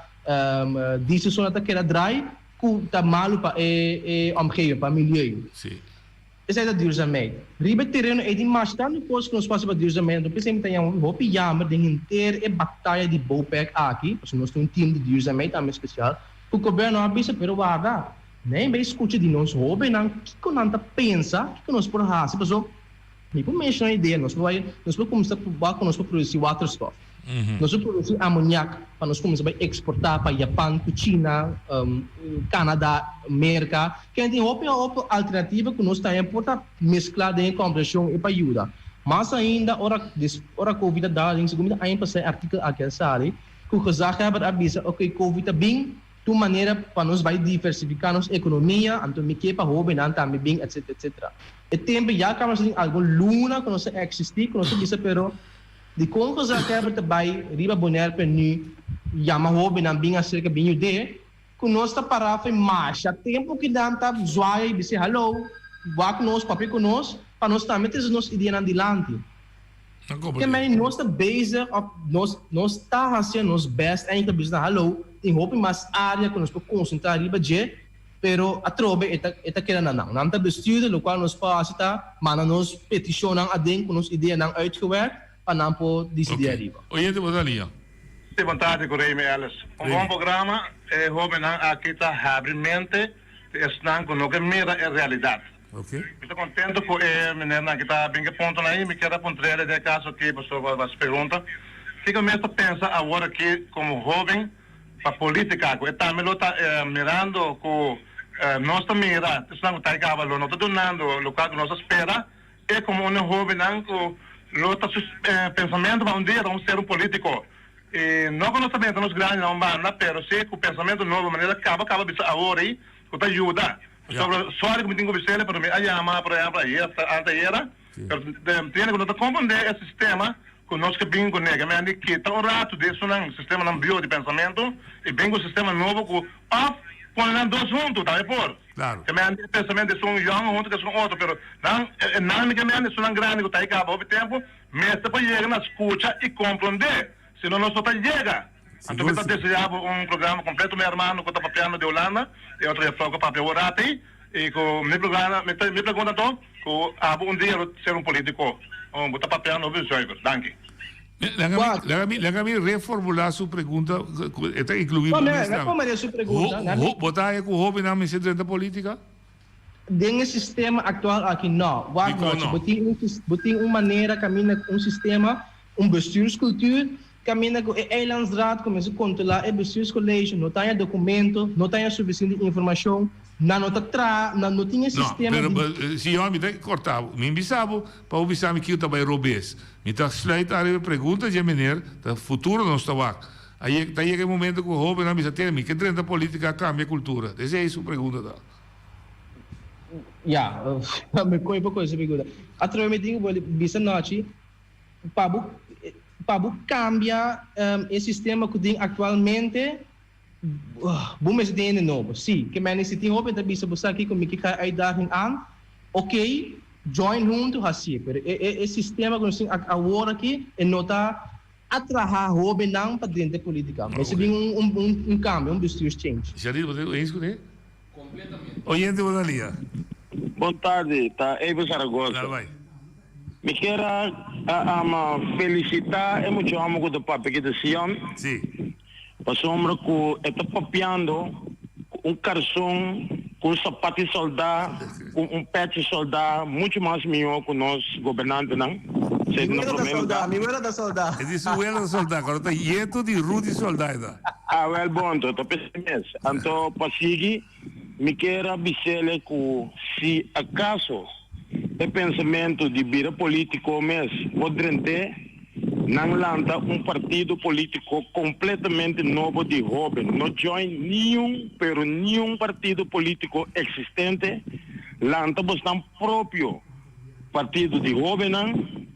Speaker 9: diesel so nan ta keda draai ku ta malu pa e e omgeving, pa milieu. Esei ta duurzaamheid. Riba e tereno ei tin masha tantu kos ku nos por hasi pa duurzaamheid. Anto p'esei mi ta yama hopi jammer den henter e bataya di BOPEC aki, pasobra nos tin un team di duurzaamheid tambe spesial, ku gobièrnu a bisa pero warda, nei bai skucha di nos hóbennan kiko nan ta pensa, kiko nos por hasi, pasobra Mi por menciona idea, nos por bai, nos por cuminsa proba cu nos por produci waterstof. Nos por produci amoniak pa nos cuminsa bai exporta pa Japan cu China, Canada, Merca. Ken tin hopi hopi alternativa cu nos tambe por ta mezcla den e conversacion y pa yuda. Mas ainda ora ora Covid a dal den segun mi ta aña pasá e artikel aki a sali ku gezaghebber a bisa ok Covid a bin ta un manera pa nos bai diversifiká nos ekonomia anto mi ke pa hóbennan tambe bin etsetera etsetera. E tempu ya kaba nos tin algun luna ku nos a eksistí ku nos a bisa pero dikon gezaghebber ta bai riba Bonaire Penu yama hóbennan bin aserka bin yud'é Ku nos ta pará fe masha tempu ki nan ta zwaya i bis'é hallo, wak nos, papia ku nos, pa nos tambe trese nos ideanan dilanti. Te mei nos ta bezig òf nos nos ta hasié nos bèst en ta bisa nan hallo, tin hopi mas área ku nos por konsentrá riba dje, pero atrobe e ta e ta keda na nan. Nan ta bestuurder, lokual nos por hasi ta manda nos petishonnan aden ku nos ideanan uitgewerkt pa nan por disidí ariba.
Speaker 6: Oyente bo ta lia.
Speaker 10: Sí, bon tardi cu Remy Ellis. Un bon programa, e hobennan aki ta habri mente di esnan cu no ke mira e realidad. Mi ta contento cu e menernan aki ta bin ke puntonan ayi. Mi kier a puntrele den e caso aki pasobra bo a haci pregunta. Kico mes ta pensa awor aki como hoben pa politica cu e tambe lo ta mirando cu nos ta mira esnan cu ta caba lo no ta dunando locual cu nos a spera. E komo un hobennan ku lo ta su pensamentu pa un dia ta un ser un politiko. I no ku nos ta benta nos grandinan un banda, pero si ku pensamentu nobo manera kaba kaba bisa awor ei ku ta yuda. Pasobra sòri ku mi tin ku bis'el pero mi a yama por ehèmpel ayer òf anteayera, pero tiene ku no ta komprondé e sistema ku nos ke bin kuné. Ke mende kita un ratu di esunnan sistemanan bieu di pensamentu i bin ku sistema nobo ku òf pone nan dos huntu tambe por.
Speaker 6: Claro.
Speaker 10: Ke mende e pensamentu esun yòn huntu ku esun otro, pero nan e nan mi ke mende esunnan grandi ku ta kaba hopi tempu mester por yega na skucha i komprondé, sino nos no ta yega. Anto mi ta deseá bo un programa kompleto mi hermano ku ta papiando di Hulanda, e otro jefrouw ku a papia awor ati, i ku mi programa mi ta mi pregunta anto ku abo un dia lo ser un politiko, bo ta papiando hopi zuiver. Danki.
Speaker 6: Laga mi, laga mi reformulá su pregunta, e ta inkluí bo mes tambe.
Speaker 9: Su pregunta.
Speaker 6: Bo ta haya ku hóbennan mester drenta polítika?
Speaker 9: Den e sistema aktual aki no. Wak nochi, bo tin un, bo tin un manera kaminda ku un sistema, un bestuurscultuur, kaminda ku e eilandsraad ku mester kontrolá e bestuurscollege no ta haña dokumento, no ta haña sufisiente informashon, nan no ta traha, nan no tin e sistema
Speaker 6: di. No, pero si mi ta korta bo, mi bisa bo pa bo bisa mi kiko ta bai robes. Mi ta sluit ariba e pregunta dje meneer, ta futuro nos ta wak. A yega, ta yega e momento ku hobennan bisa tene mi ke drenta politica kambia kultura. Esei su pregunta ta.
Speaker 9: Ya, mi koe poko ese pregunta. Atrobe mi tin ku bo bisa nochi, pa bo, pa bo kambia e sistema ku tin aktualmente, Bo mester tin hende nobo. Sí, ke meni si tin hopi ta bisa bo sa kiko mi ke kai uitdaging aan, ok, join huntu hasié. Pero e e e sistema ku nos tin awor aki e no ta atraha hobennan pa drenta e politica. Mester bin un un un cambio, un bestuurschange.
Speaker 6: Sharil, bo ta eens ku ne? Oyente bo ta lia.
Speaker 11: Bon tardi, ta Evo Zaragoza.
Speaker 6: Dale bai.
Speaker 11: Mi kier a a felicita e mucha homo ku ta papia aki ta Sion.
Speaker 6: Sí.
Speaker 11: Pasobra ku e ta papiando ku un karson, ku un sapat di soldá, ku un pèt di soldá muchu mas mihó ku nos gobernantenan.
Speaker 9: Mi wela ta soldá, mi wela ta soldá.
Speaker 6: E di su wela ta soldá, kòrda ta yetu di Rudy soldá e ta.
Speaker 11: Ah wèl bon anto, ta p'esei mes. Anto pa sigui, mi kier a bis'ele ku si akaso e pensamentu di bira polítiko mes por drent'é, Nan lanta un partido politico completamente nobo di hoben. No join niun, pero niun partido politico existente. Lanta bosnan propio partido di hobennan.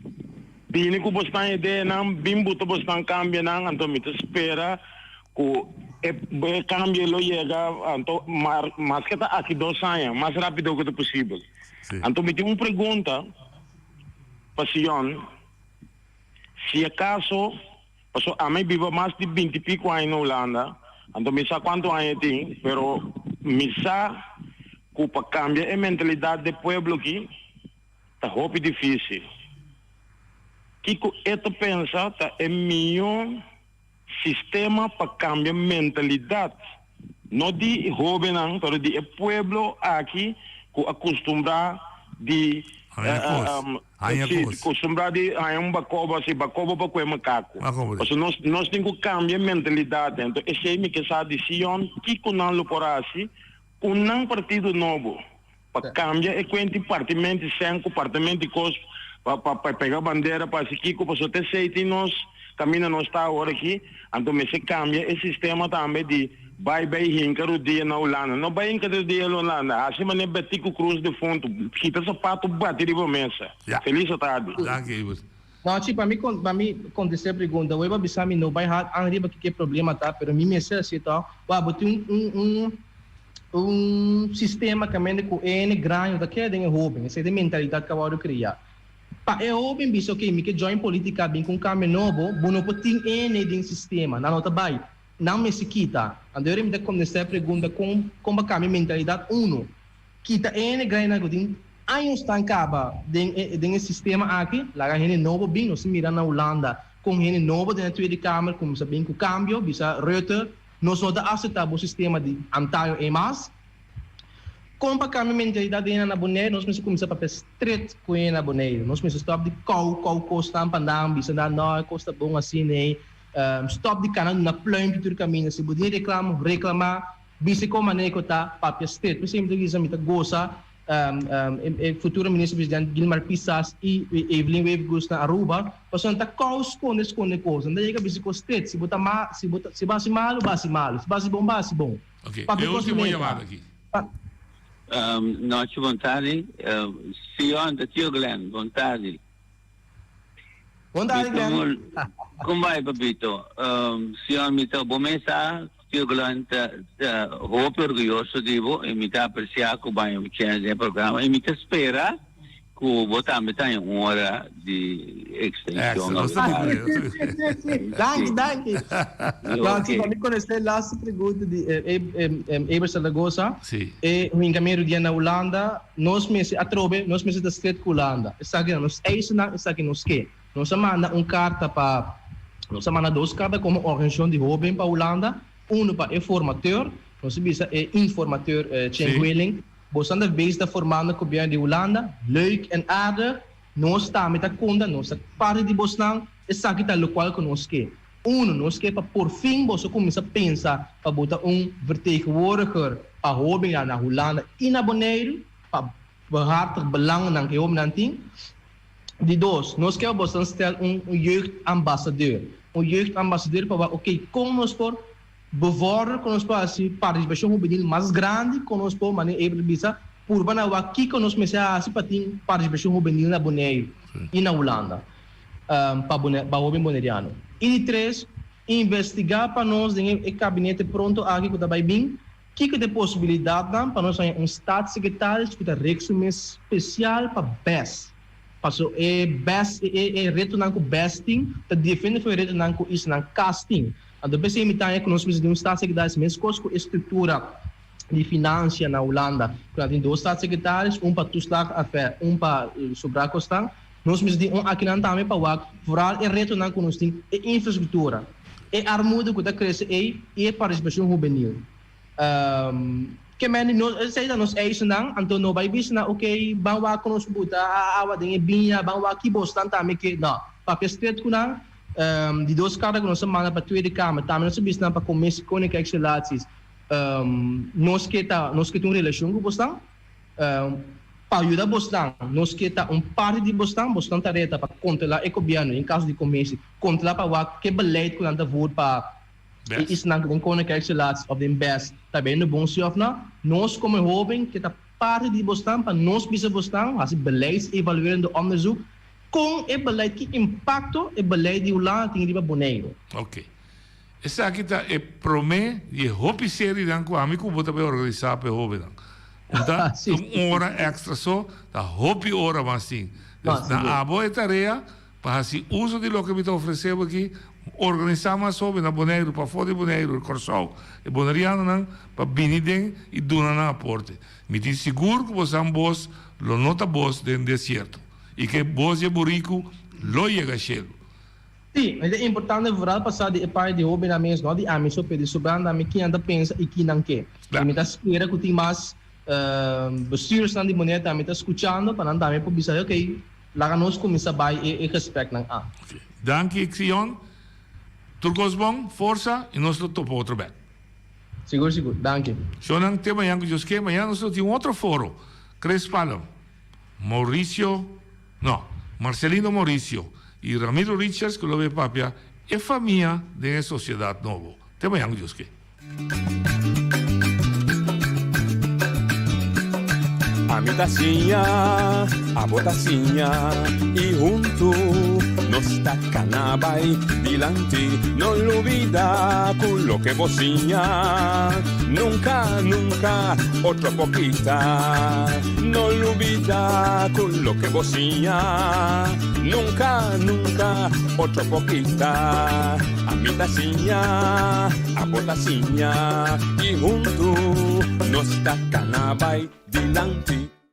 Speaker 11: Bini cu bosnan ideanan, bin buta bosnan cambionan. Anto mi ta spera cu e cambio lo yega anto maske ta aki dos aña, mas rapido cu ta posibel. Anto mi tin un pregunta pa Sion. Si acaso, paso ami biba mas di binti pico aña na Hulanda, anto mi sa cuanto aña e tin, pero mi sa cu pa cambia e mentalidad d'e pueblo aki ta hopi dificil. Kico e ta pensa ta e miyo sistema pa cambia mentalidad, no di hobennan, pero di e pueblo aki cu a custumbra di
Speaker 6: Haña cos, haña
Speaker 11: si,
Speaker 6: cos.
Speaker 11: custumbra di haña un bacobo así, bacobo pa cue macaco.
Speaker 6: Bacobo.
Speaker 11: Pasobra nos, nos tin cu cambia mentalidad. Enton esey mi ke sa di Sion, kico nan lo por haci cu nan partido nobo pa cambia e cuenta y partimenti cen cu partimenti cos. pa pa pa pega bandera pa hasi kiko pasobra ta esei tin nos kaminda nos ta awor aki anto mester kambia e sistema tambe di bai bai hinka rudia na Hulanda no bai hinka rudia na Hulanda hasi manera Betico Croes defuntu kita sapato bati riba mesa felis atardi.
Speaker 6: Danki Ebert.
Speaker 9: No, chi, pa mi con, pa mi contesta e pregunta, wei bo a bisa mi no bai haal aan riba kiko e problema ta, pero mi mester hacié toch. Wak, bo tin un, un, un, un sistema caminda cu e hende grandi no ta kere den e hoben, esei ta e mentalidad cu a wordo cria. Pa e hoben bisa, ok, mi ke join politica, bin cu un cambio nobo, bo no por tin e hende den sistema, nan no ta bai, nan mester kita. Anto mi ta contesta e pregunta con, con pa cambia e mentalidad, uno, Kita e hende grandinan ku tin añosnan kaba den e den e sistema aki, laga hende nobo bin. Nos a mira na Hulanda kon hende nobo den e Tweede Kamer kuminsá bin ku kambio, bisa Rutte, nos no ta aseptá bo sistema di antaño ei mas. Kon pa kambia mentalidat di hende na Boneiru? Nos mester kuminsá papia stret ku hende na Boneiru. Nos mester stòp di kou kou kosnan pa nan, bisa nan, no, e kos ta bon asina ei. Stòp di kana duna plùimpje tur kaminda. Si bo tin reklamo, reklamá. Bisa kon manera ku ta papia stet. P'esei mi ta bisa mi ta gosa e futuro minister president Gilmar Pisas i Evelyn Wever-Croes na Aruba pasobra nan ta kou skonde skonde kos. Nan ta yega bisa kos stet. Si bo ta ma si bo ta si bo hasi malu bo hasi malu. Si bo hasi bon bo hasi bon.
Speaker 6: Ok,
Speaker 9: Papia
Speaker 6: e
Speaker 9: kos
Speaker 6: ultimo
Speaker 9: meta.
Speaker 6: yamada aki.
Speaker 12: Nochi bon tardi. Sion ta tio Glenn, bon tardi.
Speaker 9: Bon tardi Glenn.
Speaker 12: Kon bai papito? Sion mi ta bo mes sa Tio Glenn ta ta hopi orguyoso di bo i mi ta aprecia ku baña un chens den e programa i mi ta spera ku bo tambe ta haña un ora di extension
Speaker 6: Extra, nos ta bin ku e.
Speaker 9: Danki, danki. Nancy, pa mi kontestá e laatste pregunta di Eber Zaragoza.
Speaker 6: Si.
Speaker 9: E hinkamentu di na Hulanda, nos mester atrobe, nos mester ta stret ku Hulanda. Esaki ta nos eisennan, esaki nos ke. Nos a manda un karta pa, nos a manda dos karta komo organisashon di hóben pa Hulanda, unu pa e formateur, nos a bisa e informateur Chen Guiling, boso ta bezig ta formando gobièrnu di Hulanda, leuk en aardig, nos tambe ta konta, nos ta parti di bosnan, esaki ta lokual ku nos ke. Unu, nos ke pa porfin boso kuminsá pensa pa bo ta un vertegenwoordiger pa hóbennan na Hulanda i na Boneiru, pa behartig belangennan ku e hóbennan tin. Di dos, nos ke pa boso stel un jeugdambassadeur. Un jeugdambassadeur pa wak, ok, kon nos por bevorder, kon nos por hasi partisipashon hubenil mas grandi, kon nos por, manera Ebert a bisa, purba na wak kiko nos mester hasi pa tin partisipashon hubenil na Boneiru i na Hulanda pa pa hoben boneriano. I di tres, investigá pa nos den e kabinete pronto aki ku ta bai bin, Kiko ta e posibilidatnan pa nos haña un staatssecretaris ku ta rek su mes spesial pa bes? Paso e bes e e retonan ku bes tin ta diferente for e retonan ku islanan kas tin. Anto p'esei mi ta haña ku nos mester tin un staatssecretaris meskos ku e struktura di finansia na Hulanda ku nan tin dos staatssecretaris, un pa toeslagaffaire, un pa sobrá kosnan. Nos mester tin un akinan tambe pa wak vooral e retonan ku nos tin, e infrastruktura, e armoede ku ta krese ei i e partisipashon hubenil. Ke men di nos, esei ta nos eisennan, anto no bai bisa nan ok ban wak ku nos buta awa den e biña, ban wak ki bosnan tambe ke, no. Papia stret ku nan, di dos karta ku nos a manda pa Tweede Kamer, tambe nos a bisa nan pa Commissie Koninkrijksrelaties, nos ke ta, nos ke tin un relashon ku bosnan. Pa yuda bosnan, nos ke ta un parti di bosnan, bosnan tarea ta pa kontrolá e gobièrnu, den kaso di komesi, kontrolá pa wak ke beleid ku nan ta voer pa e isnan ku den Koninkrijksrelaties òf den bes ta bendo bon si òf no. Nos komo e hóben ke ta parti di bosnan pa nos bisa bosnan hasi beleidsevaluerende onderzoek kon e beleid, ki impakto e beleid di Hulanda tin riba Boneiru.
Speaker 6: Oké. Esaki ta e promé di e hopi serinan ku ami ku bo ta bai organisá pa e hóbennan. Un ta un ora èkstra so, ta hopi ora mas tin. Dus na abo e tarea pa hasi uso di loke mi ta ofresé bo aki, organisá mas hóben na Boneiru, pafó di Boneiru, Kòrsou, e bonerianonan pa bini den i duna nan aporte. Mi tin sigur ku bosan bos lo no ta bos den desierto i ku e bos di e buriku lo yega shelu.
Speaker 9: Sí, e ta importante vooral pa sa di e parti di hobennan mes, no di ami so, pero di sobrando ami kinan ta pensa i kinan ke. I mi ta spera ku tin mas bestuursnan di Bonaire tambe ta skuchando pa nan tambe por bisa, ok, laga nos kuminsá bai e gespreknan an.
Speaker 6: Ok. Danki Xion. Tur kos bon, forsa i nos lo topa otro bek.
Speaker 9: Sigur sigur. Danki.
Speaker 6: Shonnan, te mañan ku Dios ke. Mañan nos lo tin un otro foro. Chris Palm, Mauricio. No. Marcelino Mauricio i Ramiro Richards ku lo bay papia e famia den e sosiedat nobo. Te mañan ku Dios ke.
Speaker 7: Ami ta siña, abo ta siña i huntu nos ta kana bai dilanti. No lubida ku loke bo siña nunka, nunka otro por kita. No lubida ku loke bo siña nunka, nunka otro por kita. Ami ta siña, abo ta siña i huntu nos ta kana bai dilanti.